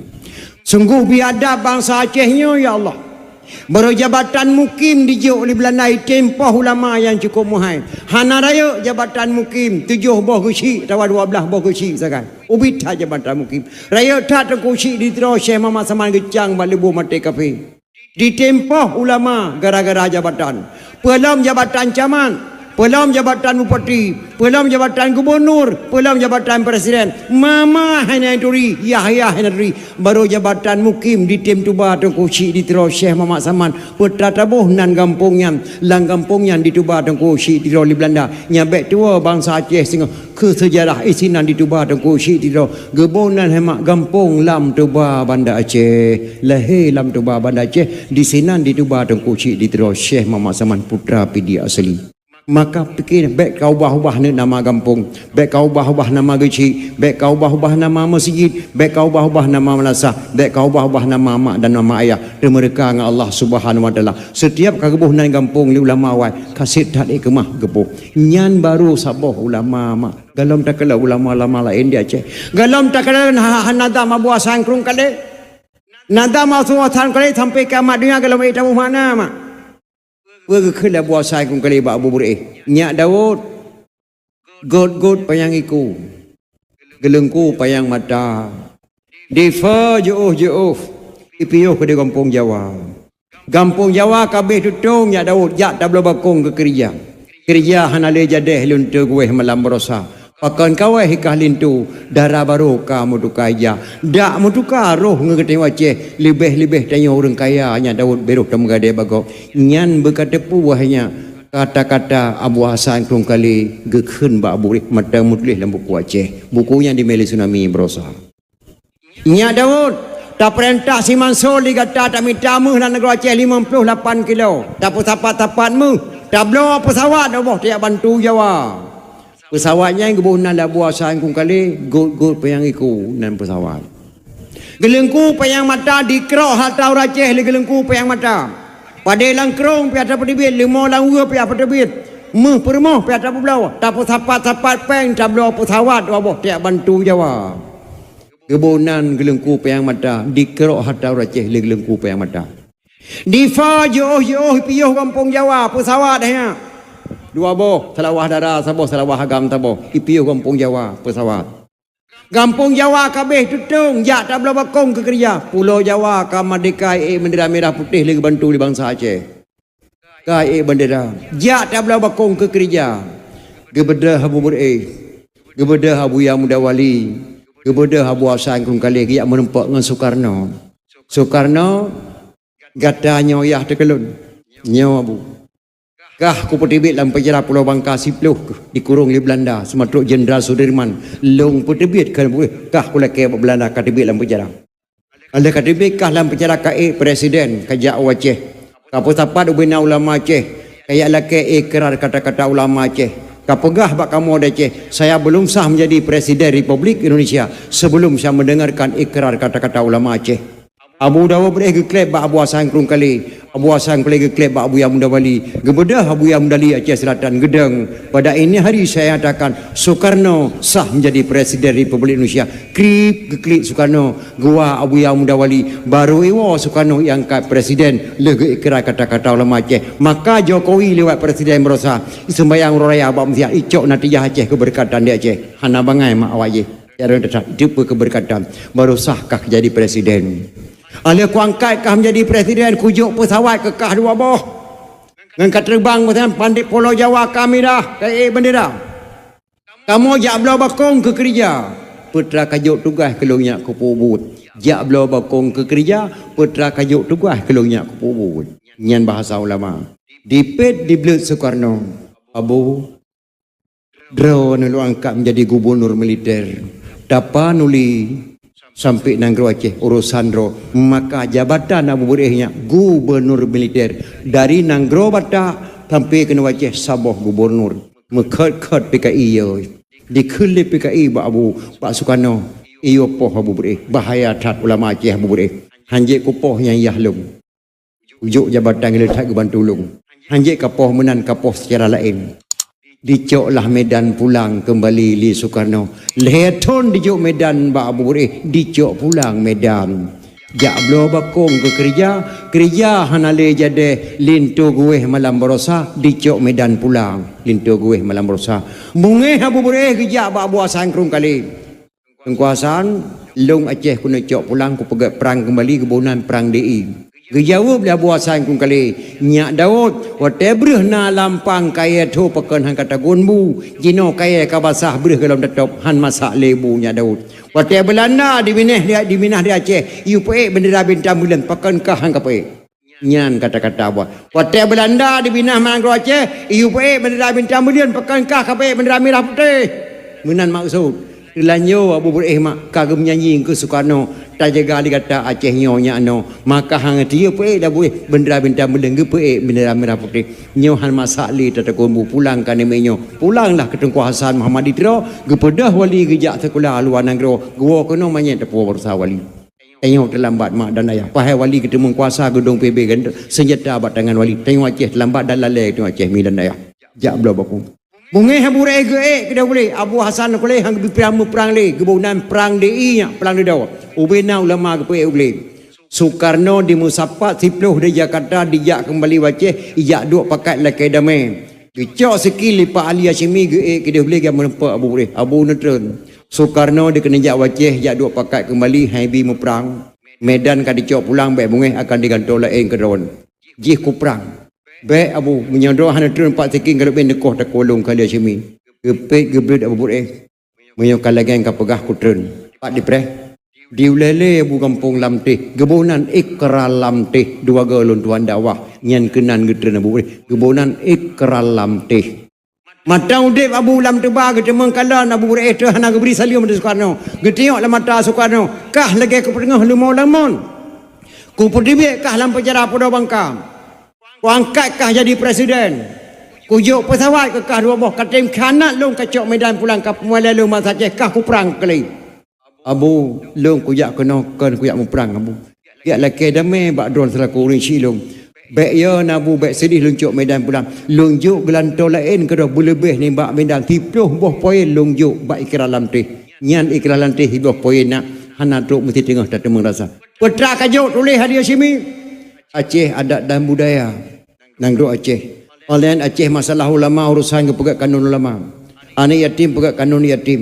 Sunggoh biadab bansa Aceh nyoe ya Allah. Baroe jabatan mukim dijok lé Beulanda item poh ulama nyang cukôp meuhai. Hana rayeuk jabatan mukim tujoh boh geuchik atawa dua blaih boh geuchik sagai. Ubit that jabatan mukim. Rayeuk that Teungku Chik di Tiro Syekh Muhammad Saman geucang bak leubeh maté kafé. Ditem poh ulama gara-gara jabatan. Peulom jabatan camat, peulom jabatan bupati, peulom jabatan gubunur, peulom jabatan presiden. Mama hana turi, yah-yah hana turi. Baroe jabatan mukim ditem tuba Teungku Chik di Tiro Syekh Muhammad Saman. Peue teuma taboh nan gampông nyan. Lam gampông nyan dituba Teungku Chik di Tiro lé Beulanda. Nyan bék tuwoe bansa Aceh singoh. Keu seujarah isinan dituba Teungku Chik di Tiro. Geuboh nan hemat gampông lam tuba Banda Aceh. Lahé lam tuba Banda Aceh, disinan dituba Teungku Chik di Tiro Syekh Muhammad Saman putra Pidie asli. Maka pike bék ka ubah-ubah neuek nama gampông, bék ka ubah-ubah nama geuchik, bék ka ubah-ubah nama meuseujid, bék ka ubah-ubah nama meulasah, bék ka ubah-ubah nama mak dan nama ayah. Teumeureuka ngon Allah Subhanahu Wa Taala. Setiap ka geuboh nan gampông lé ulama awai, ka sép that ék keumah geuboh. Nyan baru saboh ulama mak. Galom takalon ulama-ulama laén di Aceh. Galom takalon ha-, ha-, nazam Abu Hasan Krueng Kalé. Nazam Abu Hasan Krueng Kalé sampai kiamat dunia galom ék taboh makna mak. Peue geukheun Abu Hasan Krueng Kalé bak Abu Beureuéh. Nyak Daud, gôt-gôt panyang iku, geuleungku panyang mata. Difa jiôh-jiôh, ipiôh keudeh gampông Jawa. Gampông Jawa ka abéh tutong Nyak Daud jak tabloe bakong keu keureuja. Keureuja hana lé jadeh lôn teuguéh malam barosa. Pakon kawéh ikah linto, dara barô ka meutuka ija. Dak meutuka roh ngon geutanyoe Aceh, leubeh-leubeh tanyoe ureuëng kaya Nyak Daud béh roh tameugadée bagoe. Nyan beukateupeu wahai nyak kata-kata Abu Hasan Krueng Kalé geukheun bak Abu Rih mata meutuléh lam buku Aceh. Buku nyan dimé lé Tsunami barosa. Nyak Daud, tapeurintah si Mansur di gata tamita méuh lam nanggroe Aceh limong ploh lapan kilo. Tapeusapat-sapat méuh, tabloe peusawat boh tajak bantu Jawa. Peusawat nyan geuboh nan lé Abu Hasan Krueng Kalé, gôt-gôt panyang iku nan peusawat. Geuleungku panyang mata dikrok hata ureuëng Aceh lé geuleungku panyang mata. Padé lam krông pih hana peuteubiet, leumo lam weue pih hana peuteubiet. Méuh peurumoh pih hana peubloe, tapeusapat-sapat péng tabloe peusawat dua boh tajak bantu Jawa. Geuboh nan geuleungku panyang mata, dikrok hata ureuëng Aceh lé geuleungku panyang mata. Difa jiôh-jiôh ipiôh gampông Jawa, peusawat hanya. Dua boh, Seulawah Dara saboh, Seulawah Agam saboh, ipiôh gampông Jawa, peusawat. Gampông Jawa ka abéh tutong, jak tabloe bakong keu keureuja. Pulo Jawa ka meurdéhka ék beundera mirah putéh lé geubantu lé bansa Aceh. Ka ék bendera. Jak tabloe bakong keu keurija. Geubeudôh Abu Beureueh. Geubeudôh Abuya Muda Wali. Geubeudôh Abu Hasan Krueng Kalé geujak meurumpok ngon Sukarno. Sukarno, gata nyoe yah teukeulon. Nyoe Abu. Kah kupeuteubiet lam penjara Pulo Bangka siplôh dikurong lé Beulanda, seumatrok Jenderal Sudirman. Lôn peuteubiet keu kah kulakée bak Beulanda ka teubiet lam penjara. Lheueh ka teubiet kah lam penjara ka ék presiden, ka jak u Aceh. Ka peusapat ubé na ulama Aceh, ka jak lakée ikrar kata-kata ulama Aceh. Ka peugah bak kamoe di Aceh, saya belum sah menjadi presiden Republik Indonesia sebelum saya mendengarkan ikrar kata-kata ulama Aceh. Abu Dawud Beureueh geukleb bak Abu Hasan Krueng Kalé, Abu Hasan Krueng Kalé geukleb bak Abuya Muda Wali, geubeudôh Abuya Muda Wali Aceh Selatan geudong. Pada ini hari saya nyatakan Soekarno sah menjadi Presiden Republik Indonesia. Krip geuklik Soekarno, geuwa Abuya Muda Wali, baru iwoe Soekarno iangkat presiden lheueh geuikrar kata-kata ulama Aceh. Maka Jokowi lewat presiden barosa, iseumbayang uroe raya bak meuseujid, icok natijah Aceh keubeureukat di Aceh. Hana bangai mak awak jih. Jaroe teutab, itu pun keubeureukat, baru sah kah jadi presiden. Lheueh kuangkat kah menjadi presiden, kujok pesawat keu kah dua boh. Ngon ka teubang meusajan pandit Pulo Jawa kami dah, ka ék bendera. Kamoe jak bloe bakong keu keurija, peue teuma ka jok tugaih keu lôn nyak keu peubuet. Jak bloe bakong keu keurija, peue teuma ka jok tugaih keu lôn nyak keu peubuet. Nyan bahasa ulama. Dipet dibleuet Soekarno, Abu, droeneuh lôn angkat menjadi gubernur militer. Tapanuli sampoe nanggroe Aceh urosan droe, maka jabatan Abu Beureueh nyak gubernur militer. Dari nanggroe Batak sampoe keunoe Aceh saboh gubernur. Meukhot-khot P K I yo. Dikheun lé P K I bak Abu, bak Soekarno, iyo poh Abu Beureueh. Bahaya that ulama Aceh Abu Beureueh. Hanjeuet kupoh nyang yah lôn. Ujok jabatan geuleuthat geubantu lôn. Hanjeuet kapoh meunan kapoh seucara laén. Dicoklah Medan pulang keumbali lé Soekarno. Lhée thon dijok Medan bak Abu Beureueh, dicok pulang Medan. Jak bloe bakong keu keurija, keurija hana lé jadeh, linto geuwéh malam barosa, dicok Medan pulang, linto geuwéh malam barosa. Beungéh Abu Beureueh geujak bak Abu Hasan Krueng Kalé. Teungku Hasan, lôn Aceh keuneuk cok pulang kupeugét prang keumbali, geuboh nan prang D I. Geujaweueb lé Abu Hasan Krueng Kalé, "Nyak Daud, watée breueh na lampang kayée tho pakon han ka tagon bu, jinoe kayée ka basah breueh gohlom tatôb, han masak lé bu Nyak Daud. Watée Beulanda diminah di, diminah di Aceh, yue peuék bendera bintang buleuen pakon kah han ka peuék." Nyan kata-kata buet. Watée Beulanda diminah nanggroe Aceh, yue peuék bendera bintang buleuen pakon kah ka peuék bendera mirah putéh. Meunan maksud. Teulanjô Abu Beureueh mak ka geumeunyanyi keu Soekarno, tajaga lé gata Aceh nyoe nyak noe. Maka han tiyeu peuék Abu Beureueh bendera bintang buleuen, geupeuék bendera mirah putéh. Nyoe han masak lé tatakon bu pulang ka neumé nyoe. Pulanglah keu Teungku Hasan Muhammad di Tiro, geupeudeuh wali geujak sikula luwa nanggroe, geuwoe keunoe manyét tapuwoe barosa wali. Tanyoe teulambat mak dan ayah. Pahai wali geuteumeung kuasa geudong P B B, seunjata bak tangan wali. Tanyoe Aceh teulambat dan lalée tanyoe Aceh mi dan ayah. Jak bloe bakong. Beungéh Abu Beureueh geuék keudeh u glé. Abu Hasan Krueng Kalé han geubri prang meuprang lé. Geuboh nan prang D I nyak prang dudoe. Ubé na ulama geupeuék u glé. Soekarno dimeusapat siplôh di Jakarta dijak keumbali u Aceh, ijak duek pakat lakée damé. Geucok sikil lé Pak Ali Hasyimi geuék keudeh u glé geumeurumpok Abu Beureueh. Abu neutreun. Soekarno dikeuneuk jak u Aceh jak duek pakat keumbali, han ibi meuprang. Medan ka dicok pulang, bék beungéh akan digantoe laén keu droen. Jih kuprang. Bék Abu, meunyoe droe hana treun pat sikil galom neukoh takolong kali Hasyimi. Geupet geubleuet Abu Beureueh. Meunyoe ka lagée ka peugah kutreun. Pat dipreh. Di ulée lé Abu gampông Lamteh. Geuboh nan Ikra Lamteh. Dua goe lôn tuan dakwah. Nyan keunan geutreun Abu Beureueh. Geuboh nan Ikra Lamteh. Mata udeb Abu lam teuba geuteumeung kalon Abu Beureueh teuh hana geubri saleuem di Soekarno. Geutiyok lam mata Soekarno, kah lagée keupeunteungoh leumo lamon. Kupeuteubiet kah lam penjara Pulo Bangka. Kuangkat kah jadi presiden. Kujok pesawat keu kah dua boh, katem khianat lôn kacok Medan pulang ka peumulia lôn bansa Aceh, kah kuprang keulai. Abu, lôn kujak keunoe kon kujak muprang Abu. Jak lakée damé bak droen seulaku ureuëng syiek lôn. Bék yo na Abu, bék seudeh lôn cok Medan pulang. Lôn jok geulantoe laén keudroe beuleubeh nibak Medan, siplôh boh poin lôn jok bak Ikra Lamteh. Nyan Ikra Lamteh siplôh poin na, hana trok meusti teungoh tateumeung rasa. Peue teuma ka jok tuléh hadis Hasyimi. Aceh adat dan budaya. Nanggroe Aceh. Online Aceh masalah ulama urusan geupeugét kanun ulama. Aneuk yatim peugét kanun yatim.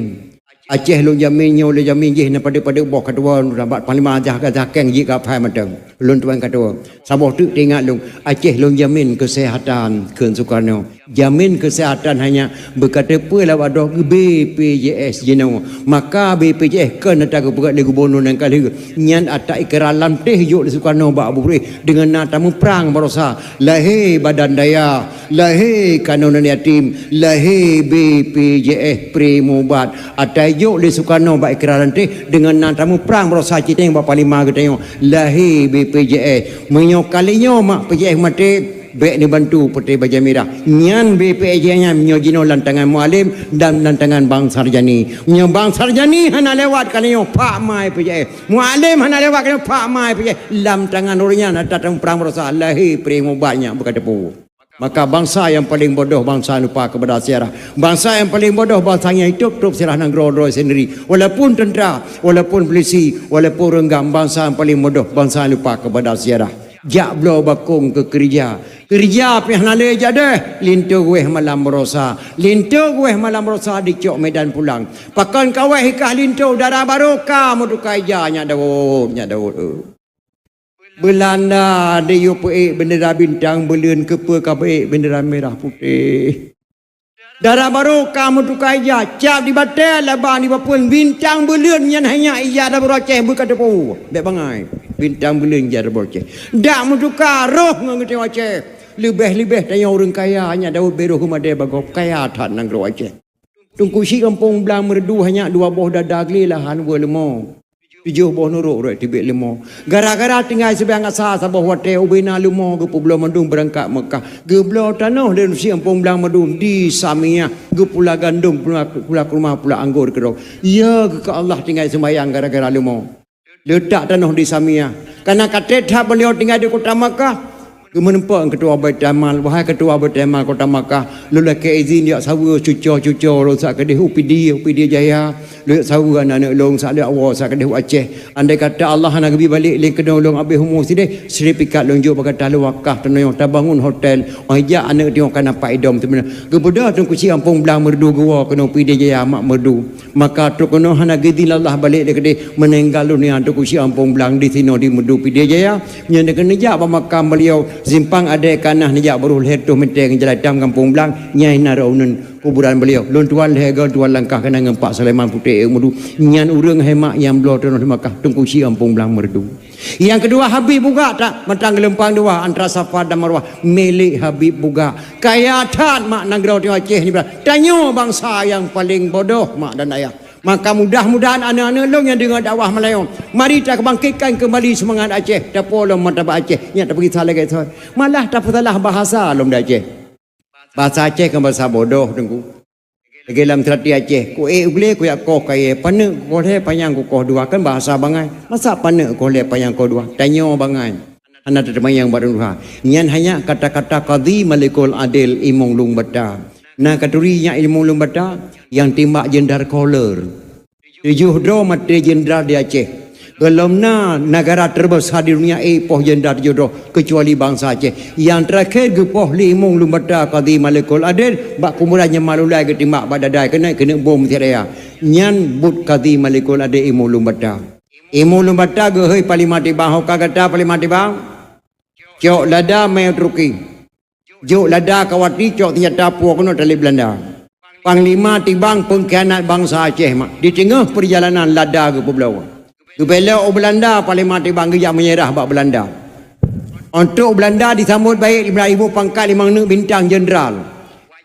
Aceh lôn jamin nyoe lôn jamin jih na padub-padub boh ka tuwoe, rabat panglima jah gajah keng jih ka phai mantong. Lôn tuan ka tuwoe. Saboh teuk teuingat lôn, Aceh lôn jamin keuseuhatan kheun Sukarno. Jamin keuseuhatan hanya beukateupeue lawat droe B P J S jinoe. Maka B P J S kon ata geupeugah lé gubunur nyang ka lheueh. Nyan ata ikra lam teuh jok lé Sukarno bak bubreh deungon na tamuprang barosa. Lahé badan dayah, lahé kanonan yatim, lahé B P J S Primobat. Ata jok lé Sukarno bak ikra lam teuh deungon na tamuprang barosa citeng bak panglima geutanyoe. Lahé B P J S. Meunyoe kali nyoe mak P J S maté, bék neubantu Putri Bajée Mirah. Nyan B P J S nyan meunyoe jinoe lam tangan Mualem dan lam tangan Bang Sarjani. Meunyoe Bang Sarjani hana lewat kali nyoe, pak mai P J S. Mualem hana lewat kali nyoe, pak mai P J S. Lam tangan ureuëng nyan ata tamuprang barosa lahé Primobat nyan beukateupeue. Maka bansa nyang paleng bodoh, bansa lupa kepada sejarah. Bansa nyang paleng bodoh, bansa nyang hidup-hidup sejarah nanggroe droe sendiri. Walaupun tentera, walaupun polisi, walaupun reunggam, bansa nyang paleng bodoh, bansa nyang lupa kepada sejarah. Jak bloe bakong keu keureuja. Keureuja pih hana lé jadeh, linto guweh malam barosa. Linto guweh malam barosa dicok Medan pulang. Pakon kaweh ikah linto dara barô ka meutuka ija nyak Daud, nyak Daud. Beulanda diyue peuék bendera bintang beuleuen keupeue ka peuék bendera merah putéh. Dara barô ka meutuka ija, cap di batée laba di bapeuen bintang beuleuen nyan hanya ija dara barô Aceh beukateupeue. Bék bangai, bintang beuleuen ija dara barô Aceh. Dak meutuka roh ngon geutanyoe Aceh. Leubeh-leubeh tanyoe ureuëng kaya, nyak Daud Bero Humadé Bagob kaya that nanggroe Aceh. Teungku Chik Ampong Blang Meureudu hanya dua boh dada glé lahan weueh leumo. Tujoh boh nurok rot teubiet leumo. Gara-gara tinggai sibiang asa saboh watée ubena leumo geupeubloe mandum beurangkat Meukah. Geubloe tanoh lé Teungku Chik Ampong Blang Meureudu di Samiah. Geupula gandom pula, pula kurma pula anggô keudroe. Ya geuka Allah tinggai seumayang gara-gara leumo. Leutak tanoh di Samiah. Kana katet that beliau tinggai di kota Makkah. Geumeuneumpok ketua Baitul Mal, wahai ketua Baitul Mal kota Makkah, lôn lakée izin jak saweue cuco-cuco lôn sak keudeh u Pidie, u Pidie Jaya, lôn jak saweue aneuk-aneuk lôn sak lôn jak woe sak keudeh u Aceh. Andai kata Allah hana geubi balek lé keunoe lôn abéh umu sideh, sertifikat lôn jok bak gata lôn wakah tanoh nyoe tabangun hotel, oh jak aneuk teuh kana pat idom teumeunang. Geubeudôh Teungku Chik Ampong Blang Meureudu geuwoe keunoe Pidie Jaya mak Meureudu. Maka trok keunoe hana geuidhin Allah balek lé keudeh, meuninggai dunia Teungku Chik Ampong Blang di sinoe di Meureudu Pidie Jaya. Nyan keuneuk neujak bak makam beliau, simpang Adek Kanah neujak baroh lhèe reutôh meter ngon jalan itam Gampông Blang, nyan na uneun kuburan beliau. Lôn tuan lhèe goe tuan langkah keunan ngon Pak Sulaiman Putéh Meureudu. Nyan ureueng hai mak nyang bloe tanoh di Makkah Teungku Chik Ampong Blang Meureudu. Nyang keudua Habib Bugak tak mantang geulumpang dua antara Safa dan Marwah milék Habib Bugak. Kaya that mak nanggroe Aceh nibak. Tanyoe bansa nyang paleng bodoh mak dan ayah. Maka mudah-mudahan aneuk-aneuk lôn nyang deungoe dakwah malam nyoe, mari takeubangkitkan keumbali seumangat Aceh, tapolom martabat Aceh, nyak tapeugisa lagèe soe. Malah tapeusalah bahasa lom di Aceh. Bahasa Aceh kan bahasa bodoh, Teungku. Lagèe lam seulati Aceh, ku ék u glé ku jak koh kayèe, paneuk kukoh lhèe panyang kukoh dua, kan bahasa bangai. Masa paneuk kukoh lhèe panyang kukoh dua? Tanyoe bangai. Hana teuteumanyong bak ureueng tuha. Nyan hanya kata-kata Kadhi Malikul Adil Imong Lueng Bata. Na katuri nyak Imong Lueng Bata nyang timbak Jenderal Koler. Tujoh droe maté jenderal di Aceh. Gohlom na negara terbesar di dunia ék poh jenderal tujoh droe, keucuali bansa Aceh. Nyang teurakhé geupoh lé Imong Lueng Bata Kadhi Malikul Adil bak kuburan nyang malulai geutimbak bak dadai keuneuk keuneuk bom siat raya. Nyan buet Kadhi Malikul Adil Imong Lueng Bata. Imong Lueng Bata geuhôi Panglima Tibang, ho ka gata Panglima Tibang? Cok lada mé u Turki. Jok lada Kawati cok seunjata puwoe keunoe talét Beulanda. Panglima Tibang peungkhianat bansa Aceh mak. Di teungoh peurjalanan lada geupeubloe. Geubelok u Beulanda, Panglima Tibang geujak meunyeurah bak Beulanda. Untuk Beulanda disambot baik lima ribu pangkat limong neuk bintang jenderal.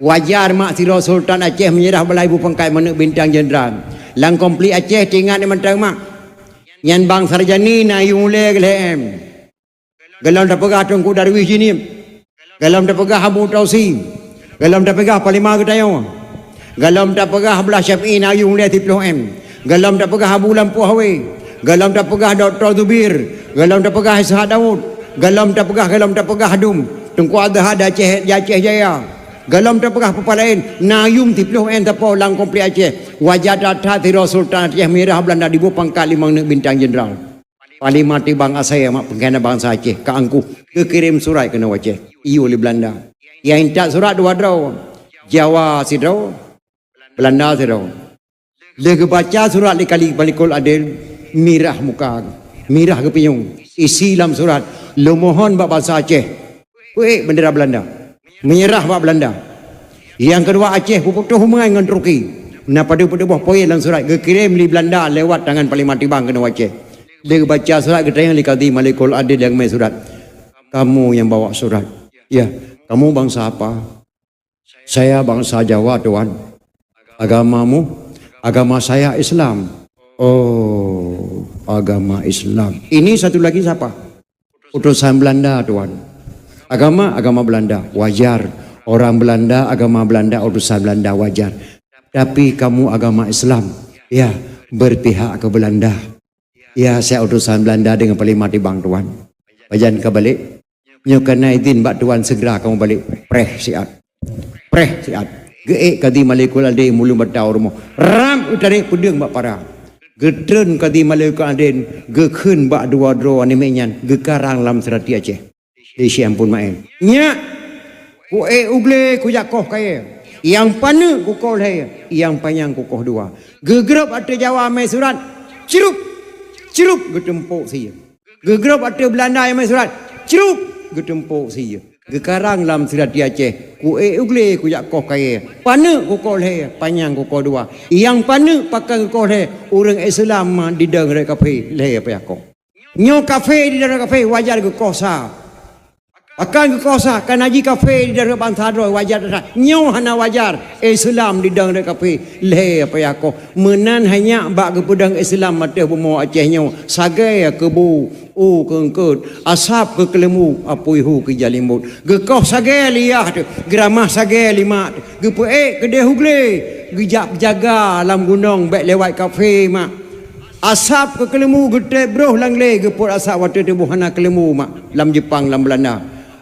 Wajar mak sidroe Sultan Aceh meunyeurah bak lima ribu pangkat limong neuk bintang jenderal. Lam konflik Aceh teuingat di mantong mak. Nyan Bang Sarjani na yue ulèe lhèe M. Gohlom tapeugah Teungku Darwis Jeunieb. Gohlom tapeugah Abu Tausi. Gohlom tapeugah Panglima geutanyoe. Gohlom tapeugah Abdullah Syafi'i na yue ulèe siploh M. Gohlom tapeugah Abu Lampu Hawe. Gohlom tapeugah Doktor Zubir. Gohlom tapeugah Ishak Daud. Gohlom tapeugah, gohlom tapeugah dum Teungku Azhar di Aceh, di Aceh Jaya. Gohlom tapeugah peue-peue laén, na yue siploh M tapoh lam konflik Aceh. Wajar that-that sidroe Sultan Aceh meunyeurah Beulanda diboh pangkat limong neuk bintang jenderal. Panglima Tibang asai mak peungkhianat bansa Aceh ka angkuh geukirém surat keunoe Aceh. Iyue lé Beulanda. Nyang intat surat dua droe. Jawa sidroe, Beulanda sidroe. Lheueh geubaca surat lé Kali Malikul Adil, mirah muka, mirah geupinyueng. Isi lam surat, "Lôn mohon bak bansa Aceh, peuék bendera Belanda. Menyerah bak Belanda." Nyang keudua, Aceh beuputôh hubungan ngon Turki. Na padub-padub boh poin lam surat geukirém lé Belanda lewat tangan Panglima Tibang keunoe Aceh. Lheueh geubaca surat, geutanyong lé Kadi Malikul Adil nyang mé surat, "Kamu yang bawa surat? Ya, kamu bangsa apa?" "Saya bangsa Jawa, Tuan." "Agamamu?" "Agama saya Islam." "Oh, agama Islam. Ini satu lagi siapa?" "Utusan Belanda, Tuan." "Agama?" "Agama Belanda." "Wajar. Orang Belanda, agama Belanda, utusan Belanda, wajar. Tapi kamu agama Islam." "Ya, berpihak ke Belanda." "Ya, saya utusan Belanda dengan Panglima Tibang, Tuan." "Pajan ka balek?" "Nyoe ka na idin bak Tuan, segera kamu balek." Preh siat. Preh siat. Geuék Kadi Malikul Adil mulung batau rumoh. Ram, geutarek peudeueng bak para. Geutreun Kadi Malikul Adil, geukheun bak dua droe aneuk miet nyan, geukarang lam seurati Aceh. Di Syekh Ampon Maén. "Nyak, kuék u glé kujak koh kayée. Nyang paneuk kukoh lhée, nyang panyang kukoh dua." Geugrôb ateueh Jawa mé surat, cirup, cirup geuteumpok sie. Geugrôb ateueh Belanda nyang mé surat, cirup geuteumpok sie. Geukarang lam seurati Aceh, "Kuék u glé kujak koh kayée. Paneuk kukoh lhée, panyang kukoh dua. Nyang paneuk pakon kukoh lhée, ureuëng Islam ma didong rot kafé lhée payah koh." Nyoe kafé didong rot kafé, wajar geukoh sa. Pakon geukoh sa, kana jih kafé didong rot bansa droe, wajar that. Nyoe hana wajar, Islam didong rot kafé lhée payah koh. Meunan hai nyak bak geupeudong Islam ateueh bumoe Aceh nyoe, sagai keubu, u keu eungkôt, asab keu keuleumbu, apui hu keu jalimbot. Geukoh sagai lé yah teuh, geuramah sagai lé mak teuh, geupeuék keudeh u glé, geujak jaga lam gunong bék lewat kafé mak. Asab keu keuleumbu geutrép broh lam glé, geupot asab watée tuboh hana keuleumbu mak, lam Jeupang, lam Beulanda.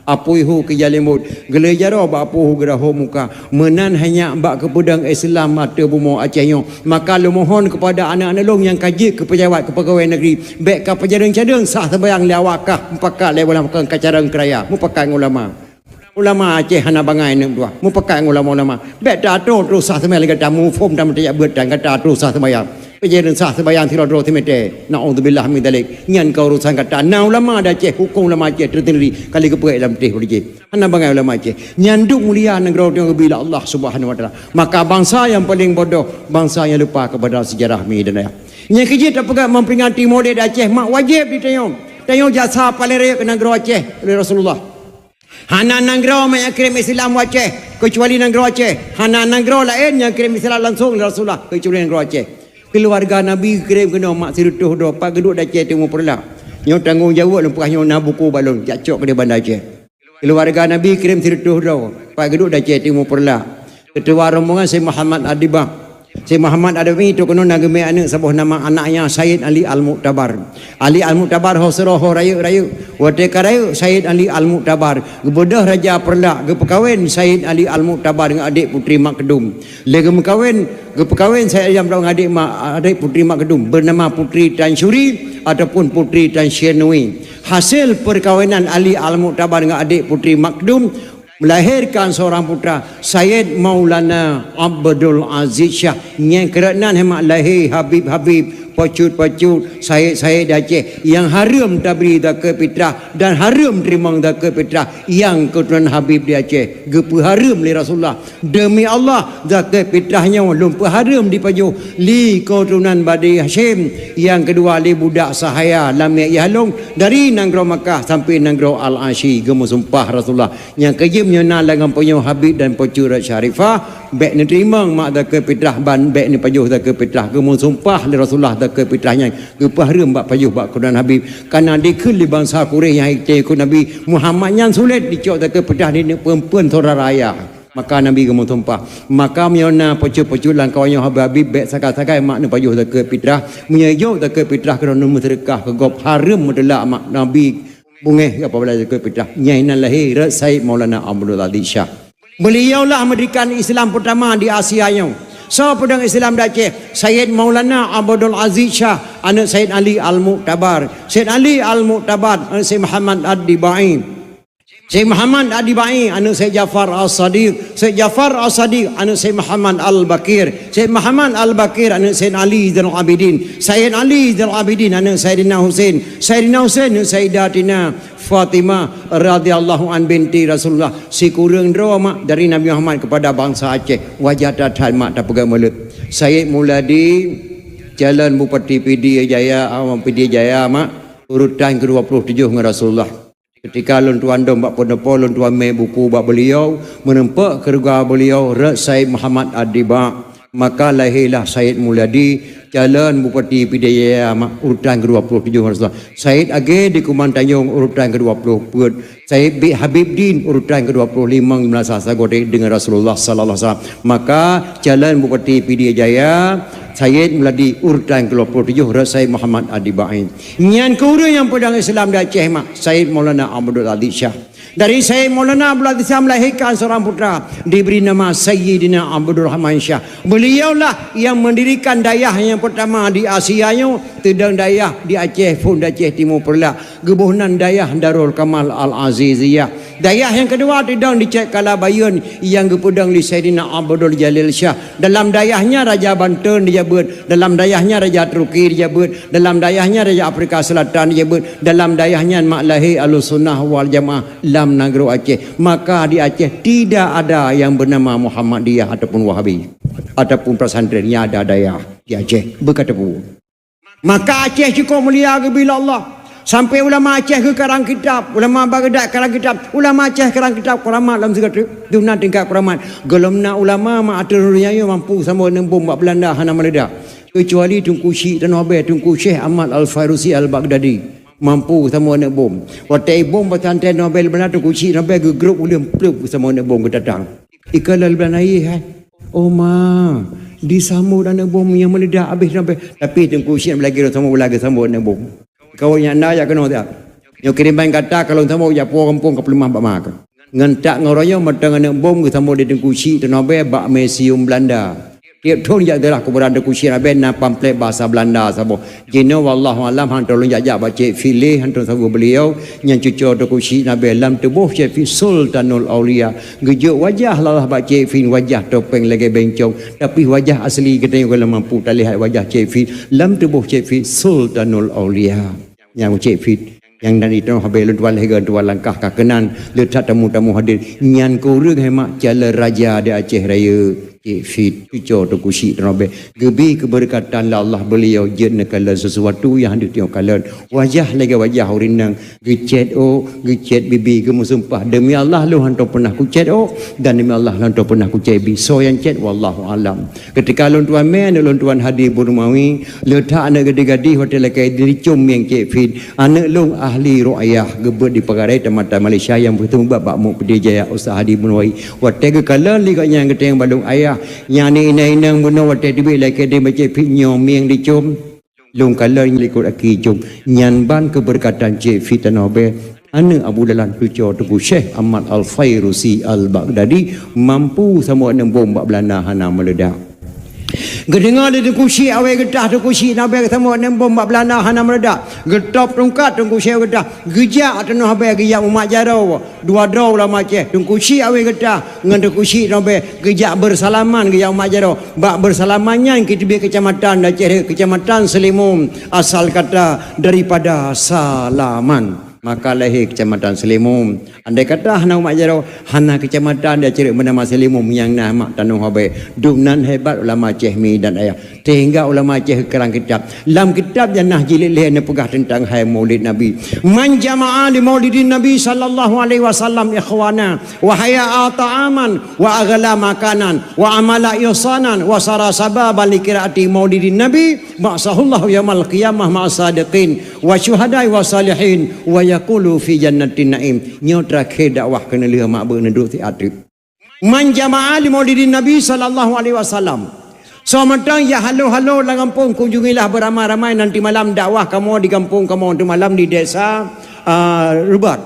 Apui hu keu jalimbot, geulée jaroe bak apui hu geurahom muka. Meunan hai nyak bak geupeudong Islam ateueh bumoe Aceh nyoe. Maka lôn mohon keupada aneuëk-aneuëk lôn nyang ka jeuet keu pejabat, keu peugawée negeri, bék ka peujareueng-jareueng sah seumayang lé awak kah, mupakat lé ulama, kon ka carông keuraya, mupakat ngon ulama. Ulama Aceh hana bangai aneuk dua, mupakat ngon ulama-ulama. Bék ta-atroh-atroh sah seumayang lé gata, muphom dan meutajak beuet dan gata atroh sah seumayang. Peujareueng sah seumayang sidroe-droe simeté. Naudzubillah min dzalik. Nyan ka urosan gata. Na ulama di Aceh, hukôm ulama Aceh tersendiri. Ka lheueh geupeuék lam teh bak jih. Hana bangai ulama Aceh. Nyan duek mulia nanggroe nyang geubri lé Allah Subhanahu wa Taala. Maka bansa nyang paleng bodoh, bansa nyang lupa kepada sejarah mi dan ayah. Nyang keujeuet tapeugah memperingati Maulid di Aceh, mak wajéb di tanyoe. Tanyoe jasa paleng rayeuk keu nanggroe Aceh lé Rasulullah. Hana nanggroe nyang kirém Islam u Aceh, keucuali nanggroe Aceh. Hana nanggroe laén nyang kirém Islam langsong lé Rasulullah, keucuali nanggroe Aceh. Keuluwarga Nabi geukirém keunoe mak sireutôh droe, pat geuduek di Aceh Timu Peureulak. Nyoe tanggong jaweueb lôn peugah, nyoe na buku bak lôn, jak cok keudeh Banda Aceh. Keuluwarga Nabi kirém sireutôh droe, pat geuduek di Aceh Timu Peureulak. Keutua rombongan Syekh Muhammad Adibah. Syekh Muhammad Adibah itu keunoe na geumé aneuk saboh nama, anaknya Sayyid Ali Al-Mu'tabar. Ali Al-Mu'tabar ho sidroe ho rayeuk-rayeuk. Watée ka rayeuk, Sayyid Ali Al-Mu'tabar geubeudôh Raja Peureulak, geupeukawen Sayyid Ali Al-Mu'tabar ngon adék Putri Makdum. Lé geumeukawen, geupeukawen Sayyid Ali Al-Mu'tabar ngon adék ma-, adék Putri Makdum, bernama Putri Tan Syuri ataupun Putri Tan Syirnui. Hasil perkawinan Ali Al-Mu'tabar ngon adék Putri Makdum, melahirkan seorang putra, Sayyid Maulana Abdul Aziz Syah. Nyang keureunan hemat lahé habib-habib, pacut-pacut, sayyid-sayyid di Aceh nyang hareuem tabri zakeuet fitrah dan hareuem teurimong zakeuet fitrah nyang keuturonan habib di Aceh. Geupeuhareuem lé Rasulullah. Deumi Allah, zakeuet fitrah nyoe lôn peuhareuem dipajoh lé keuturonan Bani Hasyim, nyang keudua lé budak sahaya Lamyek Yahlong dari nanggroe Makkah sampai nanggroe Al-Asyi. Geumeusumpah Rasulullah, nyang keujeuet meunyoe na lam punyoe habib dan pacut rot syarifah, bék neuteurimong mak zakeuet fitrah ban bék neupajoh zakeuet fitrah. Geumeusumpah lé Rasulullah zakeuet fitrah nyan geupeuhareuem bak pajoh bak keuturonan habib. Kana dikheun lé bansa Quraisy nyang hai teu keu Nabi, Muhammad nyan sulet dicok zakeuet fitrah di neuk peuen-peuen syedara ayah. Maka Nabi geumeusumpah. Maka meunyoe na pacut-pacut lam kawan nyoe habib-habib, bék sagai-sagai mak neupajoh zakeuet fitrah. Meunyoe jok zakeuet fitrah keunoe neumeuseudeukah keu gob, hareuem meuteulak mak Nabi beungéh apabila zakeuet fitrah. Nyan inan lahé rot Sayyid Maulana Abdul Aziz Syah. Beliaulah mendirikan Islam pertama di Asia nyoe. Soe peudong Islam di Aceh? Sayyid Maulana Abdul Aziz Syah, aneuk Sayyid Ali Al-Mu'tabar. Sayyid Ali Al-Mu'tabar, aneuk Sayyid Muhammad Ad-Dibai. Syekh Muhammad Adibai, aneuk Syekh Jafar As-Sadiq. Syekh Jafar As-Sadiq, aneuk Syekh Muhammad Al-Baqir. Syekh Muhammad Al-Baqir, aneuk Syekh Ali Zainal Abidin. Syekh Ali Zainal Abidin, aneuk Saidina Husain. Saidina Husain, aneuk Saidatina Fatimah radhiyallahu an binti Rasulullah. Sikureueng droe mak dari Nabi Muhammad kepada bangsa Aceh. Wajah that-that mak tapeugah mulut. Syekh Muladi, calon Bupati Pidie Jaya, awak Pidie Jaya mak, urutan kedua puluh tujuh ngon Rasulullah. Ketika lôn tuan dong bak Pondopo, lôn tuan mé buku bak beliau, meureumpok keuluwarga beliau, rot Syekh Muhammad Adiba. Maka lahirlah Syekh Muladi, calon Bupati Pidie Jaya, mak, urutan kedua puluh tujuh Rasulullah. Syekh Age di Kumantanjong, urutan kedua puluh peuet. Syekh Bi Habib Din, urutan kedua puluh lima, meunasah sagoe deungon Rasulullah sallallahu alaihi wasallam. Maka, calon Bupati Pidie Jaya, Syekh Muladi, urutan kedua puluh tujuh, rot Syekh Muhammad Adibai. Nyan keuh ureueng nyang peudong Islam di Aceh mak, Syekh Maulana Abdul Aziz Syah. Dari Syekh Maulana Abdul Aziz Syah melahirkan seorang putra, diberi nama Sayyidina Abdul Rahman Syah. Beliaulah yang mendirikan dayah yang pertama di Asia nyoe, teudong dayah di Aceh Phon, di Aceh Timur Peureulak. Geuboh nan dayah Darul Kamal Al-Aziziyah. Dayah nyang keudua teudong di Cot Kalabayeuen nyang geupeudong lé Saidina Abdul Jalil Syah. Dalam dayah nyan Raja Banten dijabeuet, dalam dayah nyan Raja Turki dijabeuet, dalam dayah nyan Raja Afrika Selatan dijabeuet, dalam dayah nyan mak lahé Ahlussunnah wal Jamaah lam nanggroe Aceh. Maka di Aceh tidak ada yang bernama Muhammadiyah ataupun Wahabi ataupun pesantren, nyang ada dayah di Aceh. Beukata peue? Maka Aceh cukôp mulia geubri lé Allah. Sampai ulama Aceh geukarang kitab, ulama Baghdad karang kitab, ulama Aceh karang kitab kuramat lam sigoe teuk. Dum na tingkat kuramat. Gohlom na ulama mak ateueh dunia nyoe mampu sampoe aneuk bom bak Belanda hana meuledak. Keucuali Teungku Chik Tanoh Abée, Teungku Syekh Ahmad Al-Fairusi Al-Baghdadi. Mampu sampoe aneuk bom. Watée bom pesantren Tanoh Abée Belanda, Teungku Chik Tanoh Abée geugrôp uleueng plup sampoe aneuk bom geutatang. Ikalon Belanda yeh hai. Oh ma, disambot aneuk bom nyang meuledak habéh sampai. Tapi Teungku Chik lagi sampoe lagi sampoe aneuk bom. Kawan nyang na jak keunoe siat. Nyoe kiriman gata ka lôn sampoe jak po gampông ka peuleumah bak ma keuh. Ngon tak ngon royong mantong aneuk bom geusambot di Teungku Chik Tanoh Abée bak museum Belanda. Tiep thon jak ziarah kuburan Teungku Chik Tanoh Abée na pamflet bahasa Belanda saboh. Jinoe wallahu alam han lôn jak-jak bak Cek Fik lé, han saboh beliau nyang cuco Teungku Chik Tanoh Abée. Lam tuboh Cek Fik Sultanul Aulia. Geujok wajah lalah bak Cek Fik, wajah topeng lagée bencong, tapi wajah asli geutanyoe gohlom mampu talihat wajah Cek Fik. Lam tuboh Cek Fik Sultanul Aulia. Nyang Cek Fik nyang dan itu habéh lôn tuan lheueh tuan langkah ka keunan le that tamu-tamu hadir. Nyan keuh ureueng hai mak calon raja di Aceh Rayeuk. Cek Fik cuco Teungku Chik Tanoh Abée. Geubri keubeureukatan lé Allah beliau jeuet neukalon sesuatu nyang hana teungoh kalon. Wajah lagée wajah ureueng inong. Geucet ôk, geucet bibi, geumeusumpah, "Demi Allah lôn hantom peunah kucet ôk, dan demi Allah lôn hantom peunah kucet bibi." Soe nyang cet, wallahu alam. Ketika lôn tuan mé, aneuk lôn tuan Hadi Burmawi, le that aneuk gadih-gadih watée lakée dicom mieng Cek Fik. Aneuk lôn ahli ruqyah, geubeuet di Peukadai Tamatan Malaysia nyang beuteumeubak bak Muk Pidie Jaya Ustaz Hadi Burmawi. Watée geukalon lé gobnyan geutanyong bak lôn, "Ayah, nyan inong-inong bunoe watée teubiet lakée deuh bak Cek Fik nyoe mieng dicom?" Lôn kalon likot aki jong nyan ban keubeureukatan Cek Fik Tanoh Abée, aneuk Abu Dalan cuco Teungku Syekh Ahmad Al-Fairusi Al-Baghdadi mampu sampoe aneuk bom bak Belanda hana meuledak. Geudeungoe lé Teungku Chik Awée Geutah, Teungku Chik Tanoh Abée sampoe aneuk bom bak Belanda hana meuledak. Geutôb tungkat Teungku Chik Awée Geutah, geujak Tanoh Abée geujak umat jaroe. Dua droe ulama Aceh, Teungku Chik Awée Geutah ngon Teungku Chik Tanoh Abée geujak beusalaman geujak umat jaroe. Bak beusalaman nyan geuteubiet keucamatan di Aceh, Keucamatan Seulimum, asal kata daripada salaman. Maka lahé Keucamatan Seulimum. Andai kata hana umat jaroe, hana keucamatan di Aceh bernama Seulimum nyang na mak Tanoh Abée. Dum nan hebat ulama Aceh mi dan ayah. Sehingga ulama Aceh karang kitab. Lam kitab nyan na jilid lhée neupeugah teuntang hai Maulid Nabi. "Man jama'a li Maulidin Nabi sallallahu alaihi wasallam ikhwana, wa hayya'a ta'aman, wa aghla makanan, wa amala ihsanan, wa sara sababan li qiraati Maulidin Nabi, ba'atsahullahu yaumal qiyamah ma'as sadiqin, wa syuhada'i wa salihin, wa yaqulu fi jannatin na'im." Nyoe terakhir dakwah keuneulheueh mak beuneudok siat teuk. "Man jama'a li Maulidin Nabi sallallahu alaihi wasallam." Soe mantong nyang halo-halo lam gampông, kunjungilah beramai-ramai, nanti malam dakwah kamoe di gampông kamoe, nanti malam di desa, ah, Rubat.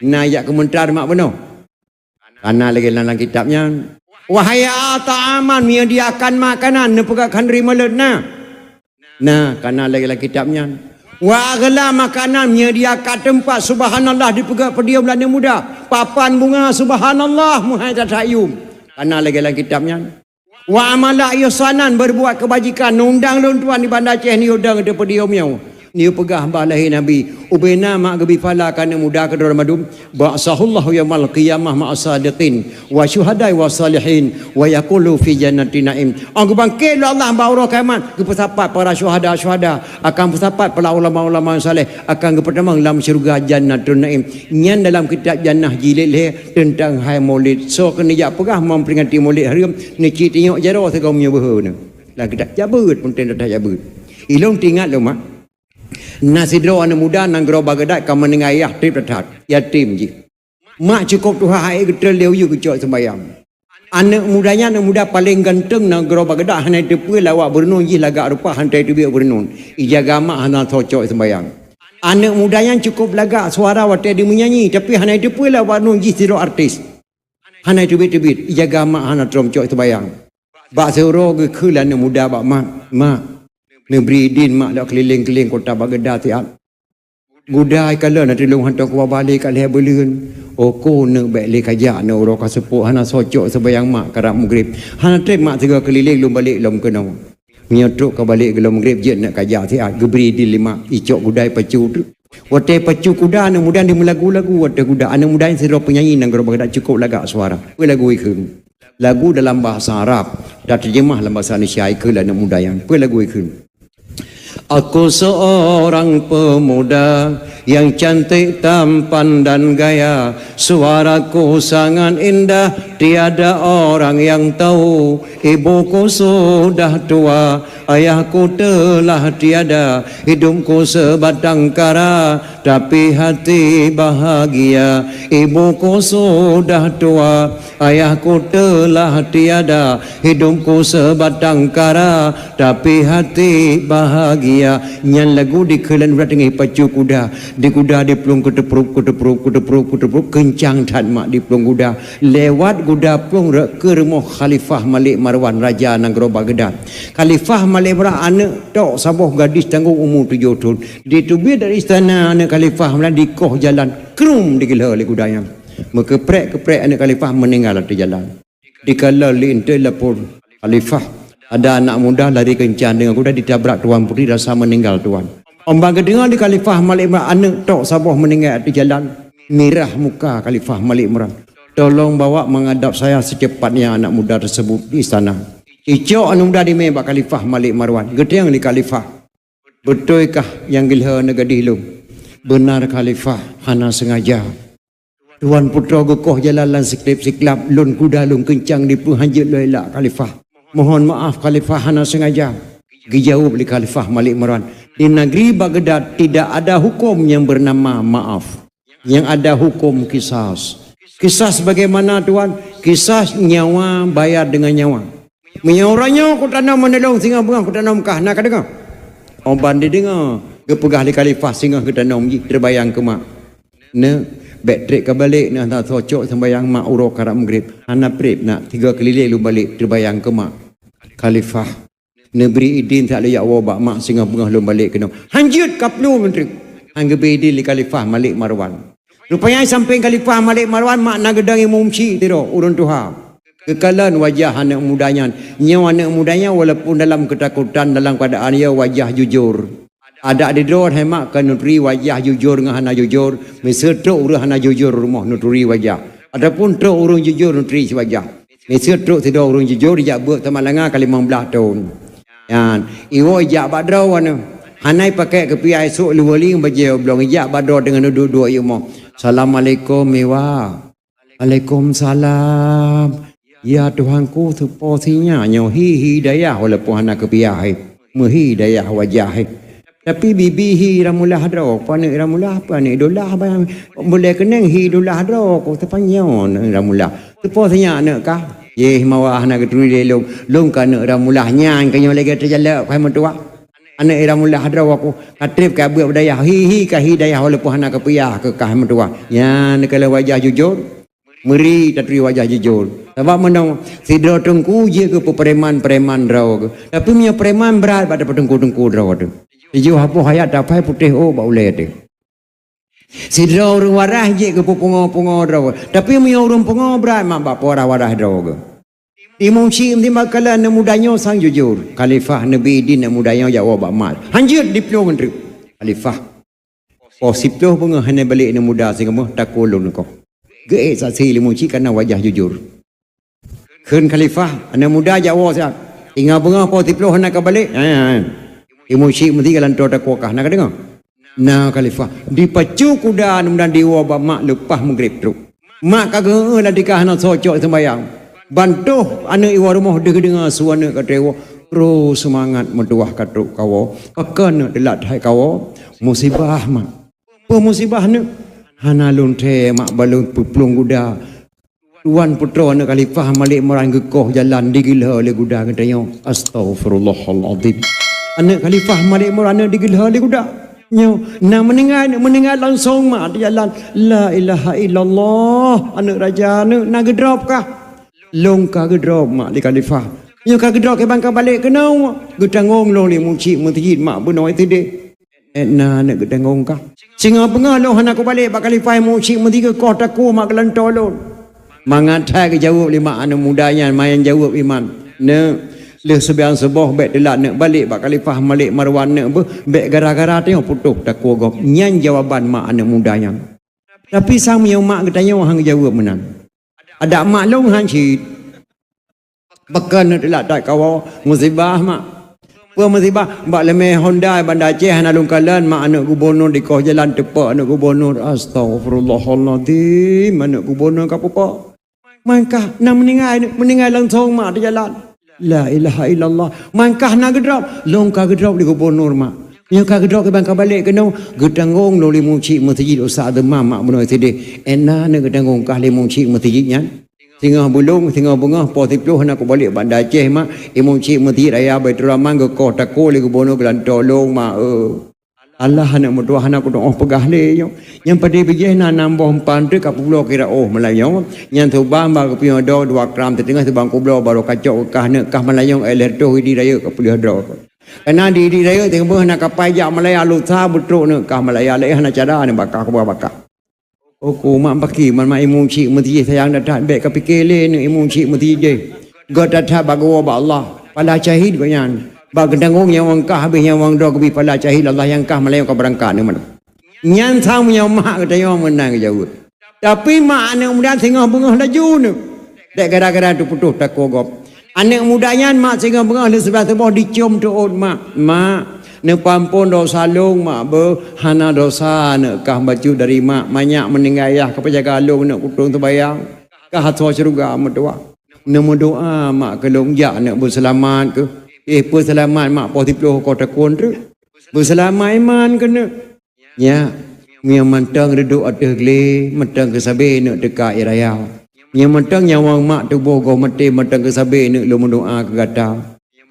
Na jak keumeuntar mak bunoe. Kana lagée lam, lam kitab nyan. "Wa hayya'a ta'aman," meunyoe diakan makanan, neupeugah khanduri mulod na. Na, kana lagée lam kitab nyan. Wa aghla makanan, menyediakan teumpat, subhanallah, dipeugah podium lé aneuk muda. Papan bunga, subhanallah, meuhai that-that yum. Kana lagée lam kitab nyan. Wa amala ihsanan, berbuat kebajikan, undang lôn tuan di Banda Aceh, neuyue dong di podium nyoe. Neuyue peugah bah lahé Nabi, ubena mak geubi phala keu aneuk muda keudroe mandum, ba'atsahullahu yaumal qiyamah ma'as sadiqin wa syuhada'i was salihin wa yaqulu fi jannati na'im. Óh geubangket lé Allah bak uroe kiamat, geupeusapat para syuhada-syuhada, akan peusapat para ulama-ulama saleh, akan geupeutamong lam syeuruga Jannatun Naim. Nyan dalam kitab Jannah jilid lhée teuntang hai Maulid. Soe keuneuk jak peugah memperingati Maulid hareuem, neucit tinyok jaroe sigoe meunyoe beuhe nyoe. Lam kitab, jak beuet, peunteng that-that jak beuet. Ilôn teuingat lôn mak. Na sidroe aneuk muda nanggroe Baghdad ka meuninggai ayah, treb that-that, yatim jih. Mak cukôp tuha hai geutrön lé u yue geucok seumbahyang. Aneuk muda nyan aneuk muda paleng ganteng nanggroe Baghdad, hana jiteupeue lé awak beureunun, jih lagak rupa hana jiteubiet beureunun. Ijaga mak hana soe cok seumbahyang. Aneuk muda nyan cukôp lagak suara watée jimeunyannyi, tapi hana jiteupeue lé awak beureunun, jih sidroe artis. Hana jiteubiet-teubiet, ijaga mak hana trom cok seumbahyang. Bak siuroe geukheun lé aneuk muda bak mak, "Mak, neubri idin mak lôn keulileng-keulileng kota Baghdad siat." Guda ikalon ateueh lôn hantom kuba balek ka lhée buleuen. Oko neuk bék lé kajak, neuk uroe ka seupôt, hana soe cok seumbahyang mak karab mugreb. Hana treb mak sigoe keulileng lôn balek lom keunoe. Meunyoe trok ka balek geulom mugreb jeuet neuk kajak siat, geubri idin lé mak, icok guda ipacu. Watée ipacu kuda aneuk muda nyan meulagu-lagu watée kuda. Aneuk muda nyan sidroe peunyanyi nanggroe Baghdad cukôp lagak suara. Peue lagu ikheun? Lagu dalam bahasa Arab, tateurjeumah lam bahasa Indonesia ikheun lé aneuk muda nyan. Peue lagu ikheun? Aku seorang pemuda yang cantik tampan dan gaya, suaraku sangat indah, tiada orang yang tahu. Ibuku sudah tua, ayahku telah tiada, hidupku sebatang kara, tapi hati bahagia. Ibuku sudah tua, ayahku telah tiada, hidupku sebatang kara, tapi hati bahagia. Nyan lagu dikheun lé aneuk muda teungoh ipacu kuda. Di kuda diplueng keuteuprop, keuteuprop, keuteuprop, keuteuprop, keuncang that mak diplueng kuda. Lewat guda plueng rot keu rumoh Khalifah Malik Marwan, raja nanggroe Baghdad. Khalifah Malik Marwan aneuk tok saboh gadis tanggong umu tujoh thon. Diteubiet dari istana aneuk Khalifah Malik dikoh jalan, krum digeulhô lé guda nyan. Meukeuprek-keuprek aneuk Khalifah meuninggai ateueh jalan. Dikalon lé intai lapor Khalifah. Ada anak muda lari keuncang deungon guda ditabrak tuan putri rasa meuninggai tuan. Óh ban geudeungoe lé Khalifah Malik Marwan aneuk tok saboh meuninggai ateueh jalan, mirah muka Khalifah Malik Marwan. Tolong bawa menghadap saya secepatnya anak muda tersebut di istana. Icok aneuk muda dimé bak Khalifah Malik Marwan. Geutanyong lé Khalifah, "Beutoikah nyang geulhô aneuk gadih lôn?" "Beunar Khalifah, hana seungaja. Tuan putroe geukoh jalan lam siklab-siklab, lôn kuda lôn keuncang dipeuhanjeuet lom ilak Khalifah. Mohon maaf Khalifah, hana seungaja." Geujaweueb lé Khalifah Malik Marwan, "Di negeri Baghdad tidak ada hukum yang bernama maaf. Yang ada hukum kisas." "Kisas bagaimana tuan?" "Kisas nyawa bayar dengan nyawa." "Meunyoe uroe nyoe kutanom aneuk lôn singoh beungoh kutanom kah, na kadeungoe?" Óh ban dideungoe, geupeugah lé Khalifah singoh geutanom jih, teubayang keu mak. "Neuk, bék treb ka balek, neuk hana soe cok seumbahyang mak uroe karab mugreb. Hana treb nak, tiga keulileng lôn balek, teubayang keu mak." "Khalifah, neubri idin that lôn jak woe bak mak singoh beungoh lôn balek keunoe." "Hanjeuet kaplueng treb." Han geubri idin lé Khalifah Malik Marwan. Rupanya sampéng Khalifah Malik Marwan mak na geudong imum syik sidroe ureuëng tuha. Geukalon wajah aneuk muda nyan. Nyoe aneuk muda nyan walaupun dalam keutakutan, dalam keuadaan ia wajah jujur. Adak didroe hai mak ka neuturi wajah jujur ngon hana jujur, miseue trok ureuëng hana jujur rumoh neuturi wajah, ataupun trok ureuëng jujur neuturi si wajah. Miseue trok sidroe ureuëng jujur jak beuet teumalanga ka limong blaih thon. Nyan, iwoe ijak bak droe nyoe. Hana ipakai keupiah, esok lewali bajée oblong ijak bak droe deungon duek-duek i rumoh. "Assalamualaikum, Iwa." "Waalaikumsalam. Ya Tuhanku, soe po si nyak nyoe hi-hi dayah walaupun hana keupiah, hi. Meuhi dayah wajah, hi. Tapi bibi hi ramulah droe, po aneuk ramulah, po aneuk idolah, bayang bulée keuneng hi idolah droe, ko teupanyoe aneuk ramulah. Soe po si nyak aneuk kah?" "Yeh, mawa hana geuturi lé lôn, lôn ka aneuk ramulah nyan, ka nyoe lagée teujalak, hai meutuah. Aneuk ramulah droe ko, ka treb ka beuet bak dayah, hi-hi ka hi dayah walaupun hana keupiah keu kah meutuah." Nyan keuh lé wajah jujur. Meuri taturi wajah jujur. Sabab meunoe, sidroe teungku jeuet keu peupreman-preman droe keuh. Tapi meunyoe preman brat bak teungku-teungku droe teuh. Sijuh hapoh ayat tapai putéh ôk bak ulée teuh. Sidroe ureuëng waras jeuet geupeupungo-pungo droe. Tapi meunyoe ureuëng pungo brat mak bak peue waras-waras droe geuh. Imum Syik meutimba kala aneuk muda nyoe sang jujur. Khalifah Nabi di aneuk muda nyoe jak woe bak mak. Hanjeuet diplueng treuk. Khalifah. Poh siploh beungoh hana balek aneuk muda singoh takue lôn koh. Geuék saksi lé Imum Syik kana wajah jujur. Kheun Khalifah, aneuk muda jak woe siat. Singoh beungoh poh siploh hana ka balek. Ha, ha. Imum Syik meuti ka lantoe takue kah na ka deungoe. Na Khalifah, dipacu kuda aneuk muda diwoe bak mak leupah meugreb trok. Mak ka geuheueh lam tika hana soe cok seumbayang. Bantoh aneuk iwoe rumoh deuh geudeungoe su aneuk ka trok iwoe. Roh seumangat meutuwah ka trok kawoe. Pakon aneuk teulat hai kawoe? Musibah mak. Peue musibah aneuk? Hana lôn thee mak balon peuplueng guda. Tuan putroe aneuk Khalifah Malik Imran geukoh jalan digeulheu lé guda geutanyoe. Astaghfirullahalazim. Aneuk Khalifah Malik Imran aneuk digeulheu lé guda. Nyoe na meuninggai, aneuk meuninggai langsong mak di jalan. La ilaha illallah. Aneuk raja aneuk na geudrop kah? Lôn ka geudrop mak di Khalifah. Nyoe ka geudrop kiban ka balek keunoe. Geutanggong lôn lé Imum Syik meuseujid mak bunoe sideh. Étna aneuk geutanggong kah. Singoh beungoh lôn hana kubalek bak Khalifah Imum Syik meuti geukoh takue mak geulantoe lôn. Mangat that geujaweueb lé mak aneuk muda nyan, mayan jaweueb iman. Neuk, lheueh seubiang suboh bék teulat neuk balek bak Khalifah Malik Marwan neuk beuh, bék gara-gara tanyoe putôh takue gob. Nyan jawaban mak aneuk muda nyan. Tapi sang meunyoe mak geutanyoe han geujaweueb meunan. Adak mak lôn han cit. Pakon aneuk teulat that kawoe, musibah mak. Peue musibah? Bak leumé Honda Banda Aceh hana lôn kalon mak aneuk gubunur dikoh jalan teupok aneuk gubunur. Astaghfirullahalazim, aneuk gubunur ka pupok. Mangkah na meuninggai, meuninggai langsong mak di jalan. La ilaha illallah. Mangkah na geudrop, lôn ka geudrop lé gubunur mak. Nyoe ka geudrop kiban ka balek keunoe, geutanggong lôn lé Imum Syik meuseujid Ustaz Azeumam mak bunoe sideh. Étna aneuk geutanggong kah lé Imum Syik meuseujid nyan. Singoh beulong, singoh beungoh, poh siploh hana kubalek Banda Aceh mak, Imum Syik meuseujid raya Baiturrahman geukoh takue lé gubunur geulantoe lôn mak, eu. Alah aneuk meutuwah hana kutu'oh peugah lé nyoe. Nyang padé bijéh na nam boh empan teuk ka peubloe kira óh meulayeue. Nyan subang ba geupiôh droe dua gram siteungoh subang kubloe barô kacok kah neuk kah meulayeue éh lheueh toh idi rayeuk ka peuleueh droe. Kana di idi rayeuk teungoh beuh na kapai jak Malaya lusa beutrok neuk kah Malaya lé hana cara neuk bakah kuba bakah. Uku mak baki man mak Imum Syik meuseujid sayang that-that bék ka pike lé neuk Imum Syik meuseujid deh. Gét that-that bak geuwoe bak Allah. Pala syahid gobnyan. Bak geutanggong nyawöng kah habéh nyawöng droe geubri pala syahid Allah nyang kah meulayeue ka beurangkat neuk meunan. Nyan sang meunyoe mak geutanyoe meunan geujaweueb. Tapi mak aneuk muda singoh beungoh laju neuk. Bék gara-gara teuputoh takue gob. Aneuk muda nyan mak singoh beungoh lheueh seubiang suboh diciom teuôt mak. Mak, neupeuampon dosa lôn mak beuh, hana dosa neuk kah bacut dari mak. Manyak meuninggai ayah ka peujaga lôn neuk kutôn seubayang. Kah asoe syeuruga meutuwah. Neumeudoa mak keu lôn jak neuk beuseulamat keuh. Eh, peuseulamat mak poh siploh koh takue treuk. Beuseulamat iman keuneuk. Nyak, meunyoe mantong reudok ateueh glé, mantong keusabe neuk teuka ie raya. Meunyoe mantong nyawöng mak tuboh goh maté, mantong keusabe neuk lôn meudoa keu gata.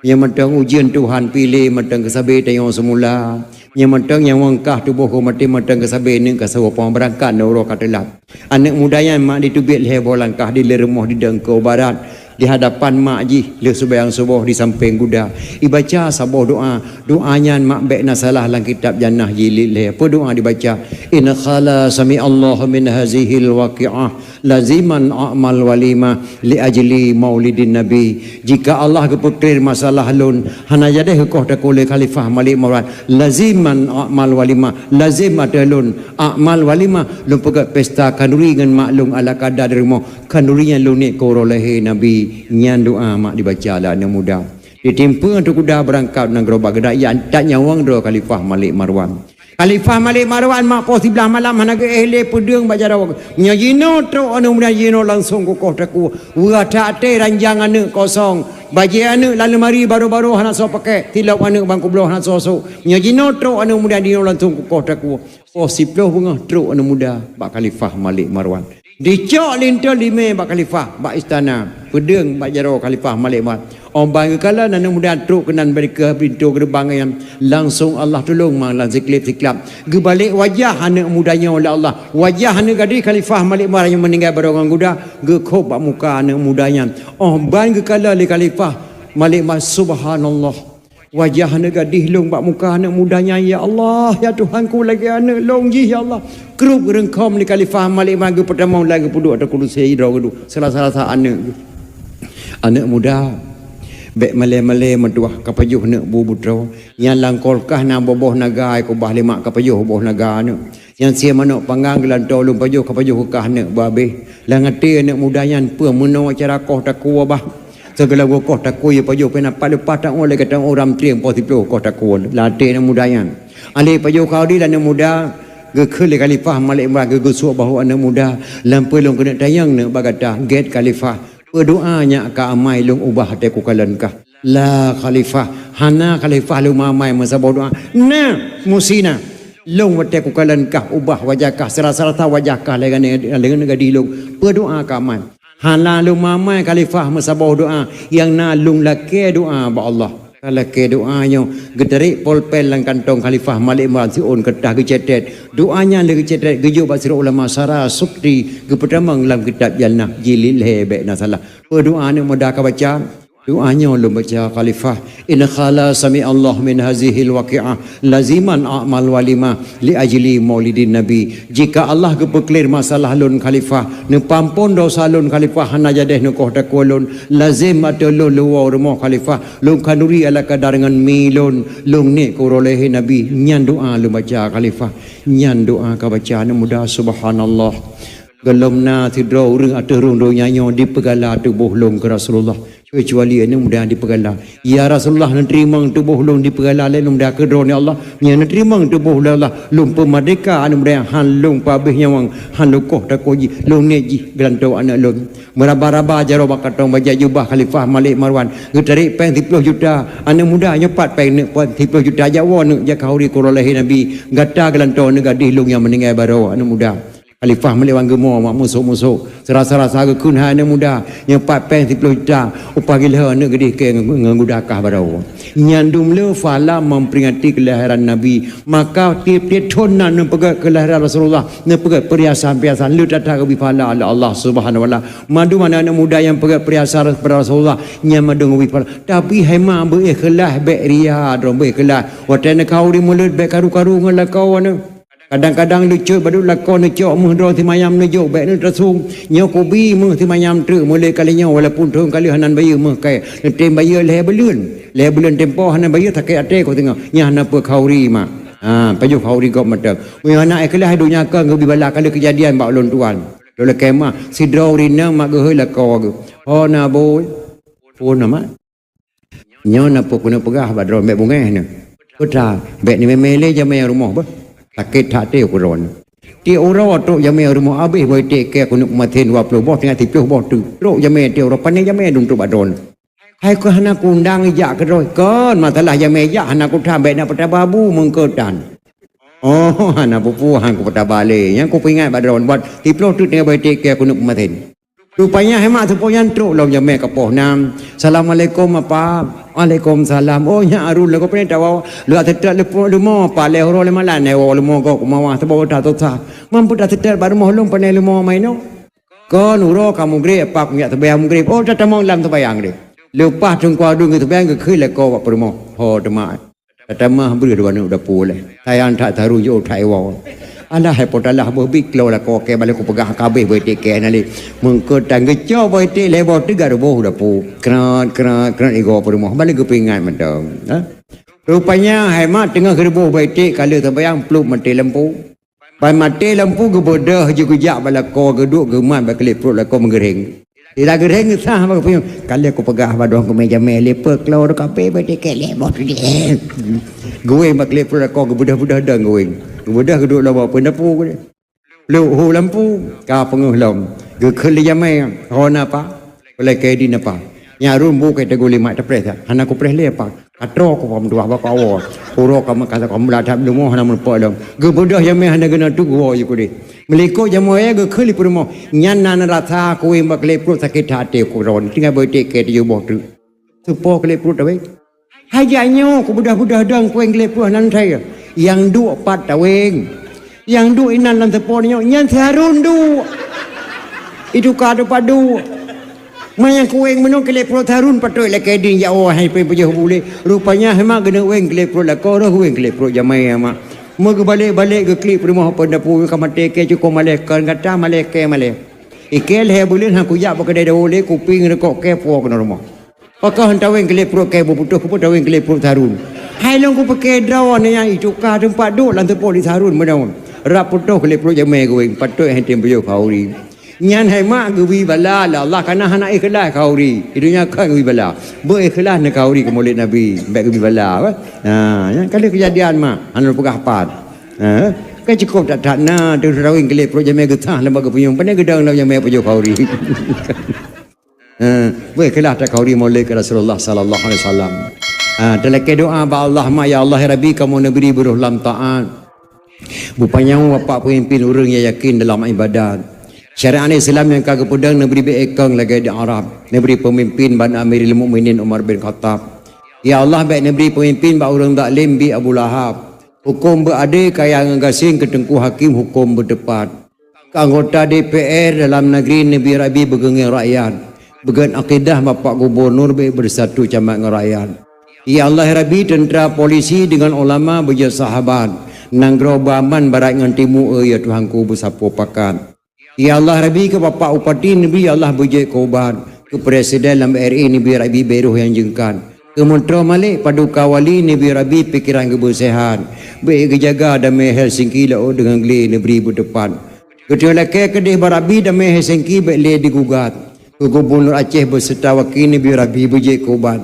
Meunyoe mantong ujeuen Tuhan piléh, mantong keusabe tanyoe seumula. Meunyoe mantong nyawöng kah tuboh goh maté, mantong keusabe neuk ka saboh pang beurangkat neuk uroe ka teulat. Aneuk muda nyan mak diteubiet lhée boh langkah di lé rumoh di deungko barat. Di hadapan mak jih lheueh seubayang suboh di sampéng guda. Ibaca saboh doa. Doa nyan mak bék na salah lam kitab Jannah jilid lhée. Peue doa dibaca? In qala sami'allahu min hazihil waqi'ah laziman a'mal walimah li ajli maulidin nabi. Jika Allah geupeuklir masalah lôn, hana jadeh geukoh takue lé Khalifah Malik Marwan, laziman a'mal walimah, lazim ateueh lôn a'mal walimah, lôn peugét pesta khanduri ngon mak lôn ala kada di rumoh. Khanduri nyan lôn niet keu uroe lahé Nabi, nyan doa mak dibaca lé aneuk muda. Ditimpeue ateueh kuda beurangkat nanggroe bak geuda, jak that nyawöng droe Khalifah Malik Marwan. Khalifah Malik Marwan mak poh siblaih malam hana geuéh lé peudeueng bak jaroe. Nyoe jinoe trok aneuk muda jinoe langsong kukoh takue. Weueh that até ranjang aneuk kosong. Bajée aneuk lam leumari barô-barô hana soe paké. Tilop aneuk ban kubloe hana soe sôk. Nyoe jinoe trok aneuk muda jinoe langsong kukoh takue. Poh siploh beungoh trok aneuk muda bak Khalifah Malik Marwan. Dicok linto limé bak khalifah, bak istana, peudeueng bak jaroe Khalifah Malik Marwan. Óh ban geukalon aneuk muda trok keunan bak dikeue pintoe geureubang nyan, langsong Allah tulông mang lam siklab-siklab. Geubalek wajah aneuk muda nyoe lé Allah. Wajah aneuk gadih Khalifah Malik Marwan nyang meuninggai baroe ngon guda, geukhôb bak muka aneuk muda nyan. Óh ban geukalon lé Khalifah Malik Marwan, subhanallah. Wajah aneuk gadih lôn bak muka aneuk muda nyan, ya Allah, ya Tuhanku, lagèe aneuk lôn jih, ya Allah. Krup geureuengkhom lé Khalifah Malik Marwan geupeutamong lagèe geupeuduek ateueh kursi droe geuduek. Salah-salah aneuk geuh. Aneuk muda, bèk malèe-malèe meutuah ka pajoh aneuk bu butroe. Nyan lam kulkas na boh-boh naga, kubah lé mak ka pajoh boh naga aneuk. Nyan sie manok panggang geulantoe lôn pajoh ka pajoh keu kah aneuk babeh. Lam até aneuk muda nyan peue meunoe cara koh takue bah. Sigohlom koh takue pajoh pih na pat leupah taoh lé gata ureueng trieng poh siplôh koh takue lam até aneuk muda nyan. Alé pajoh khauri lé aneuk muda, geukheun lé Khalifah Malik Marwan geugeusuek bahu aneuk muda, lam peue lôn keuneuk tanyong neuk bak gata, gèt Khalifah, peue doa nyang ka amai lôn ubah até kukalon kah? La Khalifah, hana Khalifah lôn amai meusaboh doa. Na, musti na. Lôn watèe kukalon kah ubah wajah kah, sira-sira wajah kah lagèe nyan, lagèe nyan gadih lôn. Peue doa ka amai? Hana lôn amai Khalifah meusaboh doa, nyang na lôn lakèe doa bak Allah. Ka lakèe doa nyoe, geutarek polpen lam kantong Khalifah Malik Marwan siôn keureutah geucetet. Doa nyan lé geucetet geujok bak sidroe ulama sara Sukti geupeutamong lam kitab Jannah jilid lhèe bèk na salah. Peue doa aneuk muda ka baca? Doa nyoe lôn baca Khalifah, "In khala sami Allah min hazihil waqi'ah laziman a'mal walimah li ajli maulidin Nabi." Jika Allah geupeuklir masalah lôn Khalifah, neupeuampon dosa lôn Khalifah, hana jadeh neukoh takue lôn, lazem ateueh lôn lôn woe rumoh Khalifah, lôn khanduri ala kadar ngon mi lôn, lôn niet keu uroe lahé Nabi. Nyan doa lôn baca Khalifah. Nyan doa ka baca aneuk muda, subhanallah. Gohlom na sidroe ureueng ateueh rhueng donya nyoe dipeugala tuboh lôn keu Rasulullah, keucuali aneuk muda dipeugala. Ya Rasulullah, neuteurimong tuboh lôn dipeugala lé aneuk muda keu Droeneuh ya Allah. Nyan neuteurimong tuboh lôn ya Allah, lôn peumerdeka aneuk muda nyang han lôn peuhabéh nyawöng, han lôn koh takue jih, lôn niet jih geulantoe aneuk lôn. Meuraba-raba jaroe bak kantong, bajèe jubah Khalifah Malik Marwan, geutarek péng siplôh juta. Aneuk muda, nyoe pat péng neuk, péng siplôh juta, jak woe neuk, jak khauri keu uroe lahé Nabi. Gata geulantoe aneuk gadih lôn nyang meuninggai baroe, aneuk muda. Khalifah Malik Marwan geumo mak musôk-musôk. Sira-sira geukheun, "Hai aneuk muda, nyoe pat péng siplôh juta, upah gilhö aneuk gadih kèe ngon, ngon guda kah baroe." Nyan dum le phala memperingati kelahiran Nabi. Maka tiep-tiep thon na neupeugèt kelahiran Rasulullah, neupeugèt perhiasan-perhiasan, le that-that geubri phala lé Allah Subhanahu wa Taala. Mandum aneuk-aneuk muda nyang peugèt perhiasan pada Rasulullah, nyan mandum geubri phala. Tapi hai mak, beu ikhlas, bèk ria droe, beu ikhlas. Watèe neukhauri mulod bèk karu-karu ngon lakoe aneuk. Kadang-kadang leucot bak duek lakoe neucok meuh droe simayam neujok bèk neuteusung. Nyoe kubi meuh simayam treuk mulai kali nyoe walaupun thon ka lheueh hana bayeue meuh kèe. Neutem bayeue lhèe buleuen. Lhèe buleuen tempo hana bayeue sakét até ku teungoh. Nyan hana peue khauri mak. Ha, pajoh khauri gob mantong. Meunyoe hana ikhlas donya kon geubi bala ka lheueh keujadian bak ulôn tuan. Lôn lakèe meuh sidroe ureueng inong mak geuhôi lakoe geuh. Ho na bôi. Phôn na mak. Nyoe na peue keuneuk peugah bak droeneuh bèk beungèh neuh. Peue that, bèk neumè-mè lé jamèe rumoh beuh. Sakét that até keu droeneuh. Tiep uroe trok jamèe rumoh abéh bôi iték kèe keuneuk peumaten dua ploh boh, tinggai siplôh boh teuk. Trok jamèe tiep uroe, pané jamèe dum trok bak droeneuh. Hai keuh hana kuundang jak keudroe. Kon masalah jamèe jak hana kuthan, bèk na peutaba bu meungkeutan. Oh, hana peue-peue han kupeutaba lé. Nyang kupeuingat bak droeneuh, buet siplôh teuk tinggai bôi iték kèe keuneuk peumaten. Rupanya hai mak seupôt nyan trok lom jamèe ka poh nam. "Assalamualaikum, Apa." "Waalaikumsalam." "Oh, nyan Arun lagoe pané tawoe?" "Lôn seutôt leumo, Apa, lhèe uroe lhèe malam, lhèe uroe leumo gob keumawa, saboh that susah. Man peue taseutôt bak rumoh lôn pané leumo ma inoe?" "Kon uroe ka mugreb, Apa, kujak seumayang mugreb." "Oh, tatamong lam seumayang deh." Leupah Teungku Arun geuseumayang geukheun lakoe bak peurumoh. Ho teuma. Tatamah breuh dua aneuk dapu lé. Sayang that taru jiôh that iwoe. Alah, hai po talah boh bit klo lakoe kèe, balik kupeugah ka abéh bôi iték kèe na lé. Meungkeutan geucok bôi iték lhèe boh teuk geuboh dapu. Krat, krat, krat igoe peurumoh. Balik geupeuingat mantong. Ha? Rupanya hai mak teungoh geuboh bôi iték ka lheueh seumayang plup maté lampu. Ban maté lampu geubeudôh jih geujak bak lakoe geuduek geumat bak klep pruet lakoe meugeureng. Sira geureng sah bak geupeue, "Ka lheueh kupeugah bak droe keumeujamé lé peue klo ka pé bak tiket lé boh tu deh." Geuwéng bak klep pruet lakoe geubeudôh-beudôh dong geuwéng. Geubeudôh geuduek lom bak peue lampu geuh. Lheueh hu lampu, ka peungeuh lom. Geukheun lé jamé, "Ho na, Pa?" Peulakèe di na, Pa. Nyan Arun bu kèe teugui lé mak, "Tapreh that." "Hana kupreh lé, Pa." Katroe ku peuduah bak awoe. Uroe ka meukat ka meulat that leumo hana meurumpok lom. Geubeudôh jamé hana geunoe teuk geuwoe jih keudeh. Meulikot jamé geukheun lé peurumoh. Nyan na rasa kuwéng bak klep pruet sakét that até ku droe. Tinggai bak tiket tujoh boh teuk. Teupo klep pruet tawéng. Hai jak nyoe kubeudôh-beudôh dong kuwéng klep pruet nan thèe. Nyang duek pat tawéng. Nyang duek inan lam teupo nyoe. Nyan si Harun duek. Itu ka teupadu. Manyang kuweng meunoe keu lhèe ploh tareun patôt lakèe ding jak woe hai pih peujoh bulèe. Rupanya hai mak geuneuk weng keu lhèe ploh lakoe roh weng keu lhèe ploh jamèe mak. Meugeubalek-balek geuklik peurumoh peundapu ka maté kèe cukôp malèe kon gata malèe kèe malèe. Ikèe lhèe buleuen han kujak bak keudè dawoe lé kupi ngon rukok kèe puwoe keunoe rumoh. Pakon han taweng keu lhèe ploh kèe beuputôh keupeue taweng keu lhèe ploh tareun. Hai lôn kupike droeneuh nyan ituka teumpat duek lam teupôt lhèe tareun meunoe. Rab putôh keu lhèe ploh jamèe geuweng patôt hai tem peujoh khauri. Nyan hai mak geubri bala lé Allah kana hana ikhlaih khauri. Di donya kon geubri bala. Beu ikhlaih na khauri keu Maulid Nabi, bèk geubri bala bah. Ha, nyan ka lheueh keujadian mak, hana peugah pat. Ha, kan cukôp that-that na teuraweng keu lhèe ploh jamèe geutah lam bak geupunyueng, pane geudong lam jamèe peujoh khauri. Ha, beu ikhlaih takhauri Maulid keu Rasulullah sallallahu alaihi wasallam. Ha, talakèe doa bak Allah mak, ya Allah ya Rabbi kamoe neubri beurôh lam taat. Beupanyang bapak peumimpin ureueng nyang yakin dalam ibadat. Syariat Islam nyang ka geupeudong neubri beu ekong lagèe di Arab. Neubri peumimpin bak Amirul Mukminin Umar bin Khattab. Ya Allah bèk neubri peumimpin bak ureueng zalim bi Abu Lahab. Huköm beu adé kaya ngon gasien keu teungku hakim huköm beuteupat. Keu anggota D P R dalam negeri neubri Rabbi beugeungieng rakyat. Beugèt akidah bapak gubunur bèk beusatu camat ngon rakyat. Ya Allah ya Rabbi teuntra polisi deungon ulama beujeuet sahabat. Nanggroe beuaman barat ngon timu eu ya Tuhanku beusapoe pakat. Ya Allah Rabbi keu bapak bupati neubri ya Allah beujeuet keu ubat. Keu presiden lam R I neubri Rabbi bèk roh nyang jeungkat. Keu meutroh malèk paduka wali neubri Rabbi pikeran geubeuseuhat. Bèk geujaga damé Helsinki laôt deungon glé neubri beuteupat. Keu teulakèe keudeh bak Rabbi damé Helsinki bèk lé digugat. Keu gubunur Aceh beuseurta waki neubri Rabbi beujeuet keu ubat.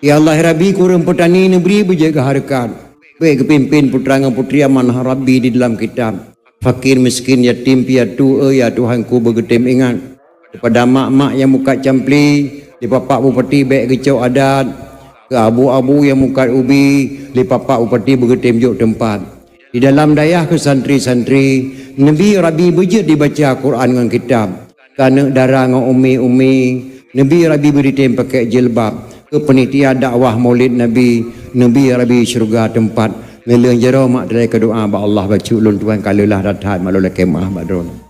Ya Allah ya Rabbi keu ureueng peutani neubri beujeuet keu hareukat. Bèk geupimpin putra ngon putri amanah Rabbi di dalam kitab. Fakir miskin yatim piatu eu ya Tuhanku beugeutem ingat. Keupada mak-mak nyang mukat campli, di bapak bupati bèk geucok adat. Keu abu-abu nyang mukat ubi, di bapak bupati beugeutem jok teumpat. Di dalam dayah keu santri-santri, neubri Rabbi beujeuet dibaca Quran ngon kitab. Keu aneuk dara ngon umi-umi, neubri Rabbi beuditém pakèk jilbab. Keu peunitia dakwah Maulid Nabi, neubri Rabbi syeuruga teumpat. Neulheueh jaroe mak teurai keu doa bak Allah bacut lôn tuan ka leulah that-that mak lôn lakèe meu'ah bak droeneuh.